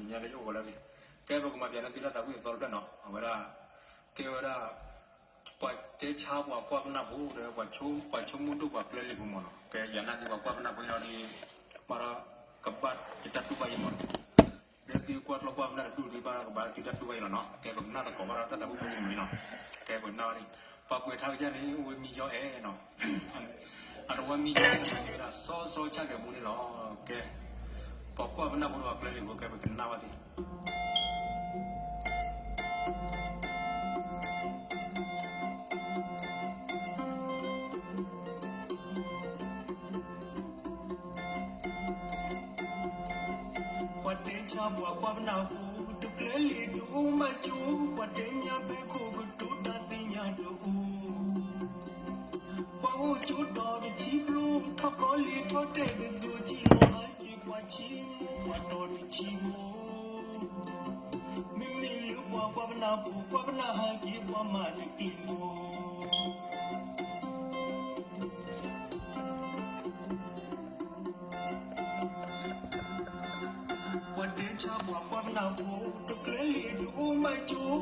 ညါလၢယအိၣ်ဂီၤလၢအဂ့ၤ, ကဲပကမၤပၠးန့ၢ်သုတၢ်သးဝံၣ်အသီတဖျၢၣ်နီၤ, အဝဲဒၣ် ကဲဝဲဒၣ် ပှၤတဲဆါပှၤကွၢ်ပနၢ်ဖိဒီး ပှၤဆိကမိၣ်ဒိၣ်ပှၤကျၢလံာ်ဖိမ့ၢ်နီၤ, ကဲယနာ်က့ၤပှၤကွၢ်ပနၢ်ဖိအံၤဒီး ဘၣ်ဒီး ကဘၣ်ယတၢ်တူၢ်ဘၣ်အံၤမ့ၢ်နီၤ, လၢသုကွၢ်ကျီကွၢ်ပနၢ်တဒူၣ်ဒီး ဘၣ်ဒီးကဘၣ်သုတၢ်တူၢ်ဘၣ်အံၤလီၤနီၤ, ကဲပကနၣ်သကိးဘၣ်ဒီးတၢ်သးဝံၣ်ဖိအံၤမ့ၢ်နီၤ, ကဲပကနၣ်ဘၣ်န့ၣ်, ပှၤကွဲးထါကစၢ်န့ၣ် အိၣ်ဝဲမံယီအဲၣ်နီၤ အတဝဲမံယီန့ၣ် မ့ၢ်ဝဲဒၣ်စီစီဆၣ်ကဲၤမူန့ၣ်လီၤ, ကဲ ပှၤကွၢ်ပနၢ်ဖိဒီးပှၤကျၢလံာ်ဖိ ကဲပကနၣ်ဘၣ်သ့ၣ် ပှၤတဲဆါပှၤကွၢ်ပနၢ်ဖိ တကျၢလံာ်တအိၣ်မးကၠိ, ပှၤတဲညါဖဲခိၣ်ကတိၤတၢ်သ့ၣ်ညါတအိၣ်, ပှၤအိၣ်ကၠိတီၤတဆံဖျိ, ထီၣ်ကီလံာ်ထီၣ်တဲာ်ကသိး ကံၣ်လီၤဟဲက့ၤပှၤဆံမိၢ်ပှၤတီၤတဆံဖိ, မ့မ့ၢ်လၢပှၤကွၢ်ပနၢ်ဖိ ကွၢ်ပနၢ်ဟဲက့ၤပှၤမၤတကျ့ၢ်ဖိ ပှၤတဲဆါပှၤကွၢ်ပနၢ်ဖိ တ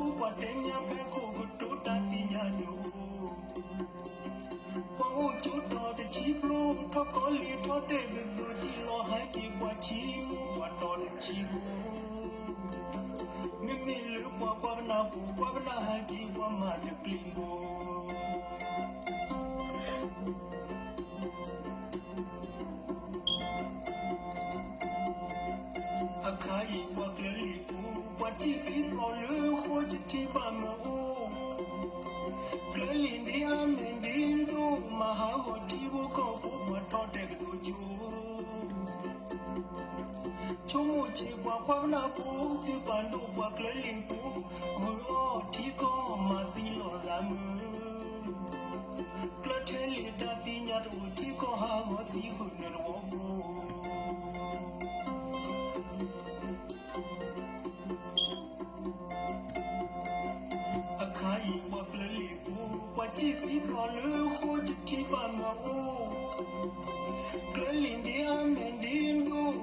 ကျၢလံာ်တအိၣ်မးကၠိ, ပှၤတဲညါဖဲခိၣ်ကတိၤတၢ်သ့ၣ်ညါတအိၣ်, ပှၤအိၣ်ကၠိတီၤတဆံဖျိ, ထီၣ်ကီလံာ်ထီၣ်တဲာ်ကသိး ကံၣ်လီၤဟဲက့ၤပှၤဆံမိၢ်ပှၤတီၤတဆံဖိ, မ့မ့ၢ်လၢပှၤကွၢ်ပနၢ်ဖိ ကွၢ်ပနၢ်ဟဲက့ၤပှၤမၤတကျ့ၢ်ဖိ အခါအံၤပှၤကျၢလံာ်ဖိ, ပှၤစံၣ်သံဖျိးလၢဃိ ယထံၣ်ဘၣ်မ့ၢ်အိၣ်, ကျၢလံာ်ဒ့အါမဲာ်ဒ့ဒိၣ်, မၤဟးဂီၤထံဖိကီၢ်ဖိ ပှၤထီၣ်တဲာ်ကသိးကၠိ, ဆိကမိၣ်ဆံးပှၤကွၢ်ပနၢ်ဖိ, သုပာ်ဒိၣ်ပှၤကျၢလံာ်ဖိ, ဂုာ်အီၣ်ထံကီၢ်မၤသံလီၤသးမုာ် ကျၢထဲလံာ်တၢ်သ့ၣ်ညါတအိၣ်, ထံကီၢ်ဟးဂီၤသံဃုာ်နတဝီဖိ, အခါအံၤပှၤကျၢလံာ်ဖိ, ပှၤစံၣ်သံဖျိးလၢဃိ ယထံၣ်ဘၣ်မ့ၢ်အိၣ်, ကျၢလံာ်ဒ့အါမဲာ်ဒ့ဒိၣ်,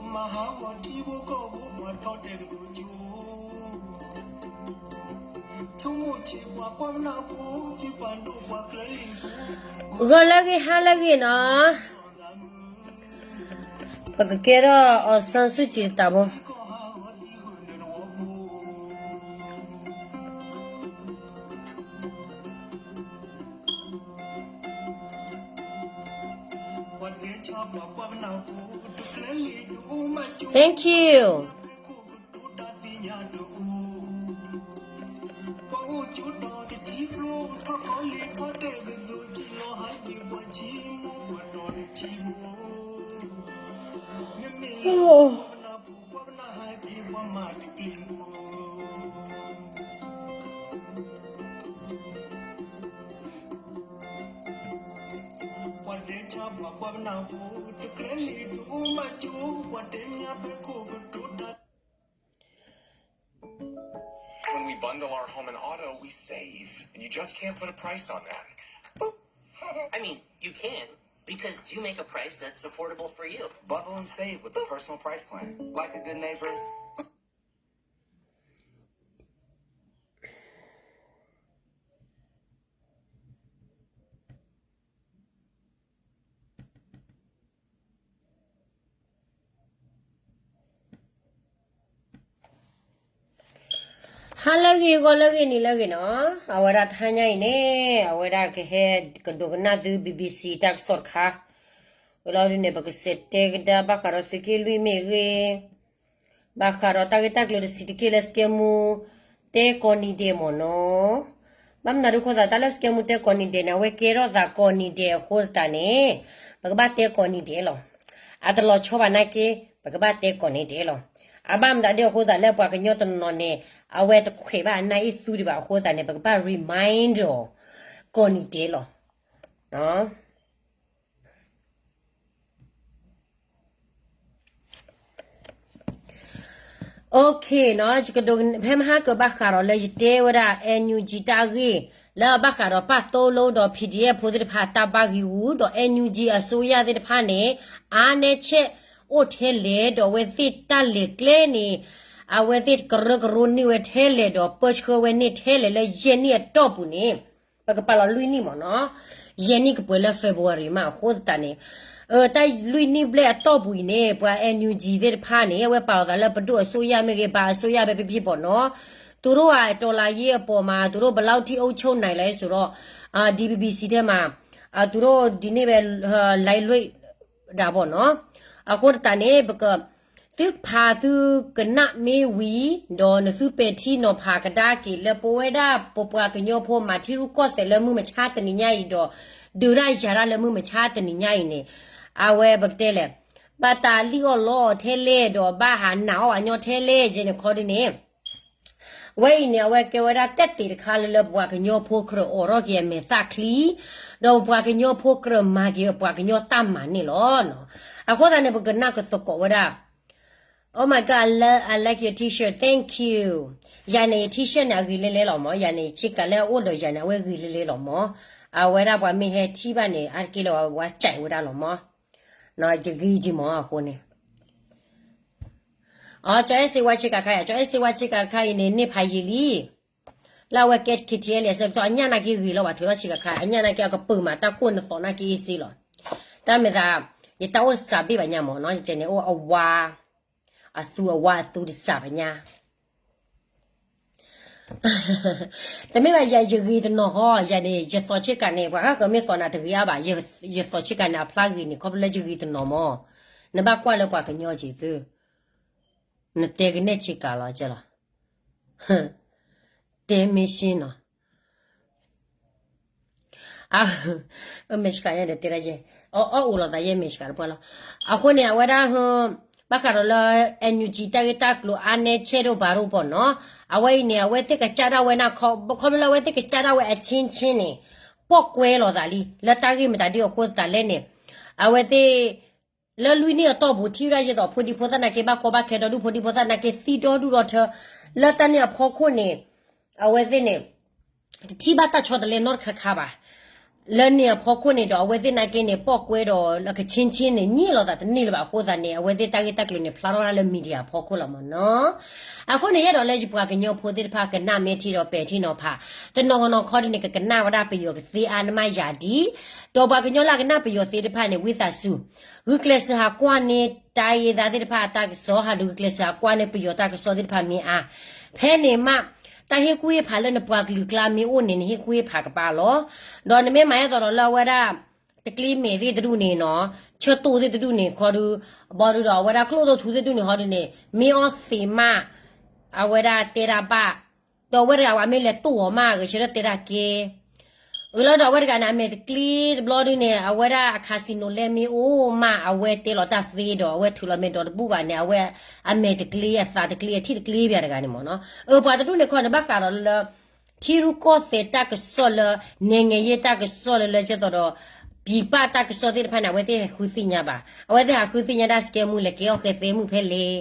မၤဟးဂီၤထံဖိကီၢ်ဖိ ပှၤထီၣ်တဲာ်ကသိးကၠိ ဆိကမိၣ်ဆံးပှၤကွၢ်ပနၢ်ဖိ, သုပာ်ဒိၣ်ပှၤကျၢလံာ်ဖိ, ဂီၤလၢအဂ့ၤ ဟါလၢအဂ့ၤနီၤ, ပကကဲထီၣ် အောင်ဆန်းစုကြည် တတးဖိ Thank you. ပှၤတဲဆါပှၤကွၢ်ပနၢ်ဖိ, တကျၢလံာ်တအိၣ်မးကၠိ, ပှၤတဲညါဖဲခိၣ်ကတိၤတၢ် When we bundle our home and auto, we save. And you just can't put a price on that. I mean, you can, because you make a price that's affordable for you. Bundle and save with the personal price plan. Like a good neighbor. ဟါလၢအဂ့ၤ ဂီၤလၢအဂ့ၤ နံၤလၢအဂ့ၤနီၤ, အဝဲဒၣ်တဟါညါအံၤန့ၣ် အဝဲဒၣ်ကဟဲကဒိးကနၣ်သု BBC တၢ်ကစီၣ်တခါ, ဝဲလီၤဒုန့ၣ် ပကစးတဲကဒါဘၣ်ဃးဒီးသုးက့လွံၢ်မ့ၢ်ဂ့ၤ ဘၣ်ဃးဒီးတၢ်ဂ့ၢ်တၢ်ကျိၤတဆံးတက့ၢ်လၢ စကဲမူ တဲကိးနံၤဒဲးမ့ၢ်နီၤ, ဘၣ်မနုၤဒ်အဃိသတး တၢ်လၢစကဲမူတဲကိးနံၤဒဲးန့ၣ် အဝဲကဲထီၣ်သးကိးနံၤဒဲးအဃိသတးန့ၣ် ပကဘၣ်တဲကိးနံၤဒဲးလီၤ. အတလီၤဆီဘၣ်နာ်က့ ပကဘၣ်တဲကိးနံၤဒဲးလီၤ. အဘၣ်မနုၤဒ်အဃိသတးလၢပှၤကညီတနီၤနီၤန့ၣ် အဝဲတခွဲးဘၣ်အနၢ်အ့ၣ်သူဒံးဘၣ်အဃိသတးန့ၣ် ပကဘၣ် remind အီၤ ကိးနံၤဒဲးလီၤ. Okay နီၤ, ယကဒိးဖဲမဟါကဘၣ်ဃးဒီးလၢယတဲဝဲဒၣ် NUG တၢ်ဂ့ၢ် လၢအဘၣ်ဃးဒီးပာ်သိလိဒီး PDF ဖိသ့ၣ်တဖၣ်တၢ်ဘၣ်ဂံၢ်ဂူာ်ဒီး NUG အစိုးရသ့ၣ်တဖၣ်န့ၣ် အါနဲဆဲးအိၣ်ထဲလဲၣ် ဒီးအဝဲသ့ၣ်တၢ်လဲၤကျဲန့ၣ် အဝဲသ့ၣ်ကရၢကရိန့ၢ်ဝဲထဲလဲၣ်ဒီး ပၢဆှၢဝဲန့ၢ်ထဲလဲၣ်လၢယဲၢ်နံၣ်အတီၢ်ပူၤန့ၣ်, ပကပာ်လီၤလွံၢ်နံၣ်မ့ၢ်နီၤ, ယဲၢ်နံၣ်ကပှဲၤလၢ February မးအဃိသတးန့ၣ်, တၢ်လွံၢ်နံၣ်ဘျဲၣ်အတီၢ်ပူၤအံၤန့ၣ် ပှၤ NUG သ့ၣ်တဖၣ်န့ၣ် အဝဲပာ်လီၤသးလၢပဒိၣ်အစိုးရမ့ၢ်ဂ့ၤ ဘၣ်အစိုးရပဲဖြစ်ဖြစ်ပေါ့နော်, သူတို့က တော်လှန်ရေးအပေါ်မှာ သူတို့ဘယ်လောက်ထိ အုပ်ချုပ်နိုင်လဲဆိုတော့, DBBC ထဲမှာ, သူတို့ဒီနေ့ပဲ live လွှင့်တာပေါ့နော်, အဃိသတးန့ၣ် ပက သုဖးသုကနၣ်မ့ၢ်ဝံၤ, ဒီးနသုပဲာ်ထံနီၤဖးကဒါက့ၤလၢပဝဲဒၣ်ပပှၤကညီဖိမၤထံရူၢ်ကီၢ်သဲးလၢမုၢ်မဆါတနံၤညါအံၤဒီး, ဒုးတၢ်ယၤတၢ်လၢမုၢ်မဆါတနံၤညါအံၤန့ၣ်, အဝဲပကတဲလဲၣ်, ဘၣ်တၢ်လံၣ်အီၣ်လီအီၣ်ထဲလဲၣ်ဒီးဘၣ်ဟးနာ်အီၣ်အညီထဲလဲၣ်ယဲန့ၣ်ခီဒ်န့ၣ် အဝဲအံၤန့ၣ် အဝဲကဲဝဲဒၣ်တဲတ့ၢ်တခါလၢလၢပပှၤကညီဖိကြၢးအိးထီၣ်က့ၤအမဲာ်သၣ်ချံ, ဒီးပပှၤကညီဖိကြၢးမၤက့ၤပပှၤကညီတၢ်မၤန့ၣ်လီၤ. အဃိသတးန့ၣ် ပကနၢ်ကသကိးဝဲဒၣ်, Oh my God, I love, I like your T-shirt, thank you. ယၤန့ၣ် ယ T-shirt န့ၣ် အဂ့ၤလဲလဲလီၤမး, ယၤန့ၣ် ဆ့ကၤလၢအအိၣ်ဒီးယၤန့ၣ် အဝဲဂ့ၤလဲလဲလီၤမး, အဝဲဒၣ်ပှၤမ့ၢ်ဟဲထံၣ်ဘၣ်န့ၣ် အါတက့ၢ်လၢ ဝဲကးဝဲဒၣ်လီၤမး, ယဂ့ၤက့ၤမးအဃိန့ၣ် အကၠီအဲၣ်စ့ဝါဆ့ကၤခါယၤ, ကၠီအဲၣ်စ့ဝါဆ့ကၤခါအံၤန့ၣ် န့ၢ်ဖးယံာ်လံ, လၢအဝဲကဲ K T L အဆၢကတီၢ် အညၣ်နာ်က့ဂ့ၤလီၤဘၣ် ထုးထီၣ်ဆ့ကၤခါ, အညၣ်နာ်က့အကပၢၤမး တၢ်ကိၢ်နသီနာ်က့အ့စ့လီၤ. တၢ်မ့ၢ်သး, ယတၢ်အိၣ်တစးဘ့ၣ်ဘၣ်ညါမးနီၤ, ယကဲန့ၣ်အိၣ်အဝါ, အသူအဝါအသူတစးဘၣ်ညါ တမ့ၢ်ဘၣ်ယၤ ယဂ့ၤတနီၤဃီ, ယၤန့ၣ် ယသီဆ့ကၤန့ၣ် ပှၤဃၣ်ဃၢၤမ့ၢ်သီနၤတဂ့ၤအါဘၣ်, ယသီဆ့ကၤန့ၣ် အဖျါဂ့ၤန့ၣ် ခီဖျိလၢယဂ့ၤတနီၤမး, နဘၣ်ကွၢ်လၢပှၤကညီက့ၤသု, နတဲကနဲၣ်ဆ့ကၤလီၤကဲလီၤ, တဲမ့ၢ်ရှင်းနီၤ အမဲာ်ဆှးယဲန့ၣ်တဲဒၣ်ယဲ, အအီၣ်အိၣ်လီၤသးယဲမဲာ်ဆှးတပှၢ်လီၤ. အဃိန့ၣ် အဝဲဒၣ်, ဘၣ်ဃးဒီးလၢ NUG တၢ်ဂ့ၢ်တၢ်ကျိၤအါနဲဆဲးဒိၣ်ဘၣ်ဒိၣ်ပီၢ်နီၤ, အဝဲအံၤန့ၣ် အဝဲသ့ၣ်ကစၢ်ဒၣ်ဝဲန့ၣ်, ခီဖျိလၢအဝဲသ့ၣ်ကစၢ်ဒၣ်ဝဲအချင်းချင်းန့ၣ်, ပိာ်ကွဲလီၤသးလံ လၢတၢ်ဂ့ၢ်မတၤဒ်အဃိသတးလဲၣ်န့ၣ်, အဝဲသ့ၣ် လၢလွံၢ်နံၣ်အတီၢ်ပူၤ ထံၣ်ဝဲဒၣ်ယဲသိးဖိဒံဖိသၣ်နာ်က့ ဘၣ်ကီဘၣ်ခဲဒီဒူၣ် ဖိဒံဖိသၣ်နာ်က့ သံဒီဒူၣ်ဒီထၢ, လၢတၢ်န့ၣ်အဖီခိၣ်န့ၣ်, အဝဲသ့ၣ်န့ၣ်, တထံၣ်ဘၣ်တၢ်ဆီတလဲနီတခါခါဘၣ်. လၢန့ၣ်အဖီခိၣ်န့ၣ်ဒီး အဝဲသ့ၣ်နာ်က့န့ၣ် ပိာ်ကွဲဒီး ကချင်းချင်းန့ၣ် ညံၣ်လီၤသးတန့ၢ်လၢၤဘၣ်အဃိသတးန့ၣ် အဝဲသ့ၣ်တၢ်ဂ့ၢ်တၢ်ကျိၤန့ၣ် ဖျါထီၣ်ဝဲဒၣ်လၢ media အဖီခိၣ်လီၤမးနီၤ. အဃိန့ၣ် ယအဲၣ်ဒိးလၢယပှၤကညီဖိသ့ၣ်တဖၣ် ကနၣ်မ့ၢ်ထံဒီးပဲာ်ထံနီၤဖး, တနီၤဂီၤနီၤခီဒ်န့ၣ် ကကနၣ်ဝဲဒၣ်ပယီၤကသ့အါနမးယၤဒ်, ဒီးပှၤကညီလၢအကနၣ်ပယီၤသ့ၣ်တဖၣ်န့ၣ် ဝံသးစူၤ, ဂုာ်ကျဲးစၢးဟးကွၢ်န့ၢ် တိုင်းရင်းသားသ့ၣ်တဖၣ်အတၢ်ကစီၣ် ဟးဒုးဂုာ်ကျဲးစၢးဟးကွၢ်န့ၢ်ပယီၤတၢ်ကစီၣ်သ့ၣ်တဖၣ်မ့ၢ်အါ, ဖဲန့ၣ်မး, တၢ်ဟ့ၣ်ကူၣ်ဟ့ၣ်ဖးလၢနပှၤကလုာ်ကျါမ့ၢ်အိၣ်န့ၣ် နဟ့ၣ်ကူၣ်ဟ့ၣ်ဖးကပၤလီၤ. ဒီးနမ့ၢ်မၤအဲၣ်သိးဒီးလၢအဝဲဒၣ် တကျ့မဲာ်သ့ၣ်တဒူၣ်န့ၣ်နီၤ, ဆၢတိၢ်သ့ၣ်တဒူၣ်န့ၣ်ခီဒု, ဘီဒုဒီးအဝဲဒၣ်ကျိၣ်ဒိၣ်ထူသ့ၣ်တဒူၣ်န့ၣ်ဟီဒုန့ၣ် မ့ၢ်အီၣ်သ့ၣ်မး, အဝဲဒၣ်တဲတၢ်ဘၣ်, ဒီးအဝဲတဂၤဝဲမ့ၢ်လဲၤတိၢ်အီၤမး ဂဲၤဆၢထၢၣ်တဲတၢ်ကဲ အလီၢ်ဒီးအဝဲတဂၤန့ၣ် အမဲာ်တကျ့တဘျီဒုန့ၣ် အဝဲဒၣ်အ casino လဲမ့ၢ်အိၣ်မး အဝဲတဲလီၤတၢ်သ့ဒီး အဝဲထုးလီၤမဲာ်ဒီးတဘူၣ်ဘၣ်န့ၣ် အဝဲအမဲာ်တကျ့ အသးတကျ့ အထံၣ်တကျ့ဘၣ်တဂၤန့ၣ်မ့ၢ်နီၤ. အၢ ပှၤတဒူၣ်န့ၣ်ခီန့ၣ် ဘၣ်ဃးဒီးလၢ ထံရူၢ်ကီၢ်သဲးတၢ်ကစီၣ်လၢ နဲၣ်ငဲၤယဲၢ်တၢ်ကစီၣ်လၢလၢကဲသိးဒီး ပြည်ပတၢ်ကစီၣ်သ့ၣ်တဖၣ်န့ၣ် အဝဲသ့ၣ်ဟဲဃုသ့ၣ်ညါဘၣ်. အဝဲသ့ၣ်ဟးဃုသ့ၣ်ညါဒၣ် စကဲမူ လဲၤကဲအီၣ်ဃဲသဲမုၣ်ဖဲလဲၣ်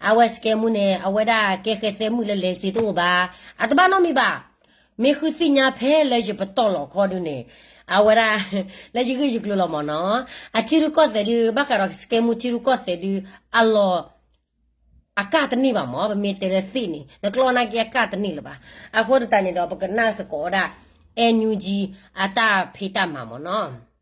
အဝဲစကဲမူန့ၣ် အဝဲဒၣ်ကဲဃဲသဲမုၣ်လၢလဲၤစ့တအိၣ်ဘၣ်. အတဘၣ်နီတမံၤဘၣ်. မ့ၢ်ဃုသ့ၣ်ညါဖဲလၢယပတီၢ်လီၤခီဒုန့ၣ် အဝဲဒၣ် လၢယဂ့ၢ်ယကျိၤလီၤမ့ၢ်နီၤ. အထံရူၢ်ကီၢ်သဲးဒု ဘၣ်ဃးဒီးစကဲမူထံရူၢ်ကီၢ်သဲးဒု အလီၢ် အကၢ်တန့ၢ်ဘၣ်မ့ၢ် ပမ့ၢ်တဲလၢသ့ၣ်န့ၣ် နကျီနာ်က့အကၢ်တန့ၢ်လၢၤဘၣ်. အဃိသတးန့ၣ်ဒီး ပကနၢ်သကိးဝဲဒၣ် NUG အတၢ်ဖံးတၢ်မၤမ့ၢ်နီၤ.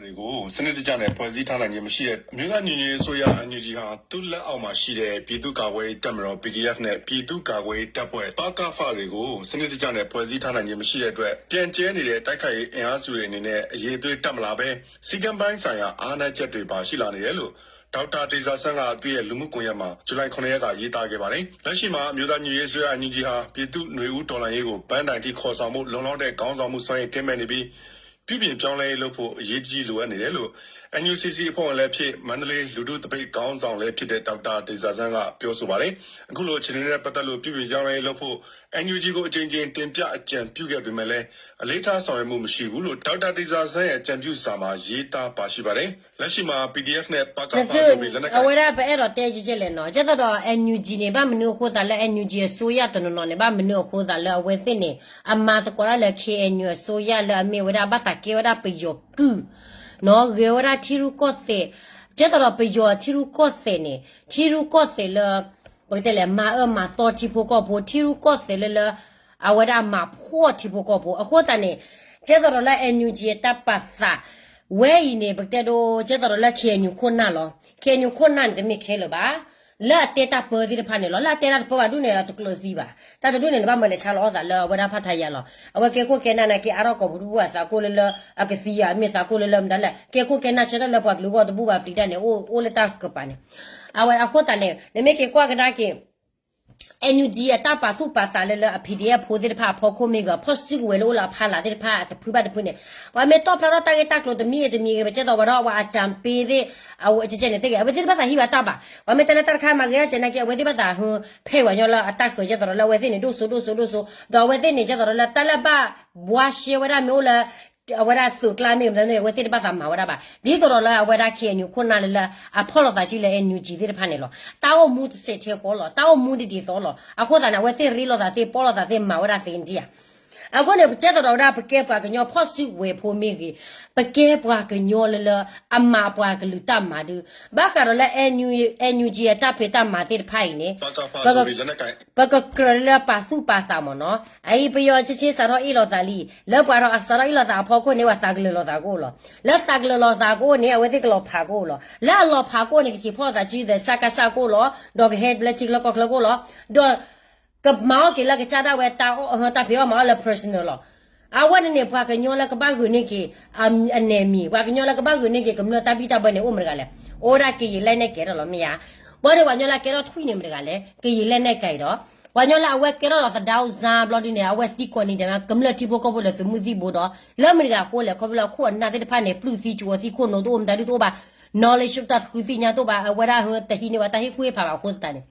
တွေကို စနစ်တကျနဲ့ ဖွဲ့စည်းထားနိုင်ခြင်း မရှိတဲ့ အမျိုးသားညီညွတ်ရေးအစိုးရ NUG ဟာ သူ့လက်အောက်မှာရှိတဲ့ ပြည်သူ့ကာကွယ်ရေးတပ်မတော် PDF နဲ့ ပြည်သူ့ကာကွယ်ရေးတပ်ဖွဲ့ ပကဖ တွေကို စနစ်တကျနဲ့ ဖွဲ့စည်းထားနိုင်ခြင်း မရှိတဲ့အတွက် ပြန့်ကျဲနေတဲ့ တိုက်ခိုက်ရေးအင်အားစုတွေအနေနဲ့ အရည်အသွေး တက်မလာဘဲ စည်းကမ်းပိုင်းဆိုင်ရာ အားနည်းချက်တွေပါ ရှိလာနေတယ်လို့ ဒေါက်တာတေဇာဆန်းက သူ့ရဲ့လူမှုကွန်ရက်မှာ ဇူလိုင် ခုနစ်ရက်က ရေးသားခဲ့ပါတယ်။ လက်ရှိမှာ အမျိုးသားညီညွတ်ရေးအစိုးရ NUG ဟာ ပြည်သူ့နွေဦးတော်လှန်ရေးကို ပန်းတိုင်ထိခေါ်ဆောင်ဖို့ လုံလောက်တဲ့ ခေါင်းဆောင်မှုစွမ်းရည် ကင်းမဲ့နေပြီး ပြုပြင်ပြောင်းလဲရေးလုပ်ဖို့ အရေးတကြီးလိုအပ်နေတယ်လို့ NUCC အဖွဲ့ဝင်လည်းဖြစ် မန္တလေးလူထုသပိတ်ခေါင်းဆောင်လည်းဖြစ်တဲ့ ဒေါက်တာတေဇာဆန်းက ပြောဆိုပါတယ်။ အခုလိုအခြေအနေနဲ့ပတ်သက်လို့ ပြုပြင်ပြောင်းလဲရေးလုပ်ဖို့ NUG ကို အကြိမ်ကြိမ်တင်ပြအကြံပြုခဲ့ပေမဲ့လည်း အလေးထားဆောင်ရွက်မှုမရှိဘူးလို့ ဒေါက်တာတေဇာဆန်းရဲ့ အကြံပြုစာမှာ ရေးသားပါရှိပါတယ်။ လက်ရှိမှာ PDF နဲ့ ပကဖ ဆိုပြီး လက်နက်ကိုင် အဝဲဒၣ်ပအဲၣ်ဒိးတဲကဲကဲလဲၣ်နီၤ, ကဲသိးဒီး NUG န့ၣ် ဘၣ်မနုၤအဃိသတးလၢ NUG အစိုးရတနီၤနီၤန့ၣ် ဘၣ်မနုၤအဃိသတးလၢအဝဲသ့ၣ်န့ၣ် အမၤသကိးတၢ်လၢ KNU အစိုးရလၢအမ့ၢ်ဝဲဒၣ်ဘၣ်သးကဲဝဲဒၣ်ပယီၤကုၢ် နီၤ ဂဲၤဝဲဒၣ်ထံရူၢ်ကီၢ်သဲး ကဲသိးဒီးပယီၤထံရူၢ်ကီၢ်သဲးန့ၣ် ထံရူၢ်ကီၢ်သဲးလၢ ပကတဲလဲၣ် မၤအၢမၤသီထံဖိကီၢ်ဖိ ထံရူၢ်ကီၢ်သဲးလၢလၢ အဝဲဒၣ်မၤဖှီၣ်ထံဖိကီၢ်ဖိ အဃိသတးန့ၣ် ကဲသိးဒီးလၢ NUG အတၢ်ပာ်သး ဝဲအံၤန့ၣ် ပကတဲဒိ ကဲသိးဒီးလၢ KNU ခိၣ်နၢ်လီၤ. KNU ခိၣ်နၢ်န့ၣ် တမ့ၢ်ခဲလၢာ်ဘၣ် လၢအတဲတၢ်ပၢသ့ၣ်တဖၣ်န့ၣ်လီၤ. လၢအတဲတၢ်တပၢဘၣ်ဒူၣ်န့ၣ် အတကျၢၤသံဘၣ်. တၢ်တဒူၣ်န့ၣ် နဘၣ်မၢလဲၤဆါလီၤအီၣ်သးလၢအဝဲဒၣ်ဖးထါယၤလီၤ. အဝဲကဲခိၣ်ကဲနၢ်နာ်က့ အါထီၣ်ကိာ်ပူၤတဘူၣ်ဘၣ် သးကိၢ်လၢလၢ အကသံယၤ မ့ၢ်သးကိၢ်လၢလၢမတၤလဲၣ် ကဲခိၣ်ကဲနၢ်ဆၢထၢၣ်လၢပှၤကလုာ်ဂီၢ်တဘူၣ်ဘၣ်ပျံၤတၢ်န့ၣ် အိၣ်လၢတၢ်ကပၤန့ၣ် အဝဲအဃိသတးန့ၣ် နမ့ၢ်က့ၤကွၢ်ကဒါက့ၤ NUG အတၢ်ပာ်သူၣ်ပာ်သးလၢလၢအ PDF ဖိသ့ၣ်တဖၣ်အဖီခိၣ်မ့ၢ်ဂ့ၤ အဖီၣ်စုကဝဲၤလၢအိၣ်လၢအဖီလာ် သ့ၣ်တဖၣ်အတဖုဘၣ်တဖုန့ၣ် ပှၤမ့ၢ်တီၣ်ဖျါထီၣ်တၢ်ဂ့ၢ်တၢ်ကျိၤတမံၤဂ့ၤတမံၤဂ့ၤ ပကဲသိးဝဲဒီးပှၤအကြံပေးသ့ၣ် အဝဲကဲန့ၣ်သ့ၣ်ဂ့ၤ အဝဲသ့ၣ်တဖၣ်သးဟံးဘၣ်တၢ်ဘၣ် ပှၤမ့ၢ်တဲလၢတၢ်တခါမၤဂ့ၤတၢ်ကဲနာ်က့ အဝဲသ့ၣ်တဖၣ်သးဟ ဖဲအံၤပှၤကညီလၢအတၢ်ဃၢၤကဲသိးဒီးလၢအဝဲသ့ၣ်န့ၣ် ဒိၣ်စိဒိၣ်စိဒိၣ်စိ ဒီးအဝဲသ့ၣ်န့ၣ် ကဲသိးဒီးလၢတၢ်လၢဘၣ်ဘှါရှဲဝဲဒၣ်မ့ၢ်အိၣ်လၢ အဝဲဒၣ်သုးကျါမ့ၢ်မတၤန့ၣ် အဝဲသ့ၣ်တဖၣ်သးမၤဝဲဒၣ်ဘၣ် ဒ်သိးဒီးလၢအဝဲဒၣ် KNU ခိၣ်နၢ်လၢလၢ အဖီၣ်လိာ်သးစုလၢ NUG သ့ၣ်တဖၣ်န့ၣ်လီၤ. တၢ်အိၣ်မူတစဲးထဲဃီလီၤ တၢ်အိၣ်မူတဒ်သိးလီၤ. အဃိသတးန့ၣ် အဝဲသ့ၣ်ရ့လိာ်သးသ့ ပီၣ်လိာ်သးသ့ မၤဝဲဒၣ်သ့ဒ်ဧါ အဃိန့ၣ် ပကဲသိးဒီးဝဲဒၣ်ပကဲပှၤကညီဖီၣ်စုကဝဲၤဖိမ့ၢ်ဂ့ၤ ပကဲပှၤကညီလၢလၢ အမၤပှၤကလုာ်တၢ်မၤဒုး ဘၣ်ဃးဒီးလၢ NUG အတၢ်ဖံးတၢ်မၤသ့ၣ်တဖၣ်အံၤန့ၣ် ပကကြၢးလၢပာ်သူၣ်ပာ်သးမ့ၢ်နီၤ အအံၤပယီၤဆ့ဆ့စးထီၣ်အ့ၣ်လိာ်သးလံ လၢပှၤဒီးအစးထီၣ်အ့ၣ်လိာ်သးအဖီခိၣ်န့ၣ် ပှၤသးကလၢာ်လိာ်သးကအိၣ်လီၤ. လၢသးကလၢာ်လိာ်သးကအိၣ်န့ၣ် အဝဲသ့ၣ်ကလီၤဖးကအိၣ်လီၤ. လၢအလီၤဖးကအိၣ်န့ၣ် ကက့ၤဖီၣ်သးစု ဒီး စကစ ကအိၣ်လီၤ. ဒီးကဟဲလၢထံချၢကီၢ်ချၢကအိၣ်လီၤ. ဒီး ကမၤအီၣ်က့ၤလၢကစၢ်ဒၣ်ဝဲတၢ်အီၣ်တၢ်ဖံးအီၣ်မၤအီၣ်လၢ personal လီၤ. အဝဲန့ၣ်န့ၣ် ပှၤကညီလၢကဘၣ်ဂုာ်န့ၢ်က့ၤ အနယ်မြေ ပှၤကညီလၢကဘၣ်ဂုာ်န့ၢ်က့ၤ ကမျၢၢ်တၢ်ဘံၣ်တၢ်ဘၢန့ၣ် အိၣ်မတၤတဂၤလဲၣ်. အိၣ်ဝဲဒၣ်ကယံာ်လဲၢ်နဲၣ်ကဲထီၣ်လီၤ မ့ၢ်ဧါ. ဘၣ်ဒီးပှၤကညီလၢအကဲထီၣ်ထွံၣ်န့ၣ်မတၤတဂၤလဲၣ် ကယံာ်လဲၢ်နဲၣ်ကဲအံၤဒီး ပှၤကညီလၢအဝဲကဲထီၣ်လီၤသဒါအူစၢ်ဘျီဒ်န့ၣ် အဝဲသံကွၢ်နံၤဒဲး ကမျၢၢ်ထံဖိကီၢ်ဖိလၢသုးမုၢ်သံၣ်ဘိဒီး လၢမတၤတဂၤအဃိလဲၣ် ခီဖျိလၢအခိၣ်အနၢ်သ့ၣ်တဖၣ်န့ၣ် ပျုၢ်သံကွီၤသံခိၣ်နူာ်တအိၣ်မတၤဒုတအိၣ်ဘၣ် knowledge တၢ်သဃုသ့ၣ်ညါတအိၣ်ဘၣ် အဝဲဒၣ်တဟံးန့ၢ်ဝဲတၢ်ဟ့ၣ်ကူၣ်ဟ့ၣ်ဖးဘၣ်အဃိသတးန့ၣ်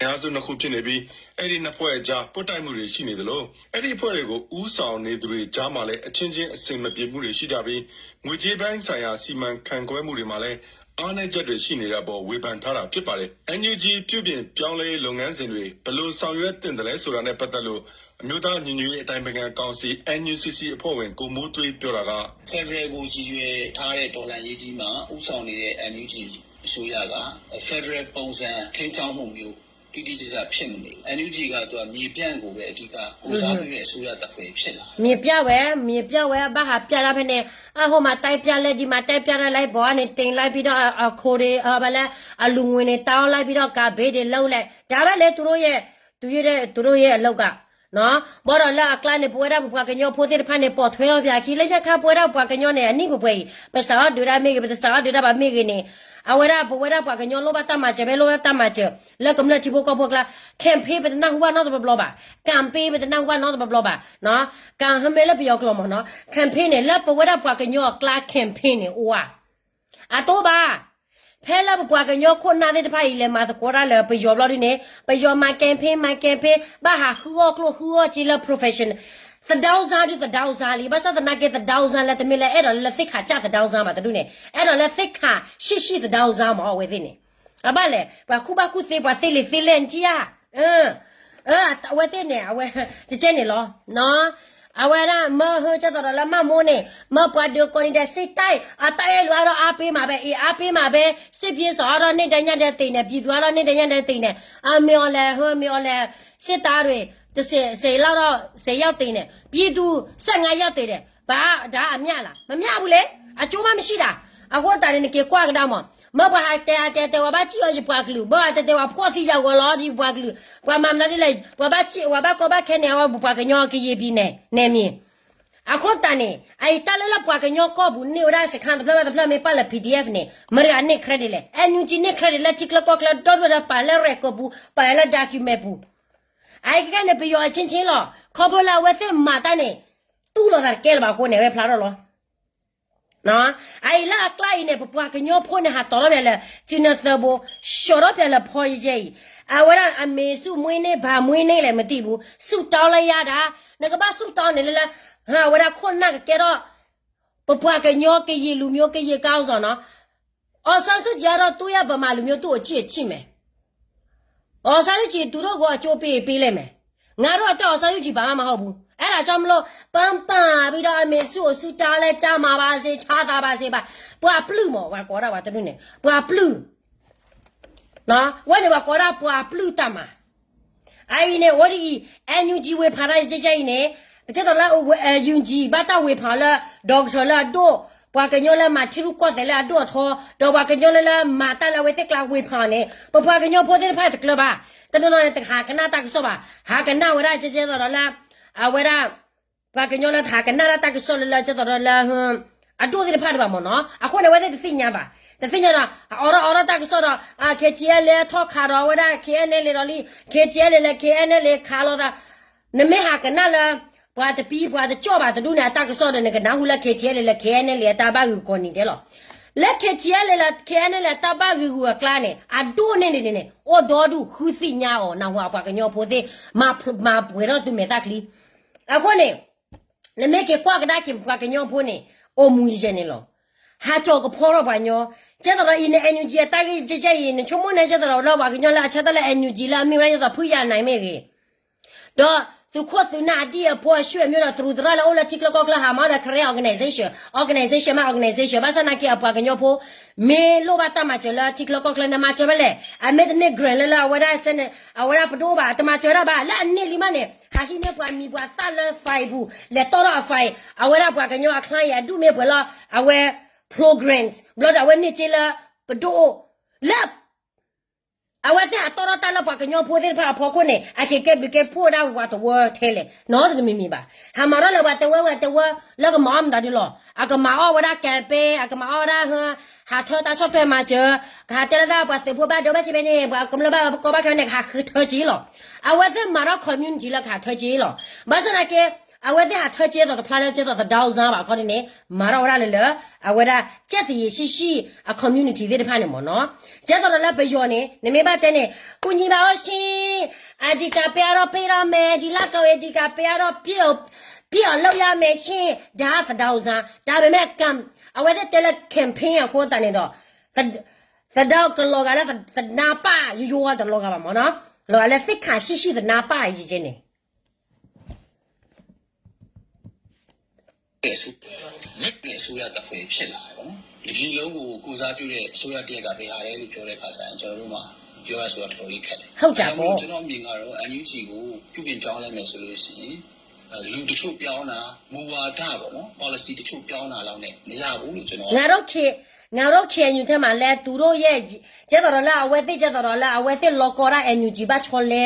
အင်အားစုနှစ်ခုဖြစ်နေပြီး အဲဒီနှစ်ဖွဲ့အကြား ပွတ်တိုက်မှုတွေရှိနေသလို အဲဒီအဖွဲ့တွေကို ဦးဆောင်နေသူတွေကြားမှာလည်း အချင်းချင်းအဆင်မပြေမှုတွေရှိကြပြီး ငွေကြေးပိုင်းဆိုင်ရာ စီမံခန့်ခွဲမှုတွေမှာလည်း အားနည်းချက်တွေရှိနေတဲ့အပေါ် ဝေဖန်ထားတာဖြစ်ပါတယ်။ NUG ပြုပြင်ပြောင်းလဲရေးလုပ်ငန်းစဉ်တွေ ဘယ်လိုဆောင်ရွက်သင့်သလဲဆိုတာနဲ့ပတ်သက်လို့ အမျိုးသားညီညွတ်ရေးအတိုင်ပင်ခံကောင်စီ NUCC အဖွဲ့ဝင် ကိုမိုးသွေးပြောတာက ဖက်ဒရယ်ကိုရည်ရွယ်ထားတဲ့တော်လှန်ရေးကြီးမှာ ဦးဆောင်နေတဲ့ NUG အစိုးရက ဖက်ဒရယ်ပုံစံထိန်းကျောင်းမှုမျိုး တိတိကျကျဖြစ်မနေဘူး။ NUG က သူက မြေပြန့်ကိုပဲ အဓိကကိုယ်စားပြုတဲ့အစိုးရတပ်ဖွဲ့ဖြစ်လာတယ်။ မြေပြန့်ဝဲ မြေပြန့်ဝဲ ဘၣ်ဟးပြန့်တၢ်ဖဲန့ၣ် အဟိုမှာ တိုက်ပြလိုက် ဒီမှာ တိုက်ပြလိုက် ဘီးဘၣ်န့ၣ် တင်လိုက်ပြီးတော့ အ အခွန်တွေ အ ဘၣ်လဲၣ် အလူငွေတွေ တောင်းလိုက်ပြီးတော့ ကဘ့တွေ လုပ်လိုက် ဒါပဲလေ သူတို့ရဲ့ သူတို့ရဲ့ သူတို့ရဲ့အလုပ်က ဘၣ်ဒီးလၢအကျါန့ၣ် ပဝဲဒၣ်ပပှၤကညီဖိသ့ၣ်တဖၣ်န့ၣ် ပိာ်ထွဲထီၣ်ပၠးခံ လၢညါခါပဝဲဒၣ်ပပှၤကညီန့ၣ် အနံၣ်ပှဲၤပှဲၤအံၤ ပစးထီၣ်ဒုးတၢ်မ့ၢ်ဂ့ၤ ပတစးထီၣ်ဒုးတၢ်ဘၣ်မ့ၢ်ဂ့ၤန့ၣ် အဝဲဒၣ်ပဝဲဒၣ်ပှၤကညီလိၣ်ဘၣ်တၢ်မၤစၢၤ ဖဲလိၣ်ဘၣ်တၢ်မၤစၢၤ လၢကမျၢၢ်ထံဖိကီၢ်ဖိအကျါ campaign ပတနၢ်ဟူဘၣ်နီတဘျီဘျီဘၣ် campaign ပတနၢ်ဟူဘၣ်နီတဘျီဘျီဘၣ် ကဟဲမ့ၢ်လၢပယီၤကျိာ်မ့ၢ်နီၤ campaign န့ၣ် လၢပဝဲဒၣ်ပှၤကညီအကျါ campaign န့ၣ် အိၣ်ဧါ အတအိၣ်ဘၣ် ဖဲလၢပပှၤကညီခိၣ်နၢ်သ့ၣ်တဖၣ်အံၤ လဲၤမၤသကိးတၢ်လၢပယီၤဘျီဒ်န့ၣ် ပယီၤမၤ campaign မၤ campaign ဘၣ်ဟးဃုအီၣ်ကျိၣ်ဃုအီၣ်စ့လၢ profession သဒါအူစၢ်ဒုးသဒါအူစၢ်လံ ဘၣ်ဆၣ်သနာ်က့ သဒါအူစၢ်လၢတမ့ၢ်လၢအဲၣ်ဒိးလၢသ့ၣ်ခးကၢ်သဒါအူစၢ်ဘၣ်တဒူၣ်န့ၣ် အဲၣ်ဒိးလၢသ့ၣ်ခး ရှိရှိသဒါအူစၢ်မ့ၢ်အဝဲသ့ၣ်န့ၣ် အဘၣ်လဲၣ် ပှၤကူၣ်ဘၣ်ကူၣ်သ့ ပှၤသ့လံာ်သ့လဲၢ်နထံၣ်ဧါ အဝဲသ့ၣ်န့ၣ် အဝဲ ကကဲန့ၣ်လီၤ အဝဲဒၣ်မၢဟၢကၢ်သိးဒီးလၢမၢ်မိၢ်န့ၣ် မၢပှၤဒုးကိးနံၤဒဲး စစ်တပ် အတၢ်အဲၣ်လူၤအါထီၣ်အါပ့ၤမးပဲ အါပ့ၤမးပဲ စစ်ပြေးရှောင်အါထီၣ်န့ၢ်ဒဲးညါဒဲးသ့ၣ်န့ၣ် ပြည်သူအါထီၣ်န့ၢ်ဒဲးညါဒဲးသ့ၣ်န့ၣ် အမ့ၢ်အီၤလဲၣ်ဟၢမ့ၢ်အီၤလဲၣ် စစ်သားတွေ တဆယ် ဆယ်လောက်တော့ ဆယ်ယောက်သေတယ် ပြည်သူ ဆယ့်ငါးယောက်သေတယ် ဘာ ဒါအမျှလား မမျှဘူးလေ အကျိုးမရှိတာ အဃိသတးန့ၣ် နက့ၤကွၢ်ကဒါမး မၢပှၤဟးတဲဟးတဲတဲ ပှၤဘၣ်စံၣ်အီၤယပှၤကလုာ် ဘၣ်ဟးတဲတဲ ပှၤဖှီၣ်သံယၤဂီၤလီၤ ယပှၤကလုာ် ပှၤမၤမနုၤလဲၣ် ပှၤဘၣ်စံၣ် ပှၤဘၣ်ကီဘၣ်ခဲန့ၣ် အဝဲပပှၤကညီကယံာ်ပံၤန့ၣ် နဲၣ်မံၤ အဃိသတးန့ၣ် အအံၤတၢ်လၢလၢပှၤကညီကီၢ်ပူၤန့ၢ်ဝဲဒၣ်စခန်းတဖျၢၣ်ဘၣ်တဖျၢၣ်မ့ၢ်ပာ်လၢ PDF န့ၣ် မတၤတဂၤန့ၢ် credit လဲၣ် NUG န့ၢ် credit လၢထံချၢကီၢ်ချၢဒီဒူၣ်ဒီးပာ်လၢ record ပူၤ ပာ်လၢ document ပူၤ အအံၤကဲန့ၣ် ပယီၤအချင်းချင်းလီၤ ခီဖျိလၢအဝဲသ့ၣ်မၤတၢ်န့ၣ် တူၢ်လိာ်သးတကဲလၢၤဘၣ်အဃိန့ၣ် အဝဲဖျါထီၣ်လီၤ အအံၤလၢအကျါအံၤန့ၣ် ပပှၤကညီဖိန့ၣ် ဟးတီၤထီၣ်ပၠးလၢ စုနၢသၢဘိ ဆှီထီၣ်ပၠးလၢဖီယဲၢ်အံၤ အဝဲဒၣ်အမေစုမွေးနေ့ ဘာမွေးနေ့လဲၣ် မသိဘူး ဆုတောင်းလိုက်ရတာ နကဘၣ်ဆုတောင်းန့ၣ်လၢလၢ အဝဲဒၣ်ခိၣ်နၢ်ကကဲထီၣ် ပပှၤကညီကယံာ်လူမျိုးကယံာ် ခေါင်းဆောင် နီၤ အောင်ဆန်းစုကြည်ကတော့ သူ့ရဲ့ဗမာလူမျိုး သူ့ကိုချစ်ချစ်မယ် အောင်ဆန်းစုကြည် သူတို့ကို အကျိုးပေးပေးလိမ့်မယ် ငါတို့အတွက် အောင်ဆန်းစုကြည် ဘာမှမဟုတ်ဘူး အဲဒါကြောင့်မလို့ ပန်ပန်ပြီးတော့ အမေစုကိုဆုတောင်းလဲ ကျန်းမာပါစေ ချမ်းသာပါစေပါ ပှၤပျုၢ်မး ပှၤကိးဒၣ်ပှၤတဒူၣ်န့ၣ် ပှၤပျုၢ် ဝဲန့ၣ် ပှၤကိးဒၣ်ပှၤပျုၢ်တၢ်မၤ အအံၤန့ၣ် အိၣ်ဒ်အံၤ NUG ဝေဖန်တာ ကဲကဲအံၤန့ၣ် ပကဲသိးလၢ NUG ဘၣ်တၢ်ဝေဖန်လၢ ဒီကထၢၣ်လၢအဒိၣ် ပှၤကညီလၢမၤထံရူၢ်ကီၢ်သဲးလၢအဒိၣ်အထီ ဒီးပှၤကညီလၢလၢမၤတၢ်လၢအဝဲသ့ၣ်ကျါဝေဖန်န့ၣ် ပပှၤကညီဖိသ့ၣ်တဖၣ်တကျၢၤဘၣ်. တနီၤနီၤန့ၣ် တဟးကနၣ်တၢ်ကစီၣ်ဘၣ်. ဟးကနၣ်ဝဲဒၣ်ကဲကဲသိးဒီးလၢ အဝဲဒၣ် ပှၤကညီလၢတဟးကနၣ်တၢ်ကစီၣ်လၢလၢကဲသိးဒီးလၢ အဒိၣ်သ့ၣ်တဖၣ်ဒံးဘၣ်မ့ၢ်နီၤ. အဃိန့ၣ် အဝဲသ့ၣ်တသ့ၣ်ညါဘၣ်. တသ့ၣ်ညါဒီး အအိးထီၣ်အိးထီၣ်တၢ်ကစီၣ်ဒီး KTLA ထီၣ်ခးဒီးအဝဲဒၣ် KNLA ဒီးလံ KTLA လၢ KNLA ခးလိာ်သး နမ့ၢ်ဟးကနၣ်လၢ ပှၤတပံၤပှၤတကၠီၣ်ဘၣ်တဒူၣ်န့ၣ် အတၢ်ကစီၣ်ဒီး နကနၢ်ဟူလၢ KTLA လၢ KNLA အတၢ်ဘၣ်ဂ့ၢ်ဂီၤန့ၣ်တဲလီၤ. လၢ KTLA လၢ KNLA အတၢ်ဘၣ်ဂ့ၢ်ဂီၤအကျါန့ၣ် အဒိၣ်န့ၢ်န့ၣ်န့ၣ် အိၣ်ဒီဒူၣ်ဃုသ့ၣ်ညါအီၤ နၢ်ဟူအပှၤကညီဖိသ့ၣ် မၤပှဲၤထီၣ်သုမဲာ်သၣ်ချံ. အဃိန့ၣ် နမ့ၢ်က့ၤကွၢ်ကဒါက့ၤပှၤကညီဖိန့ၣ် အိၣ်မူယဲၢ်န့ၣ်လီၤ. ဟးကၠီၤကဖီထီၣ်ပှၤကညီ ကဲသိးဒီးအံၤန့ၣ် NUG အတၢ်ဂ့ၢ်ကဲကဲအံၤ နဆိကမိၣ်န့ၣ် ကဲသိးဒီးလၢပှၤကညီလၢအဆၢတၢ်လၢ NUG လၢအမ့ၢ်ဝဲဒၣ် ကဲသိးဖုယၤနၤမ့ၢ်ဂ့ၤ ဒီးသုးခိၣ်သုးနၢ်အဒံၣ်အဖိအဆွေမျိုးဒီး သရူးသရၣ်လၢအိၣ်လၢထံချၢကီၢ်ချၢ ဟးမၤအီၣ်ဒီး Karen organization, organization မး organization ဘၣ်ဆၣ်နာ်က့ အပှၤကညီဖိ မ့ၢ်လိၣ်ဘၣ်တၢ်မၤစၢၤလၢထံချၢကီၢ်ချၢန့ၣ် မၤစၢၤဘၣ်လဲၣ်. အမ့ၢ်တန့ၢ် grant လၢလၢအဝဲဒၣ်စဲန့ၣ် အဝဲဒၣ်ပဒိၣ်ဘၣ် တမၤစၢၤဒၣ်ဘၣ် လၢအန့ၢ်လံမးန့ၣ် ဟးဟံးန့ၢ်ပှၤမံၤပှၤသၣ်လၢ file ပူၤ လဲၤတီၣ်ထီၣ်အ file အဝဲဒၣ်ပှၤကညီအ client အဒူၣ်မ့ၢ်ပှဲၤလီၤ အဝဲ program ဘျီဒီးအဝဲန့ၢ်စ့လၢ ပဒိၣ်အိၣ် လၢ အဝဲသ့ၣ်ဟးတီၣ်ထီၣ်တၢ်လၢပှၤကညီဖိသ့ၣ်တဖၣ်အဖီခိၣ်န့ၣ် အက့ၤကဲဘျုးကဲဖှိၣ်ဒၣ်ဝဲတဝၢထဲလဲၣ် နီတမံၤမံၤဘၣ်. ဟးမၤထီၣ်လၢပှၤတဝၢဝဲတဝၢ လၢကမၤအီၣ်မတၤဒုလီၤ. အကမၤအီၣ်ဝဲဒၣ် campaign အကမၤအီၣ်ဝဲဒၣ် ဟးထၢတၢ်ဆီၣ်ထွဲမၤစၢၤ ကဟးတဲလၢတၢ်ပှၤသုးဖိဘၣ်ဒိဘၣ်ထံးဖဲန့ၣ် ပှၤကမျၢၢ်ဘၣ်ကီဘၣ်ခဲန့ၣ် ကဟးဃုထၢက့ၤလီၤ. အဝဲသ့ၣ်မၤထီၣ် community လၢကဟးထၢက့ၤလီၤ. ဘၣ်ဆၣ်သနာ်က့ အဝဲသ့ၣ်ဟးထၢက့ၤသိးတဖျါလၢကဲသိးသဒါစါဘၣ်ခီန့ၣ်န့ၣ် မၤထီၣ်ဝဲဒၣ်လၢလၢ အဝဲဒၣ် ကဲသယံၤဆံးဆံး အ community သ့ၣ်တဖၣ်န့ၣ်မ့ၢ်နီၤ. ကဲသိးဒီးလၢပယီၤန့ၣ် နမ့ၢ်ဘၣ်တဲန့ၣ် ကူညီပါဦးရှင် အဓိကပေးအပ်တော့ပေးတော့မယ် ဒီလကုန်အဓိကပေးအပ်တော့ ပြည့်အောင်လုပ်ရမယ်ရှင် ဒါသဒါစါ ဒါပေမဲ့ ကမ် အဝဲသ့ၣ်တဲလၢ campaign အဃိသတးန့ၣ်ဒီး သဒါကလီၤဂာ်လၢသနါပၢ်ယိယိတလီၤဂာ်ဘၣ်မ့ၢ်နီၤ လီၤဂာ်လၢသ့ၣ်ခးဆံးဆံးသနါပၢ်ယဲၢ်န့ၣ် အစိုးရ မ့ၢ်အစိုးရတပ်ဖွဲ့ဖြစ်လာတယ်ပေါ့နော်။ တပြည်လုံးကိုကိုယ်စားပြုတဲ့အစိုးရတစ်ရပ်ကဘယ်ဟာလဲလို့ပြောတဲ့အခါကျရင်ကျွန်တော်တို့မှာပြောရဆိုတာတော်တော်လေးခက်တယ်။ ဟုတ်တာပေါ့။ ဒါကြောင့်မို့ကျွန်တော်အမြင်ကတော့ NUG ကိုပြုပြင်ပြောင်းလဲမယ်ဆိုလို့ရှိရင်အဲလူတချို့ပြောင်းတာမူဝါဒပေါ့နော် policy တချို့ပြောင်းတာလောက်နဲ့မရဘူးလို့ကျွန်တော် ငါတို့ K- ငါတို့ KNU ထဲမှာလည်း သူတို့ရဲ့ ကဲသိးဒီးလၢအဝဲသ့ၣ် ကဲသိးဒီးလၢအဝဲသ့ၣ်လီၤကီၢ်ဒၣ် NUG ဘၣ်ဆီလဲ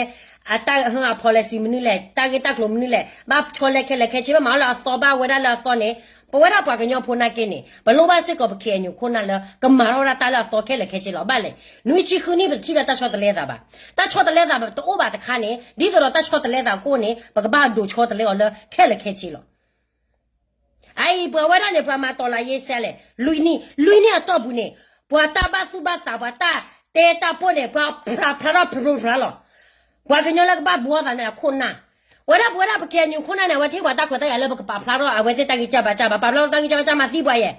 အတၢ်အ policy မနုၤလဲၣ် တၢ်ဂ့ၢ်တၢ်ကျိၤမနုၤလဲၣ် ဘၣ်ဆီလဲခဲလၢာ်ခဲဆ့ ဘၣ်မၤအီၣ်လၢအသီ ဘၣ်ဝဲဒၣ်လၢအသီန့ၣ် ပဝဲဒၣ်ပှၤကညီဖိနာ်က့န့ၣ် ပလိၣ်ဘၣ်စ့ၢ်ကီးပ KNU ခိၣ်နၢ်လၢ ကမၤထီၣ်ဝဲဒၣ်တၢ်လၢအသီခဲလၢာ်ခဲဆ့လီၤ. ဘၣ်လဲၣ် နွံဆံဃုနံၣ် ပတထံၣ်လၢတၢ်ဆီတလဲသးဘၣ်. တၢ်ဆီတလဲသးတအိၣ်ဘၣ်တခါန့ၣ် ဒ်သိးဒီးတၢ်ဆီတလဲသးအဃိန့ၣ် ပကဘၣ်ဒိးဆီတလဲအီၤလၢခဲလၢာ်ခဲဆ့လီၤ. အအံၤ ပှၤဝဲဒၣ်န့ၣ် ပှၤမၤတီၤလၢယဲၢ်စဲးလဲၣ် လွံၢ်နံၣ် လွံၢ်နံၣ်အတီၢ်ပူၤန့ၣ် ပှၤတၢ်ဘၣ်သူၣ်ဘၣ်သး ပှၤတၢ်တဲတၢ်ပိၢ်န့ၣ် ပှၤဖျးဖျါထီၣ်ဖျိဖျါလီၤ. ပှၤကညီလၢကဘၣ်ဘှီသးန့ၣ် အခိၣ်နၢ် ဝဲဒၣ်ပဝဲဒၣ်ပ KNU ခိၣ်နၢ်န့ၣ် အဝဲထံၣ်ပှၤတၢ်ခွဲးတၢ်ယာ်လၢပကပာ်ဖျါထီၣ်အဝဲသ့ၣ်တၢ်ဂံၢ်စၢ်ဘါစၢ်ဘၣ် ပာ်ဖျါထီၣ်တၢ်ဂံၢ်စၢ်ဘါစၢ်မၤသံပှၤယဲၢ်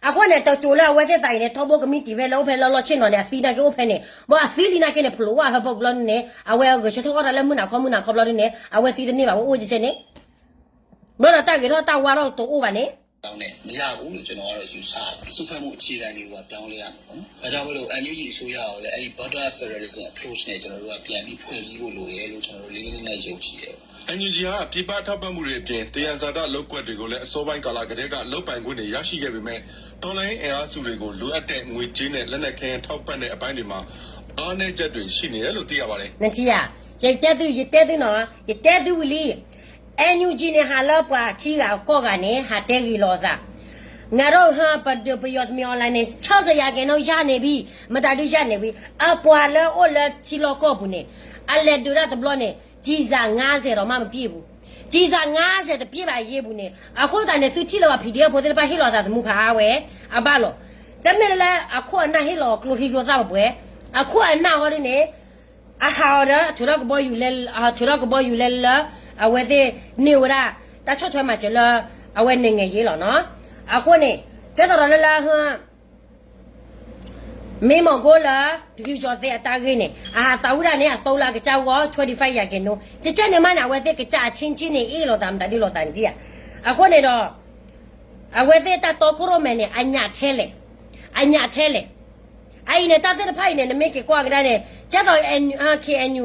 အဃိန့ၣ် တစိၤလၢအဝဲသ့ၣ်သးအံၤန့ၣ် ထီဘိကမံးတံာ်ဖဲလၢအိၣ်ဖဲလၢလီၢ်ဆ့ၣ်နီၤန့ၣ် အသံနာ်က့အိၣ်ဖဲန့ၣ် ဘၣ်အသံလံနာ်က့န့ၣ် ဖျိးဝဲဟၢဖၢပူၤလီၤန့ၣ် အဝဲဂဲၤဆၢထၢၣ်အီၣ်တၢ်လၢမုၢ်နၤခီမုၢ်နၤခီဘျီဒ်န့ၣ် အဝဲသံတန့ၢ်ဘၣ် ဝဲအိၣ်ကဲန့ၣ် ဘျီဒီးတၢ်ဂဲၤထီၣ်တၢ်ဝါထီၣ်တအိၣ်ဘၣ်န့ၣ် တောင်းနဲ့မရဘူးလို့ကျွန်တော်ကတော့ယူဆတယ်။ စုဖွဲ့မှုအခြေခံတွေကိုပါပြောင်းလဲရမယ်ပေါ့နော်။ ဒါကြောင့်မလို့ NUG အစိုးရကိုလည်းအဲ့ဒီ border federalism approach နဲ့ကျွန်တော်တို့ကပြန်ပြီးဖွဲ့စည်းဖို့လိုတယ်လို့ကျွန်တော်တို့လေးလေးနက်နက်ယုံကြည်တယ်။ NUG ဟာပြည်ပထောက်ပံ့မှုတွေအပြင်သယံဇာတလုပ်ကွက်တွေကိုလည်းအစောပိုင်းကာလကတည်းကလုပ်ပိုင်ခွင့်တွေရရှိခဲ့ပေမဲ့တော်လှန်ရေးအင်အားစုတွေကိုလိုအပ်တဲ့ငွေကြေးနဲ့လက်နက်ခဲယမ်းထောက်ပံ့တဲ့အပိုင်းတွေမှာအားနည်းချက်တွေရှိနေတယ်လို့သိရပါတယ်။ နထံၣ်ဧါ, ယတဲသု, ယတဲသုနီၤ, ယတဲသုဝံၤလံ. NUG န့ၣ် ဟးလၢပှၤထံဂၤကီၢ်ဂၤန့ၣ် ဟးတဲဂ့ၤလီၤအသး. ငါတို့ဟၢ ပဒုးပယီၤတမံၤ online န့ၣ် ခြောက်ဆယ်ရာခိုင်နှုန်း ရနေပြီ, မတၤဒုရနေပြီ. အပှၤလၢအိၣ်လၢထံလီၢ်ကီၢ်ပူၤန့ၣ် အလဲၤဒုးတၢ်တဘျီန့ၣ် ကျည်ဆံ ငါးဆယ်တောင်မှမပြည့်ဘူး. ကျည်ဆံ ငါးဆယ် တပြည့်ဘၣ်အရေးပူၤန့ၣ် အဃိသတးန့ၣ် သုထံၣ်လၢပှၤ PDF ဖိသ့ၣ်တဖၣ်ဟ့ၣ်လီၤသးသမူဖးဝဲ အဘၣ်လီၤ. တမ့ၢ်လၢအခိၣ်အနၢ်ဟ့ၣ်လီၤကျိဟံးကျိသၣ်ပှဲၤပှဲၤ, အခိၣ်အနၢ်ဟီဒ်န့ၣ် အဟးအီၤဒီး ထုးထီၣ်ကဘီယူၤလဲ, ထုးထီၣ်ကဘီယူၤလဲလၢ အဝဲသ့ၣ်န့ၢ်ဝဲဒၣ် တၢ်ဆီၣ်ထွဲမၤစၢၤလၢ အဝဲ နိုင်ငံရေး လီၤနီၤ. အဃိန့ၣ် ကဲသိးဒီးလၢလၢ ဟၢ မ့ၢ်မီၢ်ကိလၢ ဖုကၠီသ့အတၢ်ဂ့ၢ်န့ၣ် အဟးသးဝံၣ်ဒၣ်န့ၣ် အသီလၢအကစၢ်ဂီၢ် twenty-five ယၤက့ၤနိ ကကဲန့ၣ်မးန့ၣ် အဝဲသ့ၣ်ကစၢ်အဆ့ဆ့န့ၣ် အ့ၣ်လိာ်သးမတၤဒုးလိာ်သးန့ၣ်ဒံးဧါ. အဃိန့ၣ်ဒီး အဝဲသ့ၣ်တၢ်တီခိၣ်ရိၣ်မဲာ်န့ၣ် အညၣ်ထဲလဲၣ်, အညၣ်ထဲလဲၣ်. အအံၤန့ၣ် တၢ်သ့ၣ်တဖၣ်အံၤန့ၣ် နမ့ၢ်က့ၤကွၢ်ကဒါန့ၣ် ကဲသိး KNU,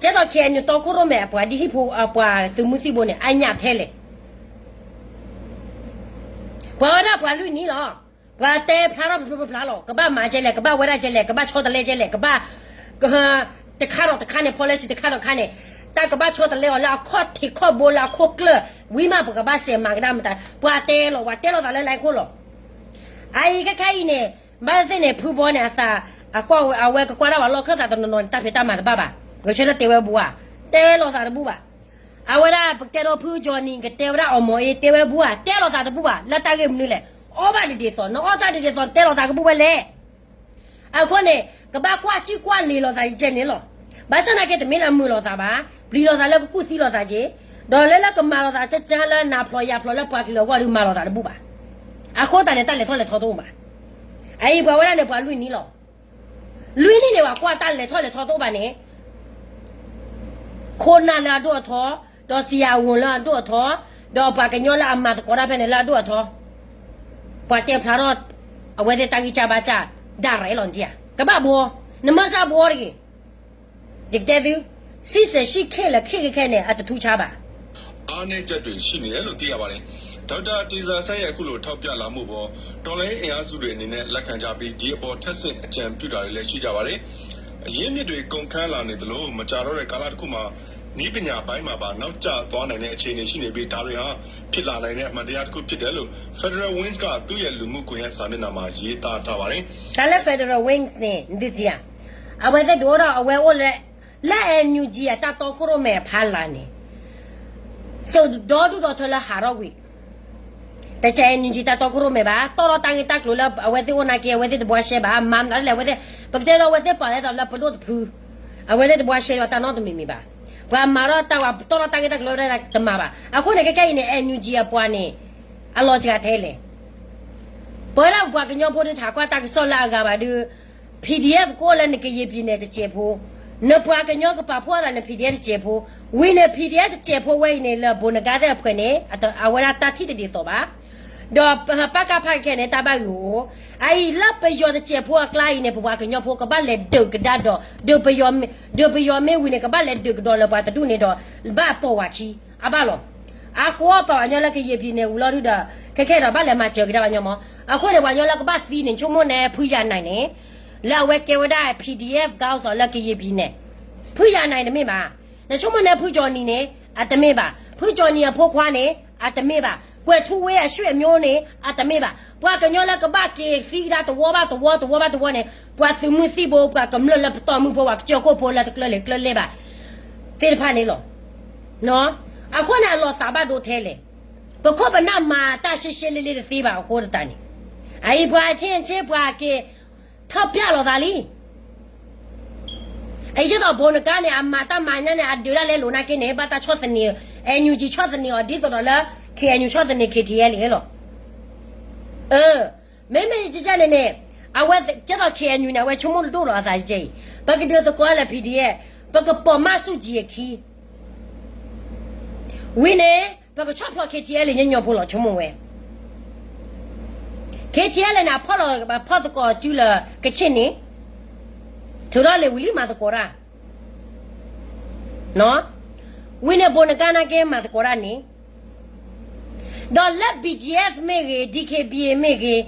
ကဲသိး KNU တီခိၣ်ရိၣ်မဲာ်အပှၤဒ်ဟံၣ်ဖိအပှၤသုးမုၢ်သံၣ်ဘိန့ၣ် အညၣ်ထဲလဲၣ်. ပှၤဝဲဒၣ်ပှၤလွံၢ်နံၣ်လီၤ. ပှၤတဲဖျါထီၣ်ဖျိဖျိဖျါလီၤ. ကဘၣ်မၤကဲလဲၣ်, ကဘၣ်ဝဲဒၣ်ကဲလဲၣ်, ကဘၣ်ဆီတလဲကဲလဲၣ်, ကဘၣ် တခါဒီးတခါန့ၣ် policy တခါဒီးတခါန့ၣ် တၢ်ကဘၣ်ဆီတလဲအီၤလၢအခီၣ်ထံးခီၣ်ဘိလၢအခိၣ်ကျၢၢ် ဝံၤမးပကဘၣ်စဲးမၤကဒါမတၤ ပှၤတဲလီၤ ပှၤတဲလိာ်သးလၢ line ခိၣ်လီၤ. အအံၤခဲခါအံၤန့ၣ် ဘၣ်သ့ၣ်န့ၣ် ဖုဘီန့ၣ်အသး အကွၢ်ဝဲ အဝဲကကွၢ်ဒၣ်ပှၤလီၢ်ခၢၣ်သးတနီၤနီၤန့ၣ် တၢ်ဖံးတၢ်မၤတဘၣ်ဘၣ်. ဂဲၤဆၢထၢၣ်တဲဝဲဘူးဧါ, တဲလိာ်သးတဘူၣ်ဘၣ်. အဝဲဒၣ်ပကတဲဒီးဖုကၠီနံၤ ကတဲဝဲဒၣ်အီၣ်မီၤအ့ တဲဝဲဘူးဧါ, တဲလိာ်သးတဘူၣ်ဘၣ်. လၢတၢ်ဂ့ၢ်မနုၤလဲၣ်, အီၣ်ဘၣ်ဒ်ဒ်သိး နအီၣ်တၢ်ဒ်ဒ်သိး နတဲလိာ်သးကဘူၣ်ဝဲလဲၣ်. အဃိန့ၣ် ကဘၣ်ကွၢ်စံၣ်ကွၢ်လ့ၤလိာ်သးယကဲန့ၣ်လီၤ. ဘၣ်ဆၣ်သနာ်က့ တမ့ၢ်လၢအမုာ်လိာ်သးဘၣ်, ပျံၤလိာ်သးလၢကကူၣ်သံလိာ်သးက့ၤ, ဒီးလၢလၢကမၤလိာ်သးကကါလၢနၤဖျိးယၤဖျိးလၢပှၤကလုာ်အဂီၢ်ဒီးမၤလိာ်သးတဘူၣ်ဘၣ်. အဃိသတးန့ၣ် တၢ်လဲၤထီၣ်လဲၤထီတအိၣ်ဘၣ်. အအံၤပှၤဝဲဒၣ်န့ၣ် ပှၤလွံၢ်နံၣ်လီၤ. လွံၢ်နံၣ်န့ၣ် ပှၤကွၢ်တၢ်လဲၤထီၣ်လဲၤထီတအိၣ်ဘၣ်န့ၣ် ခိၣ်နၢ်လၢအဒိၣ်အထီ, ဒီးစံယၤဝိၤလၢအဒိၣ်အထီ, ဒီးပှၤကညီလၢအမၤသကိးတၢ်ဖဲန့ၣ်လၢအဒိၣ်အထီ, ပှၤတဲဖျါထီၣ် အဝဲသ့ၣ်တၢ်ဂံၢ်စၢ်ဘါစၢ် ဒၣ်ရဲၣ်လီၤဒံးဧါ, ကဘၣ်ဘှီ, နမၢစၢ်ဘှီတဂ့ၤ. ယကတဲသု, စံၣ်စဲးဆံၣ်ခဲလၢာ်ခဲကဲခဲန့ၣ် အတထူးခြားဘၣ်. အားနည်းချက်တွေရှိနေတယ်လို့သိရပါတယ်. ဒေါက်တာတေဇာဆန်းရဲ့အခုလိုထောက်ပြလာမှုအပေါ် တော်လှန်ရေးအင်အားစုတွေအနေနဲ့လက်ခံကြပြီး ဒီအပေါ်ထပ်ဆင့်အကြံပြုတာတွေလည်းရှိကြပါတယ်. အရင်းအမြစ်တွေကုန်ခမ်းလာနေသလို မကြာတော့တဲ့ကာလတစ်ခုမှာ နည်းပညာပိုင်းမှာပါနောက်ကျသွားနိုင်တဲ့အခြေအနေရှိနေပြီး ဒါတွေဟာဖြစ်လာနိုင်တဲ့အမှန်တရားတစ်ခုဖြစ်တယ်လို့ Federal Wings ကသူ့ရဲ့လူမှုကွန်ရက်စာမျက်နှာမှာရေးသားထားပါတယ်. တၢ်လၢ Federal Wings န့ၣ် နသုစံးဧါ, အဝဲသ့ၣ်ဒိၣ်ထီၣ်အဝဲအိၣ်လၢ လၢ NUG အတၢ်တီခိၣ်ရိၣ်မဲာ်အဖီလာ်န့ၣ် သုးဒီဒူၣ်ဒီထၢလၢဟးထီၣ်ကွံာ် တကဲ NUG တၢ်တီခိၣ်ရိၣ်မဲာ်ဘၣ်, တီၣ်ထီၣ်တၢ်ဂ့ၢ်တၢ်ကျိၤလၢအဝဲသ့ၣ်အိၣ်နာ်က့ အဝဲသ့ၣ်တဘှါရှဲဘၣ်, မၤမနုၤလဲၣ် အဝဲသ့ၣ်, ပကတဲဒီးအဝဲသ့ၣ်ပာ်လဲသိးလၢပဒိၣ်တဖု, အဝဲသ့ၣ်တဘှါရှဲဒီးတၢ်နီတမံၤမံၤဘၣ်. ပှၤမၤထီၣ်တၢ်ဝဲ တီၣ်ထီၣ်တၢ်ဂ့ၢ်တၢ်ကျိၤတမၤဘၣ်. အဃိန့ၣ် ခဲကဲအံၤန့ၣ် NUG အပှၤန့ၣ် အလီၤစှၤထဲလဲၣ်. ပဝဲဒၣ်ပပှၤကညီဖိဒုးထးကွၢ်တၢ်ကစီၣ်လၢအဂၤဘၣ်ဒုး PDF ကအိၣ်လၢနကယံာ်ပံၤန့ၣ်တစဲးဖိ, နပှၤကညီကပာ်ဖှိၣ်သးလၢန PDF တစဲးဖိ, ဝံၤန့ၣ် PDF တစဲးဖိဝဲအံၤန့ၣ် လၢဘိးနကါသ့ၣ်အဖှဲးန့ၣ် အဝဲဒၣ်တၢ်ထံၣ်တဒ်သိးဘၣ်. ဒီးပကဖးခဲန့ၣ် တၢ်ဘၣ်ဂ့ၤအိၣ်, အအံၤလၢပယီၤတစဲးဖိအကျါအံၤန့ၣ် ပပှၤကညီဖိကဘၣ်လဲၤဒုးကဒါဒီး, ဒုးပယီၤမ့ၢ်ဝံၤန့ၣ် ကဘၣ်လဲၤဒုးကဒီးလၢပှၤတဒူၣ်န့ၣ်ဒီး ဘၣ်ပိာ်ဝဲခံ, အဘၣ်လီၤ. အကိးပှၤကညီလၢကယံာ်ပံၤန့ၣ် ဝံၤလီၤဒုးဒီး ခဲခဲဒီးဘၣ်လဲၤမၤစၢၤကဒါပှၤကညီမး. အဃိန့ၣ် ပှၤကညီလၢကဘၣ်သံန့ၣ် ဆိကမိၣ်န့ၣ်ဖုယၤနၢၤန့ၣ်, လၢအဝဲကဲဝဲဒၣ် PDF ကီၢ်စီၤလၢကယံာ်ပံၤန့ၣ်, ဖုယၤနၢၤန့ၣ်တမ့ၢ်ဘၣ်. နဆိကမိၣ်န့ၣ်ဖုကၠီနံၤန့ၣ် အတမ့ၢ်ဘၣ်. ဖုကၠီနံၤအဖိခွါန့ၣ် အတမ့ၢ်ဘၣ်. ကွဲးထူဝ့အဆွေမျိုးန့ၣ် အတမ့ၢ်ဘၣ်. ပှၤကညီလၢကဘၣ်က့ၤသံကဒါတဝီဘၣ်တဝီ တဝီဘၣ်တဝီန့ၣ် ပှၤသုးမုၢ်သံၣ်ဘိ ပှၤကမျၢၢ်လၢပတီၢ်မုၢ်ဖိ ပှၤကစၢၢ်ခိၣ်ဖိလၢတကျၢၤလံၤကျၢၤလဲၢ်ဘၣ် သ့ၣ်တဖၣ်န့ၣ်လီၤ. အဃိန့ၣ် အလီၤသးဘၣ်ဒိထဲလဲၣ်. ပခိၣ်ပနၢ်မၤတၢ်ရှဲရှဲလ့လ့တသ့ဘၣ်အဃိသတးန့ၣ်, အအံၤပှၤအဆ့ဆ့ပှၤက့ၤ ထီၣ်ပျဲလိာ်သးလံ. အအံၤဒ်သိးဘိးနကါန့ၣ် အမၤတၢ်မၤညါန့ၣ် အဒုးဒၣ်လဲာ်လိာ်နာ်က့န့ၣ် ဘၣ်တၢ်ဆီၣ်သနံး, NUG ဆီၣ်သနံးအီၤဒ်သိးဒီးလၢ KNU ဆီၣ်သနံး KTLA လီၤ. မ့မ့ၢ်ကကဲန့ၣ်န့ၣ် အဝဲကဲသိး KNU န့ၣ် အဝဲဆိကမိၣ်ဒိၣ်လီၤအသးကဲအံၤ, ပကဒုးသကိးလၢ PDF, ပကပိာ်မၢ်ဆူၣ်ကံၤအခံ ဝံၤန့ၣ် ပကဆီၣ်ဖျိး KTLA ညီညီဖိလီၤ ဆိကမိၣ်ဝဲ. KTLA န့ၣ် အဖီၣ်လီၤ အဖီၣ်သကိးစုလၢကဆ့ၣ်န့ၣ်, ထုးထီၣ်လံာ်ဝံၤလံမၤသကိးတၢ်, ဝံၤန့ၣ် ဘိးနကါနာ်က့မၤသကိးတၢ်န့ၣ်, ဒီးလၢ BGF မ့ၢ်ဂ့ၤ, DKBA မ့ၢ်ဂ့ၤ,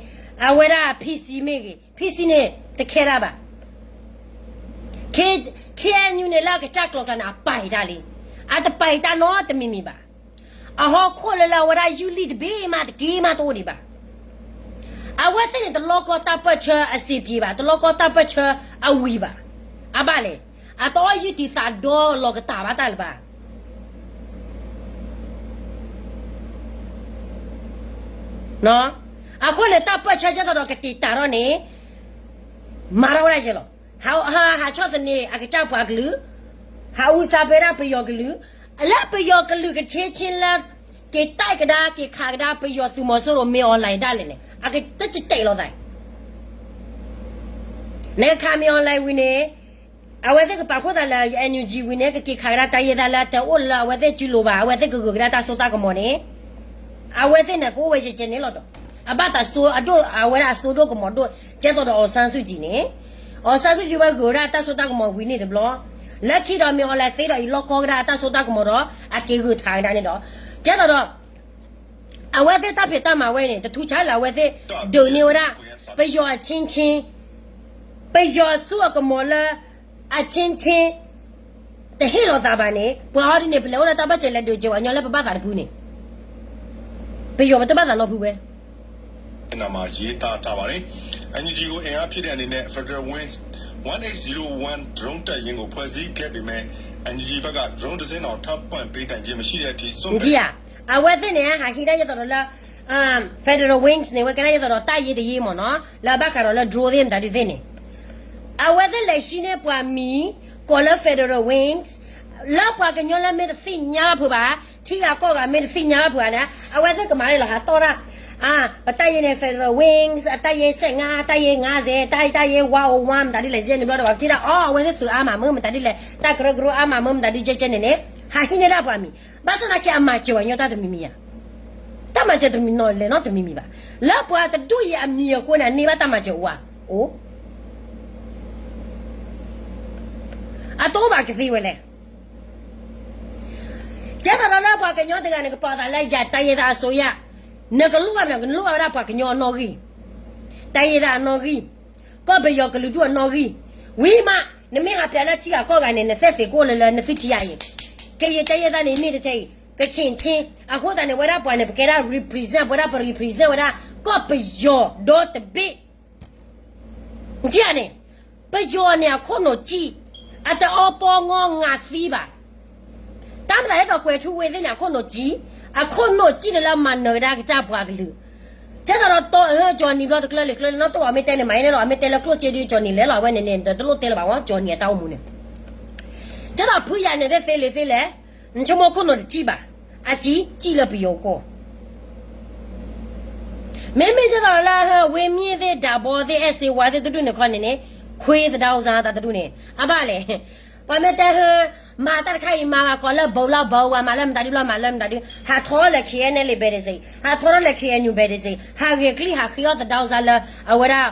အဝဲဒၣ် PC မ့ၢ်ဂ့ၤ, PC န့ၣ် တခဲတၢ်ဘၣ်. KNU န့ၣ် လၢအကစၢ်ကျိၤကျါန့ၣ် အပာ်အံၤတၢ်လံ, အတပာ်အံၤတၢ်နီတမံၤမံၤဘၣ်. အဟီၣ်ခိၣ်လၢလၢအဝဲဒၣ်ယုၢ်လံၢ်တဘ့ၣ်မးတက့ၢ်မးတအိၣ်ဒံးဘၣ်. အဝဲသ့ၣ်န့ၣ် တလီကီတၢ်ပၢၢ်ဆၢအစံးပျံၤဘၣ်, တလီကီတၢ်ပၢၢ်ဆၢအဝံၤဘၣ်. အဘၣ်လဲၣ်, အတအီၣ်ယုၢ်တံာ်သးဒီလီၤကတၢ်ဘၣ်တၢ်လၢၤဘၣ်. အဃိန့ၣ် တၢ်ပၢၢ်ဆၢကဲသိးဒီးကတံာ်တာ်ထီၣ်န့ၣ် မၤထီၣ်ဝဲဒၣ်ယဲလီၤ. ဟးဆီၣ်သနံးအကစၢ်ပှၤကလုာ်, ဟးအူစၢ်ပဝဲဒၣ်ပယီၤကလုာ်, လၢပယီၤကလုာ်ကဆ့ဆ့လၢ က့ၤတၢ်ကဒါ က့ၤခးကဒါပယီၤသုးမီၤစိရိၤမ့ၢ် online ဒၣ်လဲာ်န့ၣ် အကတတတဲာ်လိာ်သး. နကခးမ့ၢ် online ဝံၤန့ၣ်, အဝဲသ့ၣ်ကပာ်ဖှိၣ်သးလၢ NUG ဝံၤန့ၣ် ကက့ၤခးကဒါတၢ်ယဲၢ်သးလၢတအိၣ်လၢအဝဲသ့ၣ်စုလိၤဘၣ်, အဝဲသ့ၣ်ကဂုာ်ကဒါတၢ်စိတၢ်ကမီၤန့ၣ်, အဝဲသ့ၣ်န့ၣ် ကအိၣ်ဝဲကဲကဲန့ၣ်လီၤဒီး, အဘၣ်သးစိအဒိၣ် အဝဲဒၣ်အစိဒိၣ်ကမီၤဒိၣ် ကဲသိးဒီး အောင်ဆန်းစုကြည် န့ၣ်, အောင်ဆန်းစုကြည် ဝဲဂုာ်ကဒါတၢ်စိတၢ်ကမီၤဝံၤန့ၣ်တဘျီ, လၢခံဒီးမ့ၢ် online သ့ဒီးအံၤလီၢ်ကီကဒါအတၢ်စိတၢ်ကမီၤဒီး အက့ၤဂုာ်ထးကဒါန့ၣ်ဒီး, ကဲသိးဒီး အဝဲသ့ၣ်တၢ်ဖံးတၢ်မၤဝဲန့ၣ် တထူးဆါလၢအဝဲသ့ၣ်ဒုးန့ၢ်ဝဲဒၣ် ပယီၤအချင်းချင်း, ပယီၤအစိအကမီၤလၢ အချင်းချင်း တဟ့ၣ်လီၤသးဘၣ်န့ၣ် ပှၤဟီဒုန့ၣ် ပလဲၤအိၣ်လၢတၢ်ဘၣ်စၢၤလဲၤဒုးကဲပှၤကညီလၢပဘၣ်သးတဖုန့ၣ်, ပယီၤပတဘၣ်သးနီတဖုဝဲ မှာရေးသားထားပါတယ်။ အန်ယူဂျီကို အင်အားဖြည့်တဲ့အနေနဲ့ Federal Wings one eight zero one drone တပ်ရင်းကို ဖွဲ့စည်းခဲ့ပေမဲ့ အန်ယူဂျီ ဘက်က drone တစ်စင်းတောင် ထောက်ပံ့ပေးနိုင်ခြင်းမရှိတဲ့အထိ ဆုံးဖြတ် အဝဲသ့ၣ်န့ၣ် ဟးဟံးဒၣ်ယဲသိးဒီးလၢ Federal Wings န့ၣ် ဝဲကဲဒၣ်ယဲသိးဒီးတၢ်ယ့တယ့မ့ၢ်နီၤ လၢအဘၣ်ဃးဒီးလၢ drone သ့ၣ်မတၤဒုသ့ၣ်န့ၣ်, အဝဲသ့ၣ်လဲၤဟံးန့ၢ်ပှၤမံၤ ကိးလၢ Federal Wings လၢပှၤကညီလၢမ့ၢ်တသ့ၣ်ညါဘၣ်ဖုးဘၣ်, ထံဂၤကီၢ်ဂၤမ့ၢ်တသ့ၣ်ညါဘၣ်ဖုးဘၣ်န့ၣ် အဝဲသ့ၣ်ကမၤန့ၢ်လီၤဟးတီၢ်တၢ် ပတၢ်ယ့န့ၣ် Federal Wings အတၢ်ယ့စဲးငါ တၢ်ယ့ငါစဲး တၢ်ယ့ one oh one မတၤဒ်လဲၣ်ယဲန့ၣ်ဘျီဒီး ပှၤကထံၣ်ဒၣ်အီၤ အဝဲသ့ၣ်သုးအါမးမ့ၢ်မတၤဒ်လဲၣ် တၢ်ကရၢကရိအါမးမ့ၢ်မတၤဒ်ကဲကဲန့ၣ်န့ၣ် ဟးဟံးန့ၢ်ဒၣ်ပှၤမံၤ, ဘၣ်ဆၣ်သနာ်က့အမၤစၢၤဝဲညီတၢ်တမံၤမံၤဧါ, တၢ်မၤစၢၤတမံၤနီၤလဲၣ်နီတမံၤမံၤဘၣ်, လၢပှၤတဒူၣ်အံၤအမံၤအဃိန့ၣ် အန့ၢ်ဘၣ်တၢ်မၤစၢၤအိၣ်ဧါ, အိၣ် အတအိၣ်ဘၣ်ကသ့ဝဲလဲၣ် ကဲသိးဒီးလၢပှၤကညီတဂၤန့ၣ် ကပာ်သးလၢယၤတၢ်ယဲသးအစိုးရ, နကလိၣ်ဘၣ်မနုၤ နလိၣ်ဘၣ်ဝဲဒၣ်ပှၤကညီအနီၣ်ဂံၢ်, တၢ်ယဲသးအနီၣ်ဂံၢ်, ကီၢ်ပယီၤကလုာ်ဒူၣ်အနီၣ်ဂံၢ်, ဝံၤမး နမ့ၢ်ဟးပျးလၢထံဂၤကီၢ်ဂၤန့ၣ် နသဲသ့ၣ်ကအိၣ်လၢလၢနသုထံယၤအံၤ, ကယဲၢ်တၢ်ယဲသးန့ၣ် န့ၢ်တထဲအံၤ ကဆ့ၣ်ဆ့, အဃိသတးန့ၣ် ဝဲဒၣ်ပှၤန့ၣ် ပကဲဒၣ် represent ပဝဲဒၣ်ပ represent ဝဲဒၣ် ကီၢ်ပယီၤဒီတဘ့ၣ် နထံၣ်ဧါန့ၣ်, ပယီၤန့ၣ်အခိၣ်နူာ်စံၣ်, အတအီပီငီငၤသံဘၣ်. တၢ်မၤသးဒ်သိးကွဲၤထူဝ့သ့ၣ်န့ၣ် အခိၣ်နူာ်စံၣ်, အခိၣ်နူာ်စံၣ်လၢလၢမၤနၢၤကဒါကစၢ်ပှၤကလုာ်. ကဲသိးဒီးတီ ကၠီနံၤဘျီတကျၢလံၤကျၢလံၤနီတအိၣ်ဘၣ် မ့ၢ်တဲန့ၣ် မၤအံၤန့ၣ်လီၤ မ့ၢ်တဲလၢကျိၣ်စ့ဒ်ကၠီနံၤလဲၣ်လီၤ အဝဲန့ၣ်န့ၣ် တလိၣ်တဲလၢၤဘၣ်ဝဲ ကၠီနံၤအတၢ်အိၣ်မူန့ၣ်. ကဲသိးဖုယၤန့ၣ် သ့သ့လံသ့လဲၣ်, နဆိကမိၣ်ခိၣ်နူာ်တစံၣ်ဘၣ်, အစံၣ် စံၣ်လၢပယီၤကီၢ် မ့မ့ၢ်ဒ်သိးလၢ ဝ့မ့ၢ်သ့ၣ် ဒးဘီသ့ၣ် အဲၣ်စ့ဝါသ့ၣ် တဒူၣ်န့ၣ်ခီန့ၣ်န့ၣ်, ခွ့သဒၢစၢ်သးတဒူၣ်န့ၣ် အဘၣ်လဲၣ်. ပှၤမ့ၢ်တဲဟၢ မၤတၢ်တခါအံၤ မၤဂၤကီးလၢဘၢလီၤဘၢဝဲ မၤလၢမတၤဒ်ဘျီ မၤလၢမတၤဒ်, ဟးထီၣ်လၢ KNLA ဘဲဒ်စ့ၢ်, ဟးထီၣ်လၢ KNU ဘဲဒ်စ့ၢ်, ဟးဂဲၤကလံၣ်ဟးဃ့အီၣ်သဒၢစၢ်လၢ အဝဲဒၣ်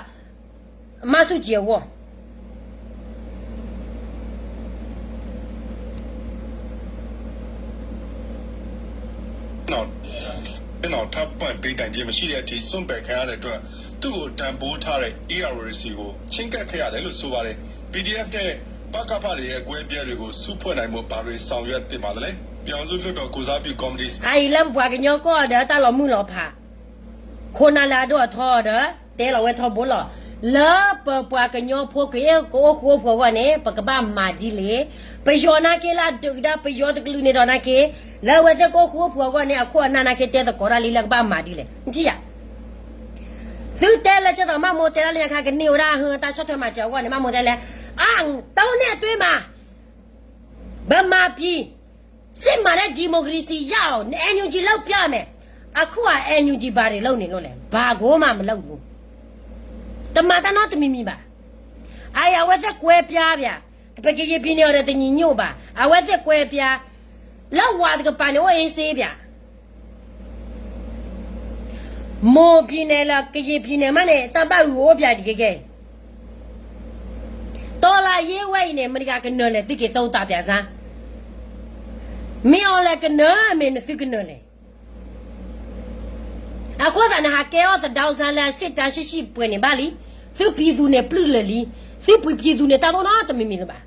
မၤဆူၣ်ကၠံအဂီၢ် ထောက်ပံ့ပေးနိုင်ခြင်းမရှိတဲ့အထိ စွန့်ပစ်ခံရတဲ့အတွက် သူ့ကိုတန်ဖိုးထားတဲ့ ဧရာဝတီကို ချဉ်းကပ်ခဲ့ရတယ်လို့ ဆိုပါတယ်။ ပီဒီအက်ဖ် နဲ့ ပကဖ တွေရဲ့ အကွဲအပြဲတွေကို စုဖွဲ့နိုင်ဖို့ ဘာတွေဆောင်ရွက်သင့်ပါသလဲ။ ပြည်ထောင်စုလွှတ်တော်ကိုယ်စားပြုကော်မတီ အံၤလၢပပှၤကညီကီၢ်ဒီး တၢ်လီၤမုၢ်လီၤဖး ခိၣ်နၢ်လၢအဒိၣ်အထီဒီး တဲလီၤဝဲထီဘိလီၤ. လၢပပှၤကညီဖိကအိၣ်ဃူအိၣ်ဖိးအဂီၢ်န့ၣ် ပကဘၣ်မၤဒ်လဲၣ်. ပယီၤနာ်က့လၢအဒုးကဒါပယီၤတကလုာ်န့ၣ်ဒီးနာ်က့, လၢအဝဲသ့ၣ်ကအိၣ်ဃူအိၣ်ဖိးအဂီၢ်န့ၣ် အခိၣ်အနၢ်နာ်က့တဲသကိးတၢ်လံလၢကဘၣ်မၤဒ်လဲၣ်. နထံၣ်ဧါ. သုတဲလၢကဲသိးမးမိၢ်တဲဒၣ်လၢညါခါ ကန့ၢ်ဝဲဒၣ်ဟၢ တၢ်ဆီၣ်ထွဲမၤစၢၤအဂီၢ်န့ၣ် မးမိၢ်တဲလဲၣ်, အါ တၢ်န့ၣ်အသွ့မး ဗမာပြည် စစ်မှန်တဲ့ ဒီမိုကရေစီရအောင် NUG လုပ်ပြမယ်. အခုက NUG ဘာတွေလုပ်နေလို့လဲ. ဘာကိုမှမလုပ်ဘူး. တမၤတၢ်နီတမံၤမံၤဘၣ်. အံၤ အဝဲသ့ၣ်ကွဲပြားဗျာ. ပကရင်ပြည်နယ်အံၤဒီး တညီညွတ်ဘၣ်. အဝဲသ့ၣ်ကွဲပြား လၢဝၤတကပၤန့ၣ် အိၣ်အ့စ့ဗျာ. မွန်ပြည်နယ်လၢ ကရင်ပြည်နယ်မးန့ၣ် တၢ်ဘၣ်ဂုာ်အိၣ်ပၠးဒံးကဲကဲ. တော်လှန်ရေးဝဲအံၤန့ၣ် မတၤတဂၤကနၢၤလဲၣ် သုက့ၤသုသးပၠးစၢ်. မ့ၢ်အီၤလဲၣ်ကနၢၤ မ့ၢ်နသုကနၢၤလဲၣ်. အဃိသတးန့ၣ် ဟးကဲအီၣ်သဒၢစၢ်လၢ စစ်တာရှစ်ရှစ် ပှဲၤန့ၣ်ဘၣ်လံ. သုပြည်သူန့ၣ်ပျုၢ်လၢာ်လံ. သုပှ့ၤပြည်သူန့ၣ် တၢ်တအိၣ်နီတမံၤမံၤလၢၤဘၣ်.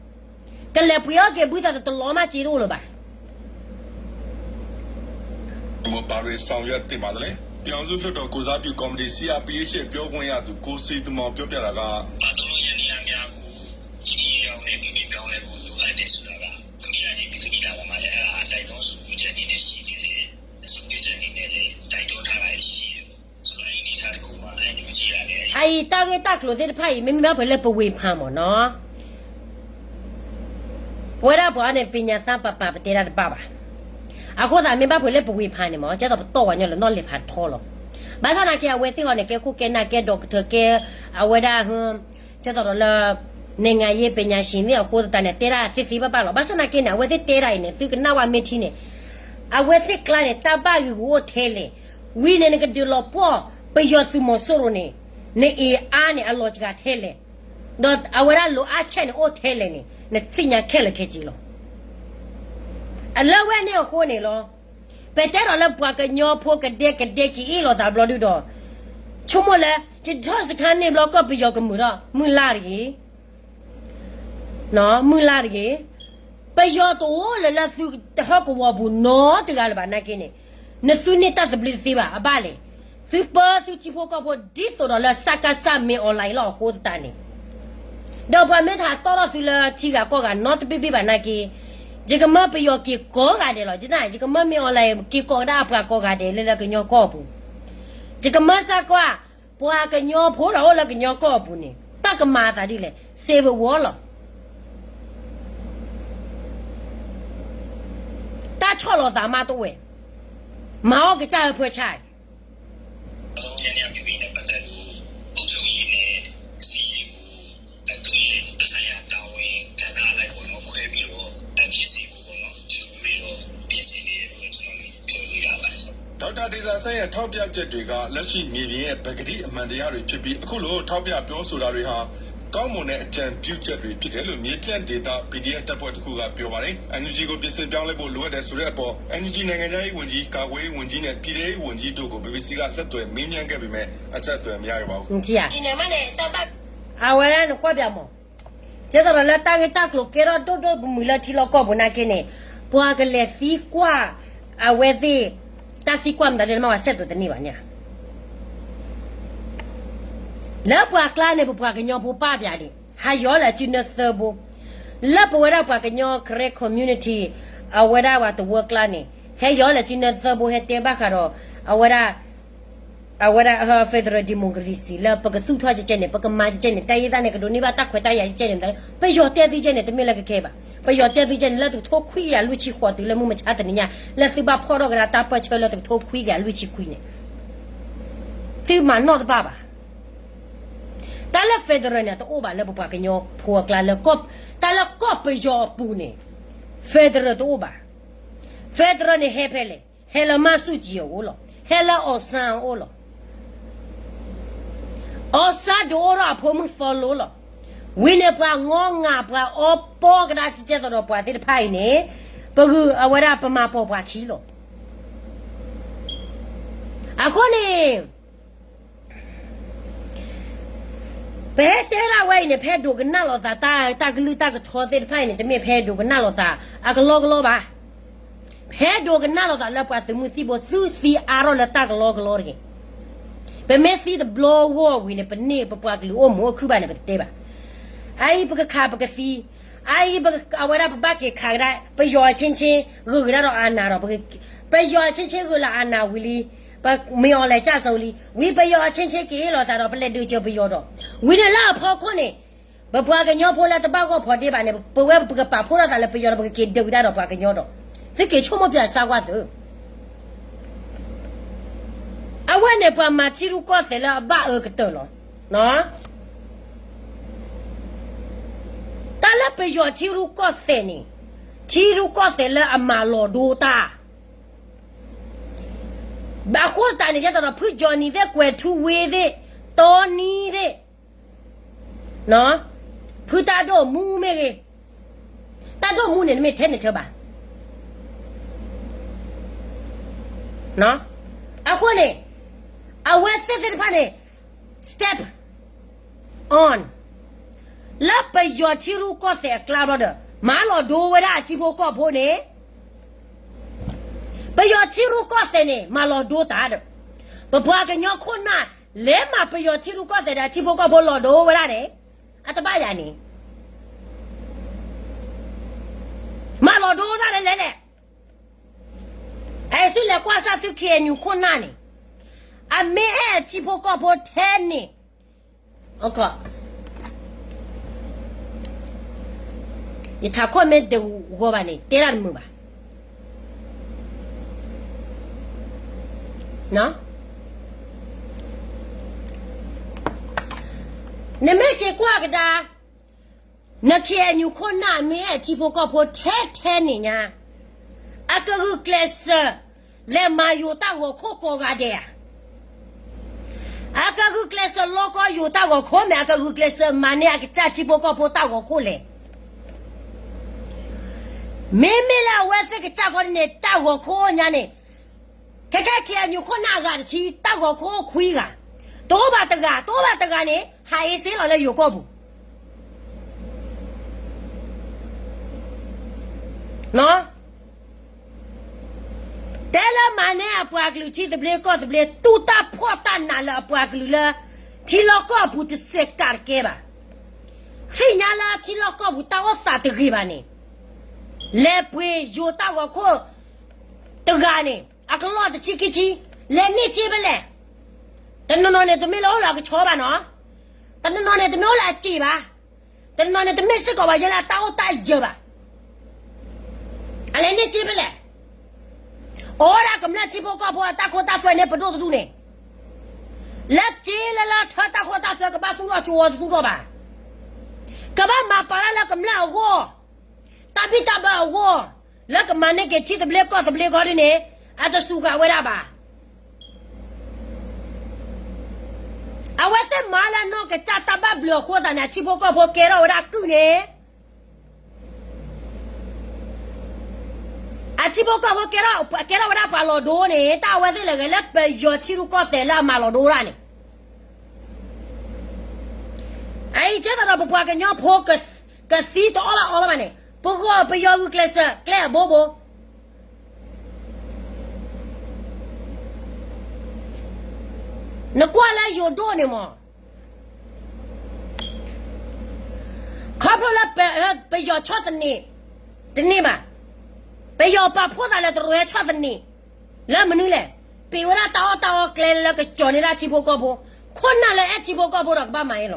ကလဲၤပှ့ၤအီၣ်က့ၤဘုသးတလီၤမး က့တအိၣ်လၢၤဘၣ်. ဘာတွေဆောင်ရွက်သင့်ပါသလဲ။ ပြည်ထောင်စုလွှတ်တော်ကိုယ်စားပြုကော်မတီ စီအာပီအ့ရှ် ပြောခွင့်ရသူ ကိုစည်သူမောင်ပြောပြတာက ဒီနေ့အမြင်ကို ကြည့်ရအောင်နဲ့ ပြုပြင်ပြောင်းလဲဖို့လိုအပ်တယ်ဆိုတာက ဒုတိယအကြိမ်ပြည်သူ့ညီလာခံမှာလည်း အဲ့ဒါအတိုက်တွန်းအဆိုပြုချက်အနေနဲ့ရှိတယ်။ အဆိုပြုချက်အနေနဲ့လည်း တိုက်တွန်းထားတာရှိတယ်။ ဆိုတော့ အဲ့ဒီအနေအထားတစ်ခုမှာ NUG ကလည်း အံၤတၢ်ဂ့ၢ်တၢ်ကျိၤသ့ၣ်တဖၣ်အံၤ မ့မ့ၢ်ဘၣ်ဖဲလၢပဝ့ၤဖးမ့ၢ်နီၤ ပဝဲဒၣ်ပှၤန့ၣ် ပညါသၣ်ပပာ်ပတဲဒၣ်တဘၣ်ဘၣ်. အဃိသတးမ့ၢ်ဘၣ်ဖဲလၢပဝ့ၤဖးန့ၣ်မ့ၢ် ကဲသိးပတီၢ်ဝဲညီလၢနီၣ်လဲၤဖးထီလီၤ. ဘၣ်ဆၣ်သနာ်က့ အဝဲသ့ၣ်ဟီန့ၣ် ကဲခိၣ်ကဲနၢ်ကဲ doctor ကဲ အဝဲဒၣ်ဟ ကဲသိးဒီးလၢ နဲၣ်ငါယ့ပညၣ်ၡံၣ်သ့ၣ်အဃိသတးန့ၣ် တဲဒၣ်သ့သ့ဘၣ်ဘၣ်လီၤ. ဘၣ်ဆၣ်သနာ်က့န့ၣ် အဝဲသ့ၣ်တဲဒၣ်အံၤန့ၣ် သုကနၣ်ဝဲမ့ၢ်ထံန့ၣ် အဝဲသ့ၣ်ကျါန့ၣ် တၢ်ဘၣ်ဂံၢ်ဂူာ်အိၣ်ထဲလဲၣ်. ဝံၤန့ၣ်နကဒုးလီၤပှီၢ် ပယီၤသုးမီၤစိရိၤန့ၣ် နအ့ၣ်အါန့ၣ် အလီၤစှၤထဲလဲၣ်. ဒီးအဝဲဒၣ်လိၣ်အါဆဲးန့ၣ်အိၣ်ထဲလဲၣ်န့ၣ် နသ့ၣ်ညါခဲလၢာ်ခဲဆ့လီၤ. အလၢဝဲန့ၣ်အဃိန့ၣ်လီၤ. ပတဲဒီးလၢပှၤကညီဖိကဒဲကဒဲက့ၤအ့ၣ်လိာ်သးဘျီဒုဒီး ဆိကမိၣ်လၢ ယထီၣ်စခါန့ၣ်ဘျီ ကီၢ်ပယီၤကမုာ်ဒီး မုၢ်လၢ်တဂ့ၤ, မုၢ်လၢ်တဂ့ၤ. ပယီၤတအိၣ်လၢၤလၢသုဟီၣ်ကဝီၤပူၤနီတဂၤလၢၤဘၣ်နာ်က့န့ၣ် နသုန့ၢ်တၢ်သဘျ့တသ့ဘၣ် အဘၣ်လဲၣ်. သုပၢသုထံဖိကီၢ်ဖိဒ်သိးဒီးလၢ စကစ မ့ၢ်အီၣ်လဲၣ်လီၤအဃိသတးန့ၣ် ဒီးပှၤမ့ၢ်ထးတီထီၣ်သုလၢထံဂၤကီၢ်ဂၤနီတဘ့ၣ်ဘ့ၣ်ဘၣ်နာ်က့ ယကမၢပယီၤက့ၤကိးဂၤဒဲးလီၤ. ယကမၢမ့ၢ်အီၣ်လဲၣ်က့ၤကိးကဒါအပှၤကိးဂၤဒဲးလၢလၢကညီကီၢ်ပူၤ, ယကမၢစ့ၢ်ကီး ပှၤကညီဖိလီၤအိၣ်လၢကညီကီၢ်ပူၤန့ၣ် တၢ်ကမၤအသးဒ်လဲၣ် civil war လီၤ. တၢ်ဆီၣ်လီၤသးမးတအိၣ်ဝဲ, မၤအီၣ်ကစၢ်ဧၢဖၢဆါအံၤ အုပ်ချုပ်ရေးနဲ့ စစ်ရေးကို အသွင်ဆိုင်ရာတာဝန်ကဏ္ဍအလိုက်ပေါ့နော် ခွဲပြီးတော့ ဖြစ်စဉ်ကိုပေါ့နော် ကျွန်တော်တို့တွေတော့ ပြင်ဆင်နေတယ်လို့တော့ ကျွန်တော်တို့ ပြောလို့ရပါတယ်။ ဒေါက်တာတေဇာဆန်းရဲ့ ထောက်ပြချက်တွေက လက်ရှိမြေပြင်ရဲ့ ပကတိအမှန်တရားတွေဖြစ်ပြီး အခုလို ထောက်ပြပြောဆိုတာတွေဟာ ကောင်းမွန်တဲ့အကြံပြုချက်တွေဖြစ်တယ်လို့ မြေပြန့်ဒေသ ပီဒီအက်ဖ် တပ်ဖွဲ့တစ်ခုက ပြောပါတယ်။ အန်ယူဂျီကို ပြင်ဆင်ပြောင်းလဲဖို့ လိုအပ်တယ်ဆိုတဲ့အပေါ် အန်ယူဂျီ နိုင်ငံခြားရေးဝန်ကြီး၊ ကာကွယ်ရေးဝန်ကြီးနဲ့ ပြည်ထဲရေးဝန်ကြီးတို့ကို ဘီဘီစီက ဆက်သွယ်မေးမြန်းခဲ့ပေမဲ့ အဆက်အသွယ်မရခဲ့ပါဘူး။ အဝဲဒၣ်နကွၢ်ပြမး, ကဲသိးဒီးလၢတၢ်ဂ့ၢ်တၢ်ကျိၤကဲထီၣ်ဒိၣ်ဒိၣ်ပမုာ်လၢထံလီၢ်ကီၢ်ပူၤနာ်က့န့ၣ် ပှၤကလဲၤသံကွၢ်အဝဲသ့ၣ် တၢ်သံကွၢ်မတၤဒ်န့ၣ်မ့ၢ်ပှၤဆဲးသိးတန့ၢ်ဘၣ်န့ၣ် လၢပှၤကျါန့ၣ် ပပှၤကညီဖိပာ်ဖျါဒံး ဟးယီၤလၢစုနၢသၢဘိ, လၢပဝဲဒၣ်ပှၤကညီ Karen community အဝဲဒၣ်ပှၤတဝၢကျါန့ၣ် ဟဲယီၤလၢစုနၢသၢဘိ ဟဲတဲဘၣ်ဃးဒီး အဝဲဒၣ် အဝဲဒၣ် federal democracy လၢပကသူၣ်ထီၣ်ကကဲန့ၣ် ပကမၤကကဲန့ၣ် တၢ်ယံသးန့ၣ် ကဒိးန့ၢ်ဘၣ်တၢ်ခွဲးတၢ်ယာ်ကကဲန့ၣ် ပယီၤတဲသုကဲန့ၣ် တမ့ၢ်လၢကခဲဘၣ်. ပယီၤတဲသုကဲန့ၣ် လၢတကထိခွံကယၤလွံၢ်ဆံဃိးတုၤလၢမုၢ်မဆါတနံၤညါ လၢသုဘၣ်ဖီၣ်ထီၣ်ကဒါတၢ်ပၢၢ်ဆၢလၢတကထိခွံကယၤလွံၢ်ဆံခွံန့ၣ် သုမၤနီၣ်တဘၣ်ဘၣ်. တၢ်လၢ federal န့ၣ် တအိၣ်ဘၣ်လၢပပှၤကညီဖိအကျါလၢ တၢ်လၢကီၢ်ပယီၤအပူၤန့ၣ် federal တအိၣ်ဘၣ်. federal န့ၣ်ဟဲဖဲလဲၣ်, ဟဲလၢမၢ်ဆူၣ်ကၠံအအိၣ်လီၤ, ဟဲလၢအီၣ်စၣ်အအိၣ်လီၤ. အီၣ်စၣ်ဒုးအိၣ်ထီၣ်အဖိမုၣ် follow လီၤ. ဝံၤန့ၣ်ပှၤငီငၤ ပှၤအီပီကဒါကကဲသိးဒီးပှၤသ့ၣ်တဖၣ်အံၤန့ၣ် ပဂုာ်အဝဲဒၣ်ပမၤပိာ်ပှၤခံလီၤ. အဃိန့ၣ် ပဟဲတဲဒၣ်ဝဲအံၤန့ၣ် ဖဲဒိကနၣ်လိာ်သး တၢ်ကလုၢ်တၢ်ကထီသ့ၣ်တဖၣ်အံၤန့ၣ် တမ့ၢ်ဖဲဒိကနၣ်လိာ်သးအကလီကလီဘၣ်. ဖဲဒိကနၣ်လိာ်သးလၢပှၤသုးမုၢ်သံၣ်ဘိ သုသံအါထီၣ်လၢတၢ်ကလီကလီတဂ့ၤ. ပမ့ၢ်သံတဘျီဂီၢ်ဝံၤန့ၣ် ပန့ၢ်ပပှၤကလုာ်အိၣ်မုာ်အိၣ်ခုၣ်ဘၣ်န့ၣ် ပတတဲဘၣ်. အအံၤပကခးပကသံ, အအံၤအဝဲဒၣ်ပဘၣ်က့ၤခးကဒါ ပယီၤအဆ့ဆ့ ဂုာ်ကဒါဒီးအနၢ်ဒီး ပယီၤအဆ့ဆ့ဂုာ်လီၤအနၢ်ဝံၤလံ, ပမ့ၢ်အီၤလဲၤကၢ်စၢၤဝံၤလံ, ဝံၤပယီၤအဆ့ဆ့က့ၤအ့ၣ်လိာ်သးဒီး ပလဲၤဒုးကၢပယီၤဒီး ဝံၤန့ၣ်လၢအဖီခိၣ်န့ၣ် ပပှၤကညီဖိလၢတဘၣ်ဂီၢ်ဖိးဒ့ဘၣ်န့ၣ် ပဝဲပကပာ်ဖှိၣ်ထီၣ်သးလၢပယီၤဒီး ပကက့ၤဒုးကဒါဒီးပှၤကညီဒီး သုက့ၤဆိကမိၣ်ပၠးစၢ်ကွၢ်သု အဝဲန့ၣ်ပှၤမၤထံရူၢ်ကီၢ်သဲးလၢအဘၣ်အၢကတၢၢ်လီၤ. တၢ်လၢပယီၤထံရူၢ်ကီၢ်သဲးန့ၣ် ထံရူၢ်ကီၢ်သဲးလၢအမၤလီၤဒိတၢ် ဘၣ်ဃိသတးန့ၣ် ယဲသိးဒီး ဖုကၠီနံၤသ့ၣ် ကွဲၤထူဝ့သ့ၣ် တီနံသ့ၣ် ဖုတၢ်ဒိၣ်မူမ့ၢ်ဂ့ၤ, တၢ်ဒိၣ်မူန့ၣ် နမ့ၢ်ထဲန့ၣ်ထၢဘၣ်. အဃိန့ၣ် အဝဲသ့ၣ်သ့ၣ်တဖၣ်န့ၣ် step on လၢပယီၤထံရူၢ်ကီၢ်သဲးအကျါဘျီဒီး မၤလီၤဒိဝဲဒၣ်အထံဖိကီၢ်ဖိန့ၣ် ပယီၤထံရူၢ်ကီၢ်သဲးန့ၣ် မၤလီၤဒိတၢ်ဒီး ပပှၤကညီခိၣ်နၢ် လဲၤမၤပယီၤထံရူၢ်ကီၢ်သဲးဒီး အထံဖိကီၢ်ဖိလီၤဒိဝဲဒၣ်န့ၣ် အတဘၣ်ယၤန့ၣ် မၤလီၤဒိတၢ်လဲၣ်လဲၣ်လဲၣ်. အအံၤသုလဲၤကွၢ်စၢ်သု ခ့ၣ်အဲၣ်ယူၣ် ခိၣ်နၢ်န့ၣ် အမ့ၢ်အဲၣ်အထံဖိကီၢ်ဖိထဲန့ၣ် ယထးခိၣ်မ့ၢ်တဂီၤဘၣ်န့ၣ် တဲဒၣ်တမုာ်ဘၣ်. နမ့ၢ်က့ၤကွၢ်ကဒါ, န ခ့ၣ်အဲၣ်ယူၣ် ခိၣ်နၢ်မ့ၢ်အဲၣ်ထံဖိကီၢ်ဖိထဲထဲန့ၣ်ညါ, အကဂုာ်ကျဲးစၢး လဲၤမၤယိၤတၢ်ဂီၤခိၣ်ကိးဂၤဒဲးဧါ. အကဂုာ်ကျဲးစၢးလီကီယိၤတၢ်ဂီၤခိၣ်မ့ၢ် အကဂုာ်ကျဲးစၢးမၤန့ၢ်အကစၢ်ထံဖိကီၢ်ဖိတၢ်ဂီၤခိၣ်လဲၣ်. မ့မ့ၢ်လၢအဝဲသ့ၣ်ကစၢ်ခီန့ၣ် တၢ်ဂီၤခိၣ်အိၣ်ညါန့ၣ်, ခဲကဲ ခ့ၣ်အဲၣ်ယူၣ် ခိၣ်နၢ်အဂၤတဆံ တၢ်ဂီၤခိၣ်အိၣ်ခွံဂၤ, တအိၣ်ဘၣ်တဂၤ, တအိၣ်ဘၣ်တဂၤန့ၣ် ဟးအ့စ့လီၤလၢယိၤကီၢ်ပူၤ တဲလၢမၤန့ၢ်အပှၤကလုာ်ထံသဘျ့ကီၢ်သဘျ့ တူၢ်တၢ်ဖှီၣ်တၢ်နးလၢအပှၤကလုာ်လၢ ထံလီၢ်ကီၢ်ပူၤတစဲးကးတကဲဘၣ်. သ့ၣ်ညါလၢထံလီၢ်ကီၢ်ပူၤတၢ်အိၣ်သးတဂ့ၤဘၣ်န့ၣ်, လဲၤပှ့ၤယိၤတၢ်ဂီၤခိၣ်တဂၤန့ၣ် အကလီၢ်တဆံခံဆံ, လဲၤန့ၢ်စ့ဖဲလဲၣ်. တနီၤနီၤန့ၣ် တမ့ၢ်လၢအိၣ်လၢအကဆီဘၣ်နီၤ, တနီၤနီၤန့ၣ် တမ့ၢ်အိၣ်လၢအစ့ဘၣ်, တနီၤန့ၣ် တမ့ၢ်စ့ၢ်ကီးဘၣ်ယဲလၢအတၢ်အိၣ်တၢ်ယၢၤဘၣ်. အလဲၤန့ၢ်စ့ဖဲလဲၣ်. အိၣ်ဒၣ်ကမျၢၢ်ထံဖိကီၢ်ဖိအတၢ်ခိတၢ်သွဲန့ၣ် ပဒိၣ်တဒူၣ်န့ၣ်, လၢစ့လၢလၢထၢတၢ်ခိတၢ်သွဲကဘၣ်သူၣ်ထီၣ်ကၠိဝီတသူၣ်ထီၣ်ဘၣ်. ကဘၣ်မၤပာ်လၢလၢကမျၢၢ်အဂီၢ်, တၢ်ဘံၣ်တၢ်ဘၢအဂီၢ်, လၢကမၤန့ၢ်က့ၤထံသဘျ့ကီၢ်သဘျ့ခီဒ်န့ၣ် အတစူၤဃာ်ဝဲဒၣ်ဘၣ်. အဝဲသ့ၣ်မၤလၢနီၢ်ကစၢ်တၢ်ဘၣ်ဘျုးအဃိသတးန့ၣ် အထံဖိကီၢ်ဖိကဲထီၣ်ဝဲဒၣ်ကုၢ်န့ၣ် အထံဖိကီၢ်ဖိကဲထီၣ်ဝဲဒၣ်ပှၤလီၤဒိန့ၣ် တၢ်အဝဲသ့ၣ်လဲၤဂဲၤလၢပယီၤထံရူၢ်ကီၢ်သဲးလၢအမၤလီၤဒိဒၣ်န့ၣ်, အအံၤကဲသိးဒီးပပှၤကညီဖိ ကသံတအီၣ်ဘၣ်အီဘၣ်ဘၣ်န့ၣ် ပဂီၢ်ပယီၤဂုာ်ကျဲးစၢးကျဲအဘိဘိ နကွၢ်လၢယိၤဒိၣ်န့ၣ်မး, ခီဖျိလၢ ပယီၤဆီၣ်သနံး တန့ၢ်ဘၣ်, ပယီၤပာ်ဖှိၣ်သးလၢတရူးဟဲဆီၣ်သနံး လၢမနုၤလဲၣ်, ပ့ၤဝဲဒၣ်တၢ်အီၣ်တၢ်အီကျဲလၢကကၠီၤန့ၢ်ဒၣ်ထံဖိကီၢ်ဖိ, ခိၣ်နၢ်လၢအဲၣ်ထံဖိကီၢ်ဖိဒီးကဘၣ်မၤအံၤလီၤ,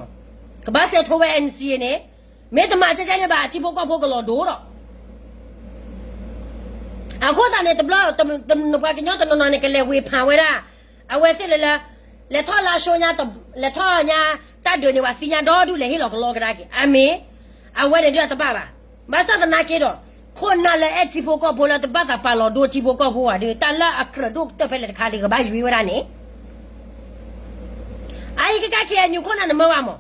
ကဘၣ်စဲးထိဝဲ NCA န့ၣ်, မ့ၢ်တမၤကဲကဲန့ၣ်ဘၣ် အထံဖိကီၢ်ဖိကလီၤဒိဒီး အဃိသတးန့ၣ် တဘျီ နပှၤကညီတနီၤနီၤန့ၣ် ကလဲၤဝ့ၤဖးဝဲဒၣ် အဝဲသ့ၣ်လၢလၢ လဲၤထီၣ်လၢအဆိညါ လဲၤထီၣ်ညါတၢ်ဒုးန့ၣ် ပှၤသ့ၣ်ညါဒီဒူၣ်လဲၤဟ့ၣ်လီၤကလီကဒါက့ၤ အမ့ၢ် အဝဲန့ၣ်ဒုးအတဘၣ်ဘၣ်. ဘၣ်ဆၣ်သနာ်က့ဒီး ခိၣ်နၢ်လၢအဲၣ်ထံဖိကီၢ်ဖိလၢတဘၣ်သးပာ်လီၤဒိထံဖိကီၢ်ဖိဘၣ်ဒီး တၢ်လၢအကြၢးဒိၣ်ကတၢၢ်ဖဲလဲၣ်တခါဒီး ကဘၣ်ယွ့ဝဲဒၣ်န့ၣ် အအံၤကကဲ ခ့ၣ်အဲၣ်ယူၣ် ခိၣ်နၢ်န့ၣ်မၢဝဲမး,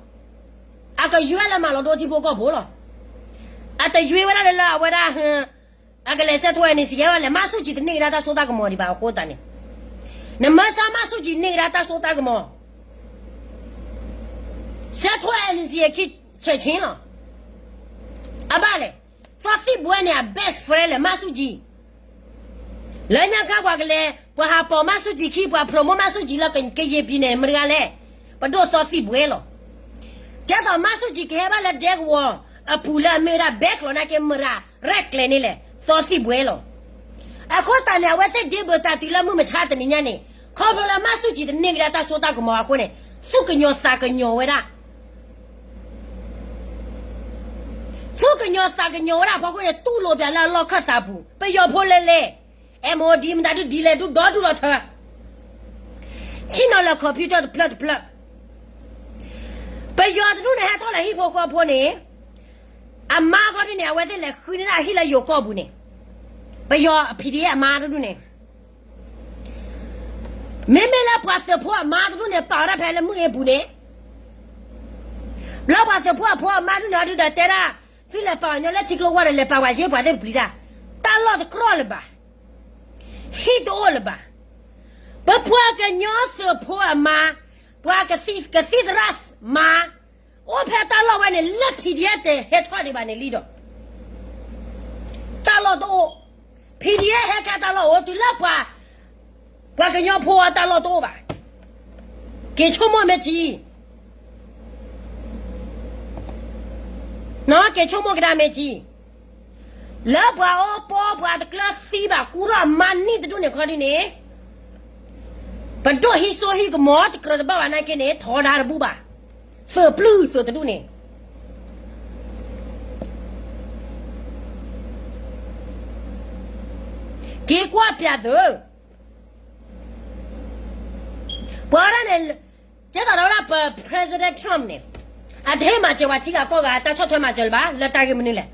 အကယွ့လၢမၤလီၤဒိထံဖိကီၢ်ဖိလီၤ. အတယွ့ဝဲဒၣ်လၢလၢအဝဲဒၣ် အကလဲၤစဲးထိ NCA ဝဲလဲၣ်, မၤဆူၣ်ကၠံတန့ၢ်ကဒါတၢ်စိတၢ်ကမီၤဒံးဘၣ်အဃိသတးန့ၣ်, နမၤဆူၣ် မၤဆူၣ်ကၠံန့ၢ်ကဒါတၢ်စိတၢ်ကမီၤ စဲးထိ NCA ခံဆဲးဆ့လီၤ. အဘၣ်လဲၣ်, သီသံၣ်ဘှဲန့ၣ် အ best friend လဲၣ် မၤဆူၣ်ကၠံ လၢညါခါပှၤကလဲၤ ပှၤဟးပိာ်မၤဆူၣ်ကၠံခံ ပှၤ promote မၤဆူၣ်ကၠံလၢကယံာ်ပံၤန့ၣ် မတၤတဂၤလဲၣ်, ပဒိၣ်သီသံၣ်ဘှဲလီၤ. ကဲသိးမၤဆူၣ်ကၠံကဟဲဘၣ်လၢဒဲကဝီၤအပူၤလၢအမ့ၢ်ဝဲဒၣ် ဘဲကျိၤ နာ်က့ မတၤရဲၣ်ကျဲၤန့ၣ်လဲၣ်, သီသံၣ်ဘှဲလီၤ. အဃိသတးန့ၣ် အဝဲသ့ၣ်ဒ့ဘၢတၢ်တုၤလၢမုၢ်မဆါတနံၤညါန့ၣ် ခီဖျိလၢမၤဆူၣ်ကၠံတန့ၢ်ကဒါတၢ်စိတၢ်ကမီၤအဃိန့ၣ် သူၣ်ကညီၤသးကညီၤဝဲဒၣ် သူၣ်ကညီၤသးကညီၤဝဲဒၣ်အဖီခိၣ်န့ၣ် တူၢ်လိာ်ပၠးလၢအလီၢ်ခၢၣ်သးပူၤ ပယီၤဖိလဲၤလဲၤ, MOD မတၤဒုးဒ်လဲၣ်ဒုးဒီဒူၣ်လီၤထၢ, ဆ့ၣ်နီၤလၢ computer တဖျၢၣ်တဖျၢၣ်, ပယီၤတဒူၣ်န့ၣ် ဟဲထီၣ်လၢဟံၣ်ဖိဃီဖိန့ၣ်, အမါခီဒ်န့ၣ် အဝဲသ့ၣ်လဲၤဃုန့ၢ်ဒၣ်ဟံၣ်လၢယိၤကီၢ်ပူၤန့ၣ်, ပယီၤ PDF အမါတဒူၣ်န့ၣ် မ့မ့ၢ်လၢပှၤသုးဖိအမါတဒူၣ်န့ၣ် ပာ်ဝဲဒၣ်ဖဲလၢမုၢ်အ့ပူၤန့ၣ်, ဘျီပှၤသုးဖိအဖိအမါဒူၣ်န့ၣ် အဒုးဒီးတဲဒၣ်, သုလဲၤပာ်အီၤညီလၢထံကျိဝါဒီး လဲၤပာ်ဝဲယ့ၢ်ပှၤသ့ၣ်တပျံၤတၢ်, တၢ်လီၢ်တကြၢးလၢၤဘၣ်, ဟံၣ်တအိၣ်လၢၤဘၣ်, ပပှၤကညီသုးဖိအမါ, ပှၤကသံၣ်သရၣ်မါ, အိၣ်ဖဲတၢ်လီၢ်ဝဲန့ၣ် လၢ PDF တဟဲထီၣ်ဒံးဘၣ်န့ၣ်လံဒီး တၢ်လီၢ်တအိၣ်, PDF ဟဲခးတၢ်လီၢ်အိၣ်တုၤလၢပှၤ, ပှၤကညီဖိအတၢ်လီၢ်တအိၣ်ဘၣ်, က့ၤဆိကမိၣ်မ့ၢ်ကံ, က့ၤဆိကမိၣ်ကဒါမ့ၢ်ကံ, လၢပှၤအီပီပှၤတကျၢၤသံဘၣ်ကူထီၣ်အမါနံၣ်တဒူၣ်န့ၣ်ခီဒ်န့ၣ်, ပဒိၣ်ဟံးစိဟံးကမီၤတကြၢးတဘၣ်ဘၣ်နာ်က့န့ၣ် ထီဒါတဘူၣ်ဘၣ်, သုးပျုၢ်သုးတဒူၣ်န့ၣ် က့ၤကွၢ်ပၠးသု, ပှၤဒၣ်န့ၣ်, ကဲသိးဒီးဝဲဒၣ်ပ President Trump န့ၣ်, အတဟ့ၣ်မၤစၢၤပှၤထံဂၤကီၢ်ဂၤ တၢ်ဆီၣ်ထွဲမၤစၢၤလၢၤဘၣ် လၢတၢ်ဂ့ၢ်မနုၤလဲၣ်.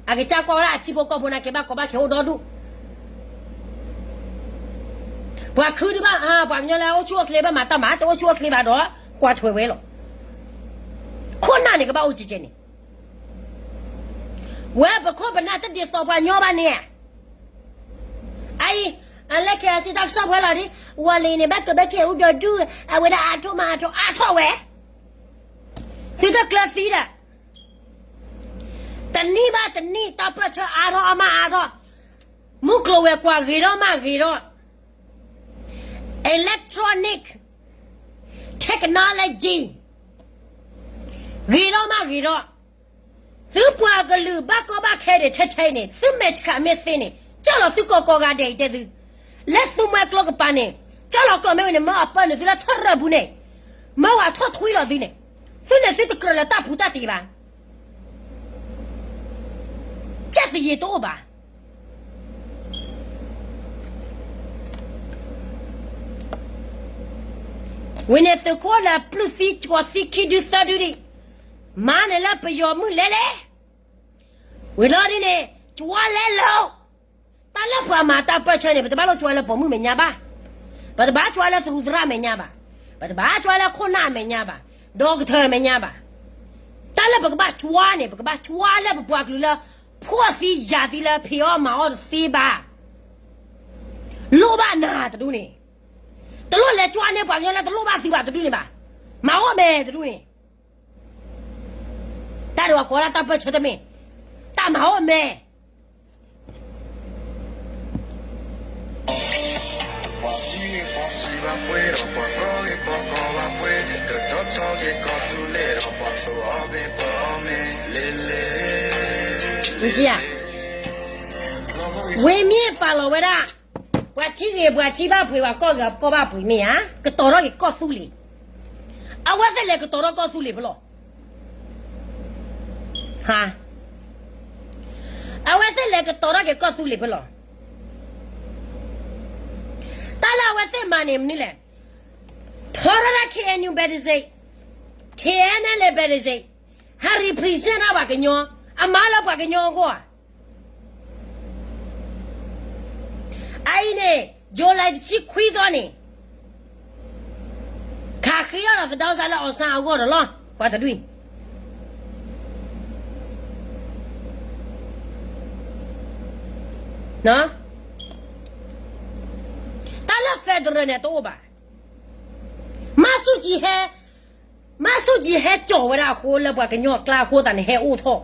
အကစၢ်ကွၢ်ဝဲဒၣ်အထံဖိကီၢ်ဖိနာ်က့ ဘၣ်ကီဘၣ်ခဲအိၣ်ဒီဒူၣ်, ပှၤခုတဘၣ်, ပှၤကညီလၢအိၣ်ဆူၣ်အိၣ်ချ့ဘၣ်မၤတၢ်မၤ တအိၣ်ဆူၣ်အိၣ်ချ့ဘၣ်ဒီး ကွၢ်ထွဲဝဲလီၤ. ခိၣ်နၢ်န့ၣ်ကဘၣ်အိၣ်ကဲကဲန့ၣ်, ဝဲပခိၣ်ပနၢ်တဒ်သိးပှၤကညီဘၣ်န့ၣ်, အအံၤ, အလၢခံအစံးတၢ်ကစီၣ်ပှဲၤလီၤဒ်, ဝဲလံန့ၣ် ဘၣ်ကီဘၣ်ခဲအိၣ်ဒီဒူၣ်, အဝဲဒၣ်အါထီၣ်မၤအါထီၣ်အါထီၣ်ဝဲ, သုတကျၢၤသံဒီး တနံၣ်ဘၣ်တနံၣ် တၢ်ပၢၢ်ဆၢအါထီၣ်အါမးအါထီၣ်, မုၢ်ကျိၤဝဲၤကွာ်ဂ့ၤထီၣ်မးဂ့ၤထီၣ်, electronic technology ဂ့ၤထီၣ်မးဂ့ၤထီၣ်, သုပှၤကလုာ်ဘၣ်ကီဘၣ်ခဲဒံးထဲထဲအံၤန့ၣ် သုမဲာ်ဆှးမ့ၢ်သ့န့ၣ် ကၠီၣ်လီၤသုကိးကိးဂၤဒဲးအံၤတဲသု, လၢသုမွဲကျိကပၤန့ၣ် ကၠီၣ်လီၤကီၢ်မ့ၢ်ဝဲန့ၣ် မၢအပၢၢ်နုာ်သုလၢထီၣ်ရၢၢ်ပူၤန့ၣ်, မၢဝဲထီၣ်ထွံလီၤသုန့ၣ်, သုန့ၣ်သုတကြၢးလၢတၢ်ပူၤတၢ်တံၤဘၣ်, ကၠၢ်သယံၤတအိၣ်ဘၣ်. ဝံၤန့ၣ်သုးခိၣ်လၢပျုၢ်သံကွီၤသံခံဒုသၢဒုဒံး, မၤန့ၣ်လၢပယီၤမုၢ်လဲၤလဲၤ, ဝံၤလီၤဒ်န့ၣ် ကွၢ်လဲၤလိာ်, တၢ်လၢပှၤမၤတၢ်ပၢၢ်ဆၢန့ၣ် ပတဘၣ်လိၣ်ကွၢ်လၢပိာ်မုၣ်မဲာ်ညါဘၣ်, ပတဘၣ်ကွၢ်လၢသရူးသရၣ်မဲာ်ညါဘၣ်, ပတဘၣ်ကွၢ်လၢခိၣ်နၢ်မဲာ်ညါဘၣ်, ဒီကထၢၣ်မဲာ်ညါဘၣ်, တၢ်လၢပကဘၣ်ကွၢ်န့ၣ် ပကဘၣ်ကွၢ်လၢပပှၤကလုာ်လၢ ဖှီၣ်သံယာ်သံလၢဖံးအီၣ်မၤအီၣ်တသ့ဘၣ်, လိၣ်ဘၣ်နၤတဒူၣ်န့ၣ်, တလိၣ်လဲၤကွၢ်န့ၢ်ပှၤကညီလၢတလိၣ်ဘၣ်သုဘၣ်တဒူၣ်န့ၣ်ဘၣ်, မၤအီၣ်မဲာ်တဒူၣ်န့ၣ်, တၢ်ဒိးဝဲကိးဒၣ်တၢ်ပၢၢ်ဆၢတမ့ၢ်, တၢ်မၤအီၣ်မဲာ် ဝံၤမ့ၢ်ပာ်လီၤဝဲဒၣ်, ပှၤထံဂ့ၤပှၤထံဘၣ်ပှ့ၤ ပှၤကီၢ်ဂ့ၤကီၢ်ဘၣ်ပှ့ၤမ့ၢ်ဧါ, ကတီၤထီၣ်က့ၤကီၢ်သူလ့ၤ, အဝဲသ့ၣ်လဲၤကတီၤထီၣ်ကီၢ်သူလ့ၤဖဲလဲၣ်, ဟါ, အဝဲသ့ၣ်လဲၤကတီၤထီၣ်က့ၤကီၢ်သူလ့ၤဖဲလဲၣ်, တၢ်လၢအဝဲသ့ၣ်မၤန့ၣ်မနုၤလဲၣ်, ထီထီၣ်ဒၣ် K N U ဘဲတစ့း, K N L A ဘဲတစ့း, ဟဲ represent ဒၣ်ပှၤကညီ, အမၤလၢပှၤကညီအဂီၢ်ဧါ. အအံၤန့ၣ် July တဆံခွံသီန့ၣ်, ခးဃ့အီၣ်ဒီးသဒါစၢ်လၢ အောင်ဆန်း အဂီၢ်ဒီးလီၤ, ပှၤတဒူၣ်အံၤ တၢ်လၢ federal န့ၣ်တအိၣ်ဘၣ်. မၢ်ဆူၣ်ကၠံဟဲ, မၢ်ဆူၣ်ကၠံဟဲကၠီၣ်ဝဲဒၣ်အဃိ လၢပှၤကညီအကျါအဃိသတးန့ၣ် ဟဲအိၣ်ထီၣ်,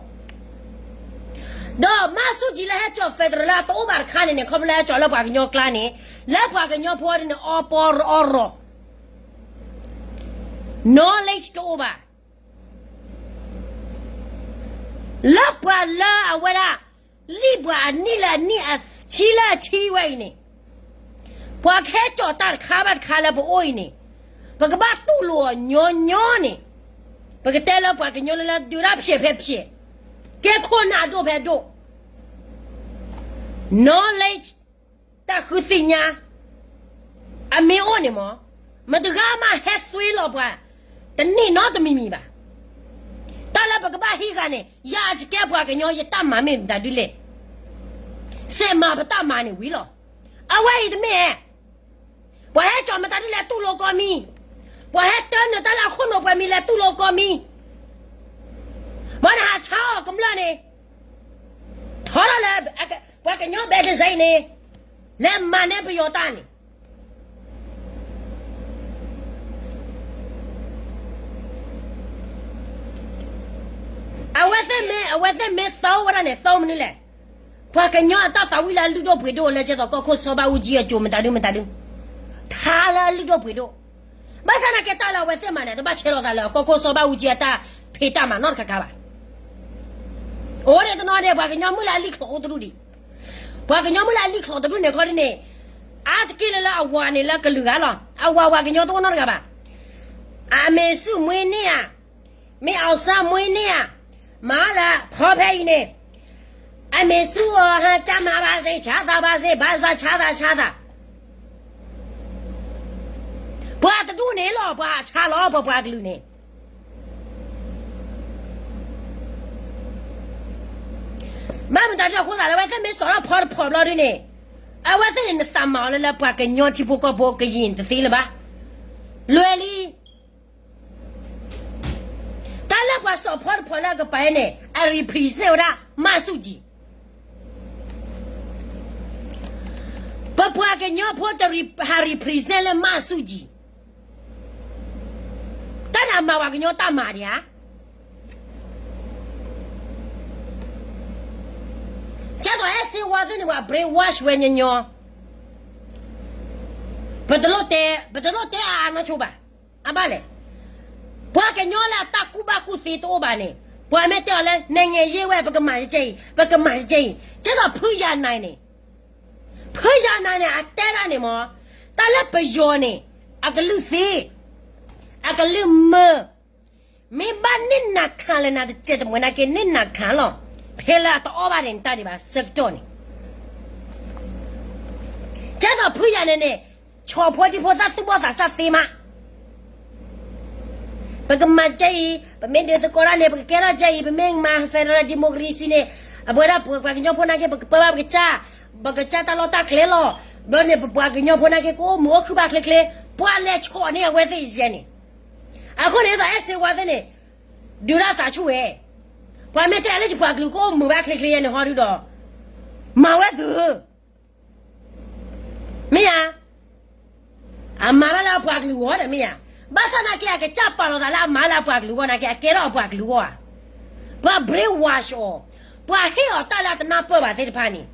ဒီးမၢ်ဆူၣ်ကၠံလၢဟဲကၠီၣ် federal လၢအတအိၣ်ဘၣ်တခါန့ၣ်န့ၣ် ခီဖျိလၢဟဲကၠီၣ်လၢပှၤကညီအကျါန့ၣ်, လၢပှၤကညီဖိဒ်န့ၣ် အီပီအီရီၤ, knowledge တအိၣ်ဘၣ်. လၢပှၤလၢအဝဲဒၣ် လံၣ်ပှၤအနံၣ်လၢအနံၣ် အဆံလၢအဆံဝဲအံၤန့ၣ်, ပှၤကဟဲကၠီၣ်တၢ်တခါဘၣ်တခါလၢပအိၣ်အံၤန့ၣ်, ပကဘၣ်တူၢ်လိာ်အီၤညီညီန့ၣ်, ပကတဲလၢပှၤကညီလၢလၢဒုးဒၣ်ဖျဲးဖဲဖျဲး, ကဲခိၣ်နၢ်အဒိၣ်ဖဲဒိၣ်, knowledge တၢ်ဃုသ့ၣ်ညါ အမ့ၢ်အိၣ်န့ၣ်မ့ၢ်, မတဂၤမးဟဲသွ့လီၤပှၤ တန့ၢ်နီတမံၤမံၤဘၣ်. တၢ်လၢပကဘၣ်ဟံးဃာ်န့ၣ် ယၤအကကဲပှၤကညီ ယတၢ်မၤမ့ၢ်မတၤဒ်လဲၣ်, စဲးမၤပတၢ်မၤန့ၣ်ဝံၤလီၤ. အဝဲအံၤတမ့ၢ်, ပှၤဟဲကၠီၣ်မတၤဒ်လဲၣ်တူၢ်လိာ်ကီၢ်မံၤ, ပှၤဟဲတၢနုာ်တၢ်လၢအခိၣ်နူာ်ပှဲၤမံၤလဲၣ်တူၢ်လိာ်ကီၢ်မံၤ, မ့ၢ်နဟးဆါအီၤကမျၢၢ်န့ၣ်, ထီထီၣ်လၢ ပှၤကညီဘဲတစဲးန့ၣ်, လဲၤမၤန့ၢ်ပယီၤတၢ်န့ၣ် အဝဲသ့ၣ်မ့ၢ်, အဝဲသ့ၣ်မ့ၢ်သီဝဲဒၣ်န့ၣ် သီမနုၤလဲၣ်. ပှၤကညီအတၢ်သးဝံၣ်လၢအလုၢ်ဒိၣ်ပှ့ၤဒိၣ်လၢကဲသိးကီၢ်ခိၣ်စီၤဘၣ်အူကၠံအစိၤမတၤဒုမတၤဒု, ထါလၢအလုၢ်ဒိၣ်ပှ့ၤဒိၣ်, ဘၣ်ဆၣ်သနာ်က့တၢ်လၢအဝဲသ့ၣ်မၤန့ၣ် တဘၣ်ဆဲးလီၤသးလၢကီၢ်ခိၣ်စီၤဘၣ်အူကၠံအတၢ်ဖံးတၢ်မၤနီတခါခါဘၣ်. အိၣ်ဒံးတနီၤဒံး ပှၤကညီမုၢ်လၢအလံၣ်ချီၣ်အိၣ်တဒူၣ်ဒံး, ပှၤကညီမုၢ်လၢအလံၣ်ချီၣ်တဒူၣ်န့ၣ်ခီဒ်န့ၣ်, အါတက့ၢ်လၢလၢအဝၤန့ၣ်လၢကလုာ်ဂၤလီၤ. အဝၤပှၤကညီတအိၣ်နီတဂၤဘၣ်. အမေစုမွေးနေ့ဧါ, မ့ၢ်အောင်ဆန်းမွေးနေ့ဧါ, မၤလၢဖီဖဲအံၤန့ၣ်, အမေစုအီၤဟါ ကျန်းမာပါစေ, ချမ်းသာပါစေ, ဘၣ်ဆၣ် ချမ်းသာချမ်းသာ, ပှၤတဒူၣ်န့ၣ်လီၤ ပှၤဆါလီၤပှၤပှၤကလုာ်န့ၣ်. ဘၣ်မတၤဒ်အဃိသတးလၢ အဝဲသ့ၣ်မ့ၢ်စိာ်ထီၣ်ဖီတဖီဘျီဒ်န့ၣ်, အဝဲသ့ၣ်န့ၣ် နသးမၤအီၤလၢလၢပှၤကညီထံဖိကီၢ်ဖိကယံာ်တသ့လၢၤဘၣ်. လွဲလံ. တၢ်လၢပှၤစိာ်ဖီတဖီလၢအကပၤအံၤန့ၣ် အ represent ဝဲဒၣ် မၢ်ဆူၣ်ကံ. ပပှၤကညီဖိတ re- ဟး represent လၢ မၢ်ဆူၣ်ကံ. တၢ်န့ၣ်အမၤပှၤကညီတၢ်မၤဒံးဧါ. ကဲသိး အဲၣ်စ့ဝါသ့ၣ်န့ၣ် ပှၤ brainwash ဝဲညီညီ, ပတလိၣ်တဲ ပတလိၣ်တဲအါအါနီဆိဘၣ်. အဘၣ်လဲၣ်, ပှၤကညီလၢအတၢ်ကူၣ်ဘၣ်ကူၣ်သ့တအိၣ်ဘၣ်န့ၣ်, ပှၤမ့ၢ်တဲအီၤလၢ နိုင်ငံရေးဝဲ ပကမၤတကဲအံၤ ပကမၤတကဲအံၤ, ကဲသိးဖုယၤနၤန့ၣ်, ဖုယၤနၤန့ၣ်အတဲဒၣ်န့ၣ်မ့ၢ်, တၢ်လၢပယီၤန့ၣ် အကလုၢ်သ့, အကလုၢ်မုာ်, မ့ၢ်ဘၣ်န့ၢ်နၤခးလဲၣ်နၤတစဲးတမှဲၤနာ်က့ န့ၢ်နၤခးလီၤ, ဖဲလၢအတအီၣ်ဘၣ်ဒံးန့ၣ် တၢ်ဒံးဘၣ်ဆၢကတီၢ်န့ၣ် ကဲသိးဖုယၤနၤန့ၣ်, ဆီၣ်ဖိတံၢ်ဖိသၣ်သူၣ်ဘီၣ်သးစၢ်သ့မး, ပကမၤကဲအံၤ, ပမ့ၢ်ဒုးသကိးတၢ်န့ၣ် ပကကဲထီၣ်ကဲအံၤ, ပမ့ၢ်မၤ federal democracy န့ၣ်, အဝဲဒၣ်ပှၤကညီဖိနာ်က့ ပကပၢဘၣ်ပကစၢ်, ပကစၢ်တၢ်လီၢ်တၢ်ကျဲလီၤ. ဘျီန့ၣ် ပပှၤကညီဖိနာ်က့ ကအိၣ်မုာ်အိၣ်ခုၣ်ဘၣ်ချ့ချ့, ပှၤလဲၤဆီၣ်န့ၢ်အဝဲသ့ၣ်ယဲန့ၣ်, အဃိန့ၣ် ဒ်သိးအဲၣ်စ့ဝါသ့ၣ်န့ၣ်, ဒုးတၢ်သးဆူၣ်ဝဲ, ပှၤမ့ၢ်တဲလၢယပှၤကလုာ် ကအိၣ်မုာ်ဘၣ်ချ့ချ့ယဲန့ၣ်ဟီဒုဒီး, မၤဝဲသု, မ့ၢ်ဧါ. အမၤတၢ်လၢအပှၤကလုာ်ဂီၢ်ဒီးမ့ၢ်ဧါ. ဘၣ်ဆၣ်နာ်က့ အကစၢ်ပာ်လီၤသးလၢအမၤလၢအပှၤကလုာ်ဂီၢ်နာ်က့ အကဲထီၣ်အပှၤကလုာ်ဂီၢ်ဧါ. ပှၤ brainwash အီၤ, ပှၤဟ့ၣ်အီၤတၢ်လၢအတနၢ်ပၢၢ်ဘၣ်သ့ၣ်တဖၣ်န့ၣ်,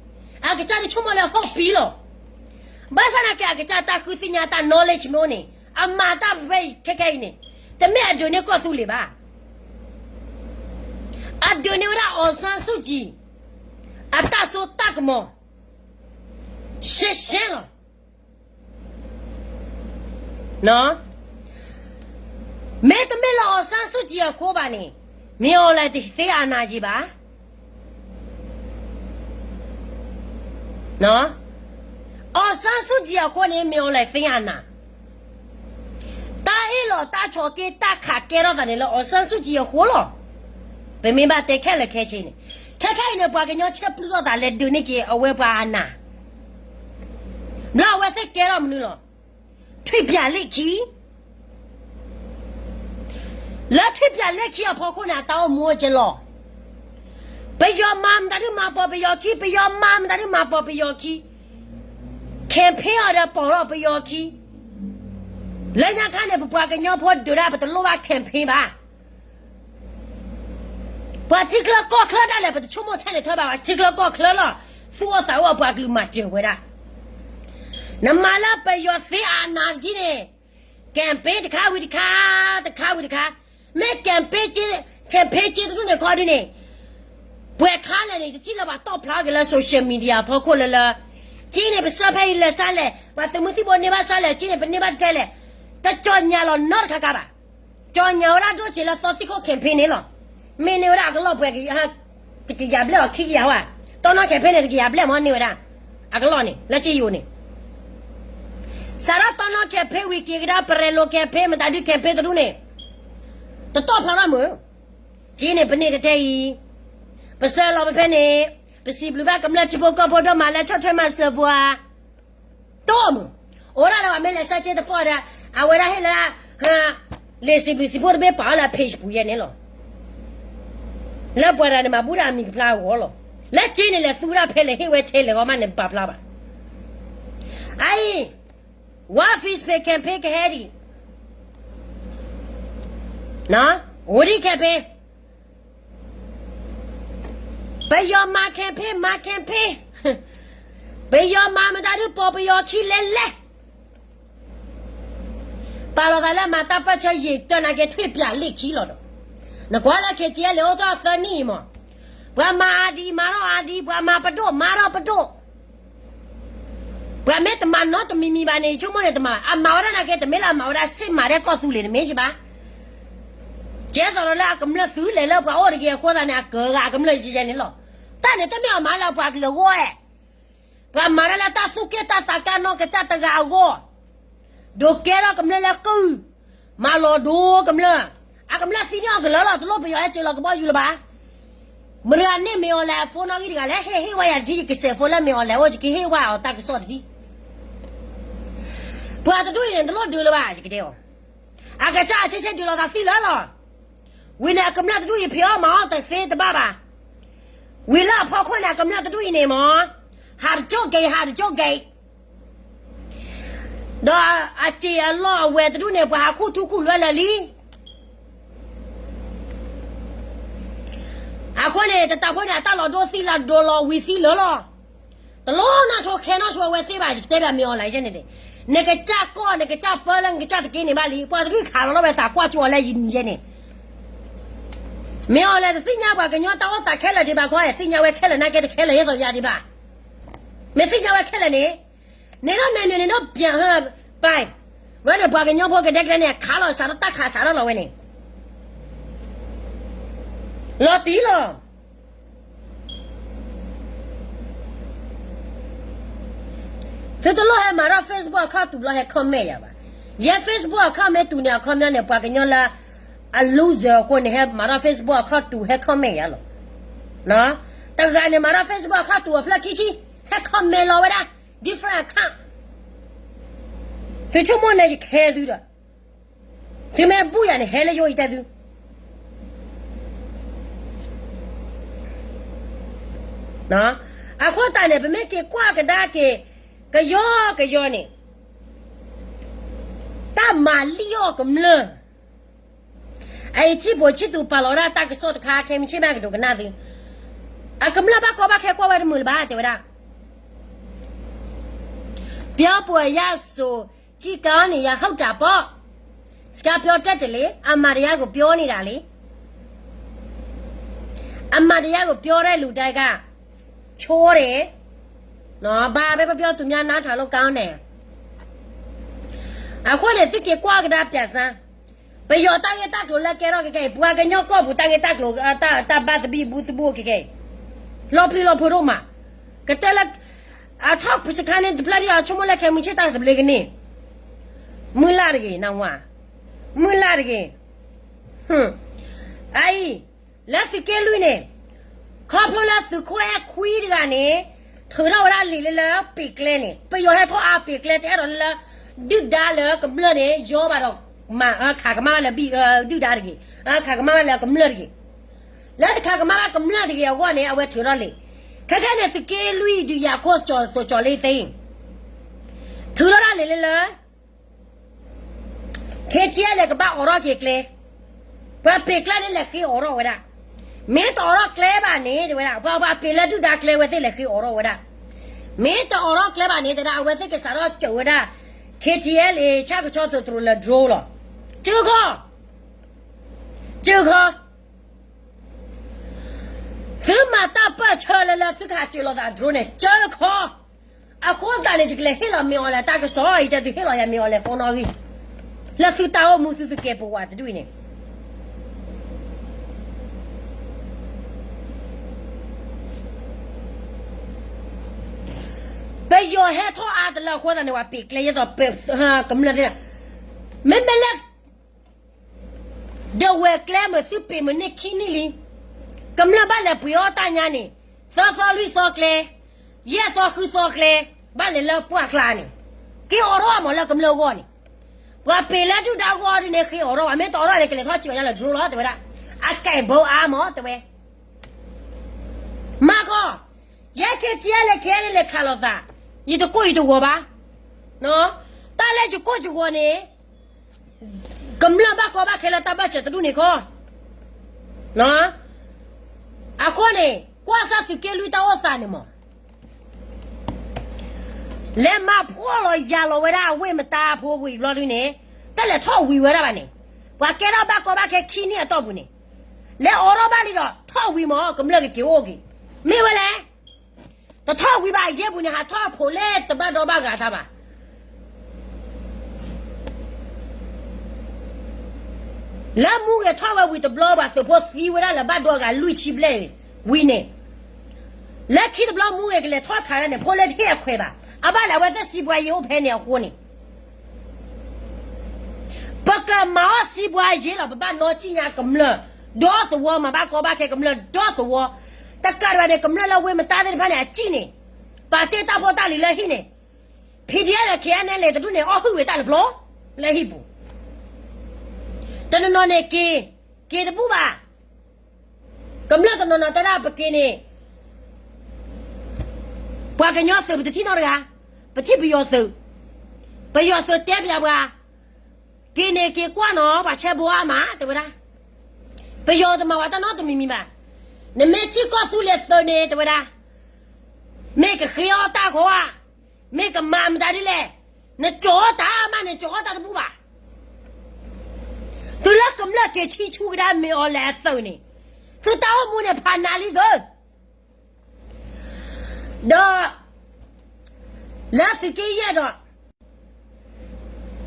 အကစၢ်တဆိကမိၣ်လၢဟီၣ်ပံလီၤ. ဘၣ်ဆၣ်နာ်က့ အကစၢ်တၢ်ဃုသ့ၣ်ညါတၢ် knowledge မ့ၢ်အိၣ်န့ၣ်, အမၤတၢ်ဖဲအံၤခဲခဲအံၤန့ၣ်, တမ့ၢ်အဒုးန့ၢ်ကီၢ်သူလ့ၤဘၣ်. အဒုးန့ၢ်ဝဲဒၣ် အောင်ဆန်းစုကြည် အတၢ်စိတၢ်ကမီၤ ရှင်းရှင်းလီၤ. မ့တမ့ၢ်လၢ အောင်ဆန်းစုကြည် အဃိဘၣ်န့ၣ်, မင်းအောင်လှိုင် တသိမ်းအာဏာ ယံၤဘၣ်. အောင်ဆန်းစုကြည် အဃိန့ၣ် မင်းအောင်လှိုင် သိမ်းအာဏာ. တၢ်အ့ၣ်လိာ်တၢ်ဆိးက့တၢ်ခးကဲထီၣ်သးန့ၣ်လၢ အောင်ဆန်းစုကြည် အဃိလီၤ. ပမ့ၢ်ဘၣ်တဲခဲလၢာ်ခဲဆ့န့ၣ်, ခဲခဲအံၤန့ၣ် ပှၤကညီဆဲးပျုၢ်ထီၣ်သးလဲၤဒုးန့ၢ်က့ၤအဝဲပှၤအာဏာ, ဘျီအဝဲသ့ၣ်ကဲထီၣ်မနုၤလီၤ. ထွံၣ်ပျးလ့ၣ်ခံ လၢထွံၣ်ပျးလ့ၣ်ခံအဖီခိၣ်န့ၣ် အတၢ်အိၣ်မူအိၣ်ကဲလီၤ. ပယီၤမၤမတၤဒုးမၤပိာ်ပယီၤခံ, ပယီၤမၤမတၤဒုးမၤပိာ်ပယီၤခံ, campaign အီၤဒီးပိာ်ထီၣ်ပယီၤခံ, လၢညါခါန့ၣ် ပပှၤကညီဖိဒုးဒၣ် ပတလိၣ်ဘၣ် campaign ဘၣ်. ပှၤထံချၢကီၢ်ချၢဒၣ်လဲာ် ပတဆိကမိၣ်ထဲန့ၣ်ထွဲဘၣ်ဘၣ်, ထံချၢကီၢ်ချၢလီၤ. သူၣ်အိၣ်သးအိၣ်အပှၤကလုာ်မၤစၢၤဝဲဒၣ်. နမၤလၢပယီၤသ့အနးဒ်န့ၣ်, campaign တခါဝံၤတခါ, တခါဝံၤတခါ, မ့ၢ် campaign စ့, campaign စ့တဒူၣ်န့ၣ်ခီဒ်န့ၣ်, ပှဲၤခါလဲၣ်န့ၣ် တထံၣ်လၢပှၤတီၣ်ဖျါက့ၤလၢ social media အဖီခိၣ်လၢလၢ, စ့န့ၣ် ပဆၢဖဲအံၤလဲၤဆါလဲၣ်, ပှၤသုးမုၢ်သံၣ်ဘိန့ၢ်ဘၣ်ဆါလဲၣ်, စ့န့ၣ် ပန့ၢ်ဘၣ်တကဲလဲၣ်, တကၠီၣ်ညါလီၤနီတခါခါဘၣ်. ကၠီၣ်ညါဝဲဒၣ်ဒိၣ်ဆံးလၢသီသံၣ်ခိၣ် campaign န့ၣ်လီၤ. မ့ၢ်န့ၢ်ဝဲဒၣ်အကလီၢ်ပှဲၤကယၤ, တကယၤဘျဲၣ်အီၤခံကယၤဝဲ, တီနီၣ် campaign န့ၣ် တကယၤဘျဲၣ်မ့ၢ်န့ၢ်ဝဲဒၣ်, အကလီၢ်န့ၣ် လၢစ့ယိၤန့ၣ်, စးထီၣ်တီနီၣ် campaign ဝံၤက့ၤကဒါ ပရဲလိၤ campaign မတၤဒုး campaign တဒူၣ်န့ၣ်, တတီၣ်ဖျါထီၣ်မုၢ်, စ့န့ၣ် ပန့ၢ်တတဲအံၤ, ပဆၢလီၤပဖဲန့ၣ်, ပစံးဘျုးဘၣ်ကမျၢၢ်ထံဖိကီၢ်ဖိဒိၣ်မးလၢဆီၣ်ထွဲမၤစၢၤပှၤ တအိၣ်မုၢ်, အိၣ်ဒၣ်လၢပှၤမ့ၢ်လဲၤဆၢစ့တဖီဒီး, အဝဲဒၣ်ဟ့ၣ်လၢ, လံာ်စံးဘျုးစံးဖှိၣ်တဘ့ၣ်ပာ်အီၤလၢအ page ပူၤယဲန့ၣ်လီၤ. လၢပှၤတဂၤန့ၣ်မၤဘူၣ်ဒၣ်အမံၤကဖျါအဂီၢ်လီၤ. လၢစ့န့ၣ်လဲၤသူဝဲဒၣ်ဖဲလဲၣ်ဟ့ၣ်ဝဲထဲလဲၣ်ဂီၢ်မးန့ၣ် ပပာ်ဖျါဘၣ်. အအံၤ, ဝါ Facebook campaign ကဟဲဒံး, ဝါဒံ campaign ပယီၤမၤ campaign မၤ campaign, ပယီၤမၤမတၤဒုးပိာ်ပယီၤခံလဲၣ်လဲၣ်, ပာ်လီၤသးလၢမၤတၢ်ပၢၢ်ဆၢယံာ်တၢ်နာ်က့ ထွံၣ်ပျးလ့ၣ်ခံလီၤဒီး, နကွၢ်လၢ KTLA အိၣ်ထီၣ်သၢနံၣ်အံၤမး, ပှၤမၤအါဒံး မၤထီၣ်အါဒံး, ပှၤမၤပဒိၣ် မၤထီၣ်ပဒိၣ် ပှၤမ့ၢ်တမၤနီတမံၤမံၤဘၣ်န့ၣ် ယဆိကမိၣ်န့ၣ် တမၤဘၣ်. အမၤဝဲဒၣ်နာ်က့ တမ့ၢ်လၢအမၤဝဲဒၣ်စ့မၤဒဲကီၢ်သူလ့ၤတမ့ၢ်ဘၣ်. ကဲသိးဒီးလၢအကမျၢၢ်သုလဲၤလၢပှၤအိၣ်တဂ့ၤအဃိသတးန့ၣ် အကၢၤဂၤအကမျၢၢ်ယဲယဲန့ၣ်လီၤ. တၢ်န့ၣ်တမ့ၢ်အမၤလၢပှၤကလုာ်အဂီၢ်ဧါ. ပှၤမၤတၢ်လၢတၢ်သူၣ်က့ၣ်တၢ်သးကါနီၢ်ကစၢ်တဂၤအဂီၢ်, ဒိးကဲထီၣ်ကမျၢၢ်လၢကုၢ်, မၤလီၤဒိကမျၢၢ်, အကမျၢၢ်သံန့ၢ်အီၤကလၢာ်လီၤ. တလိၣ်ပယီၤဟဲစၢၤလီၤကဘီယူၤလၢၤဘၣ်. မတၤဂၤန့ၣ် မ့ၢ်အီၤလဲၤအ phone နီၣ်ဂံၢ်တဂၤလဲၣ်, ဟ့ၣ်ဟ့ၣ်ဝဲယၤတထံ ယကစဲး phone လၢမ့ၢ်အီၤလဲၤအိၣ် ယကဟ့ၣ်ဝဲအီၤတၢ်ကစီၣ်တထံ. ပှၤတဒူၣ်အံၤန့ၣ် တလိၣ်ဒုးလၢၤဘၣ် ယကတဲအီၤ. အကစၢ်အဆ့ဆ့ဒုးလိာ်သးသံလၢာ်လီၤ. ဝံၤန့ၣ် အကမျၢၢ်တဒူၣ်အံၤ ဖံးအီၣ်မၤအီၣ်တသ့တဘၣ်ဘၣ်. ဝံၤလၢအဖီခိၣ်န့ၣ် အကမျၢၢ်တဒူၣ်အံၤန့ၣ်မ့ၢ် ဟးတကၠိၣ်က့ၤ ဟးတကၠိၣ်က့ၤ ဒီးအစ့အလီၢ်အဝဲတဒူၣ်န့ၣ် ပှၤဟးခူၣ်ထူခူၣ်လွဲလၢာ်လံ. အဃိန့ၣ် တတးဖိန့ၣ် အတၢ်လီၤဒိသံလီၤဒိလီၤဝံၤသံလၢာ်လီၤ. တလိၣ်နီၢ်ဆိခဲနီၢ်ဆိအဝဲသ့ၣ်ဘၣ် ယကတဲဘၣ်မ့ၢ်အီၤလဲၤယဲန့ၣ်, နကစၢ်ကီၢ် နကစၢ်ပၢလၢနကစၢ်တက့ၢ်န့ၣ်ဘၣ်လံ, ပှၤတဒူၣ်ခးလီၤထီၣ်ဝဲသးကွၢ်ကၠိအီၤလၢယံၤန့ၣ်. မ့ၢ်အီၤလဲၤတသ့ၣ်ညါပှၤကညီတၢ်အိၣ်သးခဲလၢာ်ဒံးဘၣ်ခီ, သ့ၣ်ညါဝဲခဲလၢာ်နာ်က့တခဲလၢာ် ယဲသိးယၤဒံးဘၣ်. မ့ၢ်သ့ၣ်ညါဝဲခဲလၢာ်န့ၣ်, န့ၣ်ဒီးနမ့ၢ်န့ၣ်ဒီး ပၠးဟၢပၢ်, ဝဲန့ၣ်ပှၤကညီဖိကဒဲကဒဲန့ၣ် ခးလီၤစးထီၣ်တၢ်ခးစးထီၣ်လီၤဝဲန့ၣ်, လီၤတံၢ်လီၤ. သုတလိၣ်ဟဲမၤထီၣ် Facebook account တူာ်ဘျီဟဲ comment ယၤဘၣ်. ယဲ Facebook account မ့ၢ်တူာ်န့ၣ်အခီပညီန့ၣ် ပှၤကညီလၢ အ loser အဃိန့ၣ် ဟဲမၤထီၣ် Facebook account တူာ်ဟဲ comment ယၤလီၤ. တဂၤန့ၣ် မၤထီၣ် Facebook account တူာ်အဖျၢၣ်ခံဆံ, ဟဲ comment လီၤဝဲဒၣ် different account. သုဆိကမိၣ်န့ၣ်ယခဲသုဒီး, သုမ့ၢ်ဘူၣ်ယၤန့ၣ် ဟဲလၢယအိၣ်ယတဲသု အဃိသတးန့ၣ် ပမ့ၢ်က့ၤကွၢ်ကဒါက့ၤ ကယီကယီန့ၣ်, တၢ်မၤလံၣ်အီၣ်ကမျၢၢ်, အအံၤထံၣ်ဘိးဆံၣ်သူပာ်လီၤဝဲဒၣ်တၢ်ကစီၣ်တခါ ခဲမုၢ်ဆ့ၣ်မးကတိၤကနၣ်သု, အကမျၢၢ်ဘၣ်ကီဘၣ်ခဲကွၢ်ဝဲတမုာ်လၢၤဘၣ် တဲဝဲဒၣ်. ပြောပုံအရဆို ကြည့်ကောင်းနေရာဟုတ်တာပေါ့. စကားပြောတတ်တယ်လေ, အမှန်တရားကိုပြောနေတာလေ, အမှန်တရားကိုပြောတဲ့လူတိုင်းက ချောတယ်, ဘာပဲပြောပြော သူများနားထောင်လို့ကောင်းတယ်. အဃိန့ၣ် သုက့ၤကွၢ်ကဒါ ပြစမ်း, ပယီၤတၢ်ဂ့ၢ်တၢ်ကျိၤလၢကဲထီၣ်ခဲကဲအံၤ, ပှၤကညီကီၢ်ပူၤတၢ်ဂ့ၢ်တၢ်ကျိၤ, တၢ်ဘၣ်သဘံၣ်ဘုသဘုၣ်ခဲကဲအံၤ, လီၤပျံၤလီၤဖုးဒိၣ်မး, ကတဲလၢ အထီၣ်စခါန့ၣ် တဖျၢၣ်ဒံး အဆိကမိၣ်လၢခဲမုၢ်ဆ့ၣ်တၢ်သဘျ့ကန့ၢ်, မုၢ်လၢ်တဂ့ၤ နဝၤ, မုၢ်လၢ်တဂ့ၤ. အအံၤ လၢသုးက့လွံၢ်န့ၣ်, ခီဖျိလၢသုးခိၣ်အဲၣ်ခွံတဂၤန့ၣ် ထုးထီၣ်ဝဲဒၣ်လံာ်လၢလၢပ့ၤကျဲန့ၣ်, ပယီၤဟဲထီၣ်အါပ့ၤကျဲ တအဲၣ်ဒိးလၢ ဒုၣ်ဒါလၢကမျၢၢ်န့ၣ် ယီဘၣ်ဒီး မၤခးကမၣ်ဘၣ်လၢ ဒုၣ်ဒါတဂ့ၤ, ခးကမၣ်ဘၣ်လၢကမျၢၢ်တဂ့ၤ, လၢတခးကမၣ်ဘၣ်ကမျၢၢ်တဂ့ၤအဂီၢ်န့ၣ် အဝဲထုးထီၣ်လံာ်, ခဲခဲန့ၣ် သုးက့လွံၢ်ဒုးယၤခိၣ်စီၤသိးကၠီၤလ့သ့ ထုးထီၣ်ဒၣ်လံာ်လၢလၢ ခဲဆံးလဲၤကဘၣ်အိးထီၣ်က့ၤကျဲ, ပှၤပ့ၤကျဲန့ၣ် လဲၤဃ့အိးထီၣ်ဝဲဒၣ်, မ့ၢ်တအိးထီၣ်ကျဲဘၣ်န့ၣ် တဲဝဲဒၣ် ပှၤပှၤပ့ၤလၢဒုၣ်ဒါကျဲဝဲသ့ၣ် လဲၤဃ့အိးထီၣ်ဝဲဒၣ်, မ့ၢ်တအိးထီၣ်ကျဲဘၣ်န့ၣ် တဲဒၣ် အဝဲသ့ၣ်ကစးထီၣ်စၢၤဝဲဒၣ် ခဲဆံးလဲၤ ဆၣ်ကဆီသုးတြိၤလၢ drone လီၤ. ကၢခီ, ကၢခီ သုမၤတၢ်ပၢၢ်ဆၢလၢလၢ သုကဟးစၢၤလိာ်သး drone န့ၣ် ကၢခီ, အဃိသတးန့ၣ် ယကလဲၤဟ့ၣ်လီၤမ့ၢ်အီၤလဲၤတၢ်ကစီၣ်အံၤ တဲသုဟ့ၣ်လီၤယၤမ့ၢ်အီၤလဲၤ phone နီၣ်ဂံၢ်, လၢသုတၢ်အိၣ်မူသုသုးကဲးပဝးတဒူၣ်အံၤန့ၣ် ပယီၤဟဲထီၣ်အါတလၢအဃိသတးန့ၣ် ပှၤပ့ၤကျဲယဲသိး ကမျၢၢ်သ့ၣ်, မ့မ့ၢ်လၢ ဒဝဲၢ်ကျဲမုၢ်သုပ့ၤမုၢ်နံၤခံနံၣ်လံ, ကမျၢၢ်ဘၣ်လဲၤပှ့ၤအီၣ်တၢ်ညါန့ၣ်, သၢသီလွံၢ်သီကျဲ, ယဲၢ်သီဃုသီကျဲ, ဘၣ်လဲၤလၢပှၢ်ကျါန့ၣ်, က့ၤအိးထီၣ်မးလၢကမျၢၢ်ဂီၢ်န့ၣ်, ပှၤပ့ၤလၢဒုၣ်ဒါဂီၢ်ဒ်န့ၣ် ဃ့အိးထီၣ်ဘၣ်, မ့ၢ်တအိးထီၣ်န့ၣ် ကလဲၤထီၣ်စၢၤညါလၢ drone လီၤ တဲဝဲဒၣ်, အကဲဘိအါမး တဲဝဲ မၤခီ, ယဲခဲဆံးလဲၤခဲန့ၣ်လဲၤခးလိာ်သး, ယတကိၢ်ယတဂီၤဘၣ်, တၢ်လၢယကိၢ်ယဂီၤန့ၣ်, ကမျၢၢ်ဘၣ်ကီဘၣ်ခဲလၢတၢ်ဘၣ်စၢၤတဒူၣ်န့ၣ်ခီ, အဃိန့ၣ် ကွၢ်စၢ်သုးက့လွံၢ်တၢ်အိၣ်သးန့ၣ်မး လဲၤမၤဖှီၣ်လီၤယၤလီၤဝဲဒၣ်အဝ့ၢ်မတါဖိဝံၤဘျီဒုန့ၣ်, တၢ်လဲၤထီၣ်ဝံၤဝဲဒၣ်ဘၣ်န့ၣ်, ပှၤကဲထီၣ်ဘၣ်ကီဘၣ်ခဲခံနံၣ်အတီၢ်ပူၤန့ၣ်, လဲၤအိးထီၣ်ဘၣ်လံဒီးထီၣ်ဝံၤမး ကမျၢၢ်ကက့ၤအိၣ်က့ၤ, မ့ၢ်ဝဲလဲၣ်, တထီၣ်ဝံၤဘၣ်အယဲၢ်ပူၤန့ၣ် ဟးထီၣ်ဖိးလဲၣ်တဘၣ်ဒီဘၣ်ဂၤတၢ်ဘၣ် လၢမူဂ့ၤထီၣ်ဝဲဝံၤတဘျီဘၣ် သုးဖိသံဝဲဒၣ်လၢဘၣ်ဒိအဂၤလွံၢ်ဆံဘျဲၣ်ဝံၤန့ၣ်, လၢခံတဘျီမူဂ့ၤကလဲၤထီၣ်ထးဒၣ်န့ၣ် ဖိလၢတဟ့ၣ်အခွဲးဘၣ်, အဘၣ်လဲၣ်အဝဲသ့ၣ်စံးပှၤယ့ၤအိၣ်ဖဲန့ၣ်အဃိန့ၣ် ပကမၤအီၣ်စံးပှၤယ့ၤလီၤ, ပဘၣ်နီၢ်ကံၣ်ညါကမျၢၢ်ဒီသဝီ, မၤဘၣ်ကီဘၣ်ခဲကမျၢၢ်ဒီသဝီ, တကးဒံးဘၣ်န့ၣ် ကမျၢၢ်လၢဝ့ၢ်မတၤသ့ၣ်တဖၣ်န့ၣ် အစံၣ်န့ၣ် ပာ်တ့ၢ်တၢ်ဖိတၢ်လံၤလၢဟံၣ်န့ၣ် ဖံဒံလၢ ခ့ၣ်အဲၣ်နဲၣ်လဲၣ် တဒူၣ်န့ၣ် အီၣ်ဟုၣ်ဝံၤတၢ်တဖျိ လၢဟံၣ်ပူၤ တနီၤနီၤန့ၣ်က့ၤ က့ၤတဘူၣ်ဘၣ်. ကမျၢၢ်တနီၤနီၤတဲဒၣ်ပက့ၤန့ၣ် ပှၤကညီသုးပတထံၣ်နီတဂၤ, ပထံၣ်ပယီၤသုး, ပယီၤသုးတဲပၠးပှၤ, က့ၤန့ၣ်က့ၤကွၢ်နီၤ ပှၤဆဲဘိအါမး တဲဝဲဒၣ်, ပယီၤတမၤဝဲတၢ်နီတမံၤမံၤဘၣ်, နမ့ၢ်ထံၣ်ကီၢ်သူလ့ၤသုးန့ၣ် တဲဝဲဒၣ်, မ့ၢ်ကဃ့အီၣ်တၢ်ဃီဧါ, မ့ၢ်ကမၤမတၤဒ်လဲၣ်, နကၠီၤအီၣ်တၢ်မးန့ၣ် ကၠီၤအီၣ်တၢ်တဘူၣ်ဘၣ်. သုလၢကမျၢၢ်က့ၤဆံဆူကဒါမ့ၢ်အီၤလဲၣ်အသုးန့ၣ်, သုတၢ်အိၣ်မူန့ၣ်ဖးနးလံသု, ဒီး လၢသုးက့ယဲၢ်ဒီး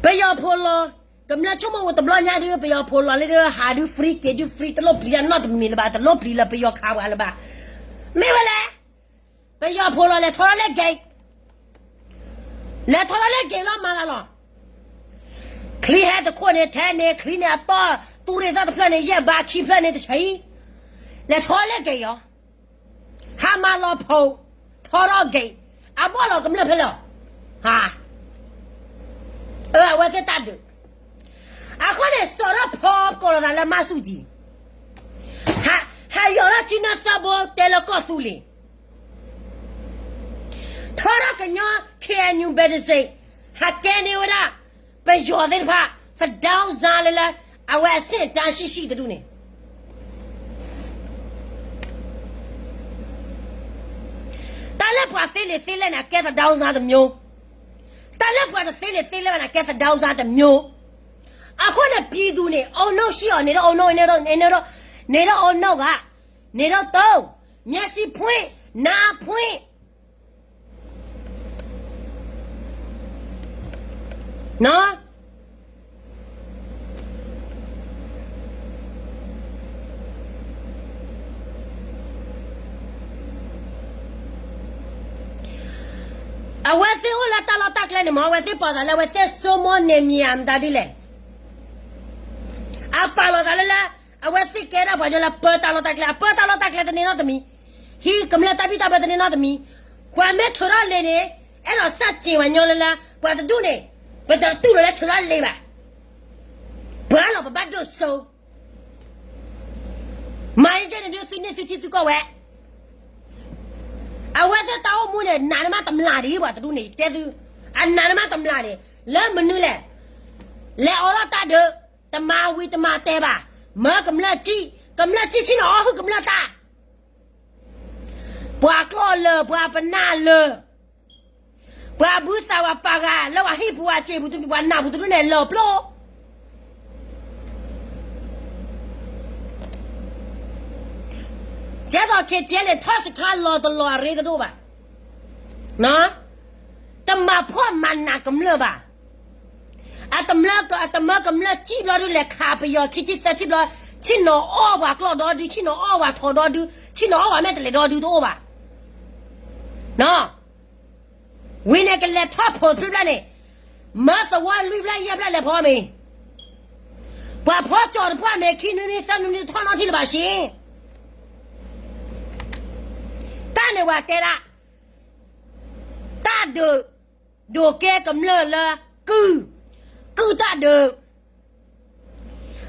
ပယီၤဖိလီၤ, ကမျၢၢ်ဆိကမိၣ်ဝဲတဘျီညါဒုး ပယီၤဖိလီၤလၢဒုး ဟးဒုး free က့ၤဒုး free တလိၣ်ပျံၤတၢ်နီတမံၤမံၤလၢၤဘၣ်, တလိၣ်ပျံၤလၢပယီၤခးပှၤလၢၤဘၣ်. မ့ၢ်ဝဲလဲၣ်, ပယီၤဖိလီၤလဲၤထီၣ်လၢ gate, လဲၤထီၣ်လၢ gate လီၤမၤလၢ်လီၤ. ချံဟဲတခိၣ်န့ၣ် ထဲန့ၣ် ချံန့ၣ်အတီၢ် တူၢ်ရ့ၣ်သီၣ်တဖျၢၣ်န့ၣ် ယဲၢ်ဘးခံဖျၢၣ်န့ၣ်တဆံ, လဲၤထီၣ်လၢ gate အီၤ ဟးမၤလီၤဖိး, ထီထီၣ် gate, အဘီၣ်လီၤကမျၢၢ်ဖဲလဲၣ်, ဟါ, အဝဲသ့ၣ်တၢ်ဒုး, အဃိန့ၣ် စိာ်ထီၣ်ဖီကိးလီၤသးလၢမၤဆူၣ်ကံ, ဟးယီၤထီၣ်ကၠံနၢသၢဘိတဲလၢကီၢ်သူလ့ၤ ထီထီၣ်ကညီ ခ့ၣ်အဲၣ်ယူၣ် ဘဲတစ့း, ဟးကဲန့ၢ်ဝဲဒၣ် ပယီၤသ့ၣ်တဖၣ် သဒၢစါလၢလၢ အဝဲအဆင့်တၢ်ဆံၣ်ဆံၣ်တဒူၣ်န့ၣ်, တၢ်လၢပှၤသ့လံာ်သ့လဲၢ်န့ၣ် အကဲသဒၢစါတမျိုး, တၢ်လၢပှၤတသ့လံာ်သ့လဲၢ်ဘၣ်န့ၣ် အကဲသဒၢစါတမျိုး, အဃိန့ၣ် ပြည်သူန့ၣ် အုံနောက်ရှိ အီၤ န့ၣ်ဒီးအုံနောက်, န့ၣ်ဒီးအုံနောက်က, န့ၣ်ဒီး မျက်စိဖွင့်, နားဖွင့် အဝဲသ့ၣ်အိၣ်လၢတၢ်လီၢ်တၢ်ကျဲန့ၣ်မ့ၢ် အဝဲသ့ၣ်ပာ်သးလၢအဝဲသ့ၣ်ဆိကမိၣ်န့ၣ်မ့ၢ်မတၤဒ်လဲၣ်, အပာ်လီၤသးလၢလၢ အဝဲသ့ၣ်ကဲဒၣ်ပှၤကညီလၢပၢတၢ်လီၢ်တၢ်ကျဲ, အပၢတၢ်လီၢ်တၢ်ကျဲတန့ၢ်နီတမံၤ, ဟံးကမျၢၢ်တၢ်ဘံၣ်တၢ်ဘၢတန့ၢ်နီတမံၤ, ပှၤမ့ၢ်ထုးထီၣ်လံာ်န့ၣ် အဲၣ်ဒိးစၢ်စ့ၢ်ပှၤညီလၢလၢ ပှၤတဒူၣ်န့ၣ် ပတတူၢ်လိာ်လၢထုးထီၣ်လံာ်ဘၣ်, ပှၤလီၤပဘၣ်ဒိၣ်စိ မၤယကဲန့ၣ်ဒုးသုန့ၢ်သုထံသုကီၢ်ဝဲ, အဝဲသ့ၣ်တၢ်အိၣ်မူန့ၣ် နးနမးတမျၢ်ဒံး ပှၤတဒူၣ်န့ၣ် ယတဲသု, အနးနမးတမျၢ်န့ၣ် လၢမနုၤလဲၣ်, လဲၤအိးထီၣ်တၢ်ဒုး, တမၤဝံၤတမၤတဲဘၣ်, မၢကမျၢၢ်စံၣ်, ကမျၢၢ်စံၣ်ဆံၣ်န့ၣ် အီၣ်ဟုၣ်ကမျၢၢ်တၢ် ပှၤကျီၢ်လၢာ် ပှၤပနၢ်လၢာ်, ပှၤဘုသးပှၤပာ်ဂၤလၢပှၤဟံၣ်ပူၤအစ့ပူၤ ပှၤနၢ်ပူၤတဒူၣ်န့ၣ်လၢာ်ပျိ, ကဲသိး ခ့ၣ်ကၠဲလ့ၣ် ထီၣ်စခါလီၤတလီၤအရ့တဒိၣ်ဘၣ်, တမၤဖှီၣ်မၤနးကမျၢၢ်ဘၣ်, အတမၢကမျၢၢ်စံၣ်ဘျီဒုး လဲၤခးပယီၤခံထံၣ်သၢထံၣ်ဘျီ, ဆ့ၣ်နီၤအီၣ်ပှၤကျီၢ်ဒီဒု, ဆ့ၣ်နီၤအီၣ်ပှၤထိးဒီဒု, ဆ့ၣ်နီၤအီၣ်ပှၤမဲာ်တဲးလဲးဒီဒုတအိၣ်ဘၣ်, ဝံၤန့ၣ်ကလဲၤထီၣ်ဖိးတဖျၢၣ်ဖျၢၣ်န့ၣ်, မၢသဝီလွံၢ်ဖျၢၣ်ယဲၢ်ဖျၢၣ်လဲၤဖီမ့ၤ, ပှၤဖီကၠီၤတဖၣ်မ့ၢ်ခံနွံနွံသၢနွံနွံတထီၣ်နီထံၣ်လၢၤဘၣ်ဆ့, တၢ်န့ၣ်ပှၤတဲဒၣ်, တၢ်ဒုး, ဒိးကဲကမျၢၢ်လၢ, ကုၢ်, ကုၢ်တၢ်ဒုး,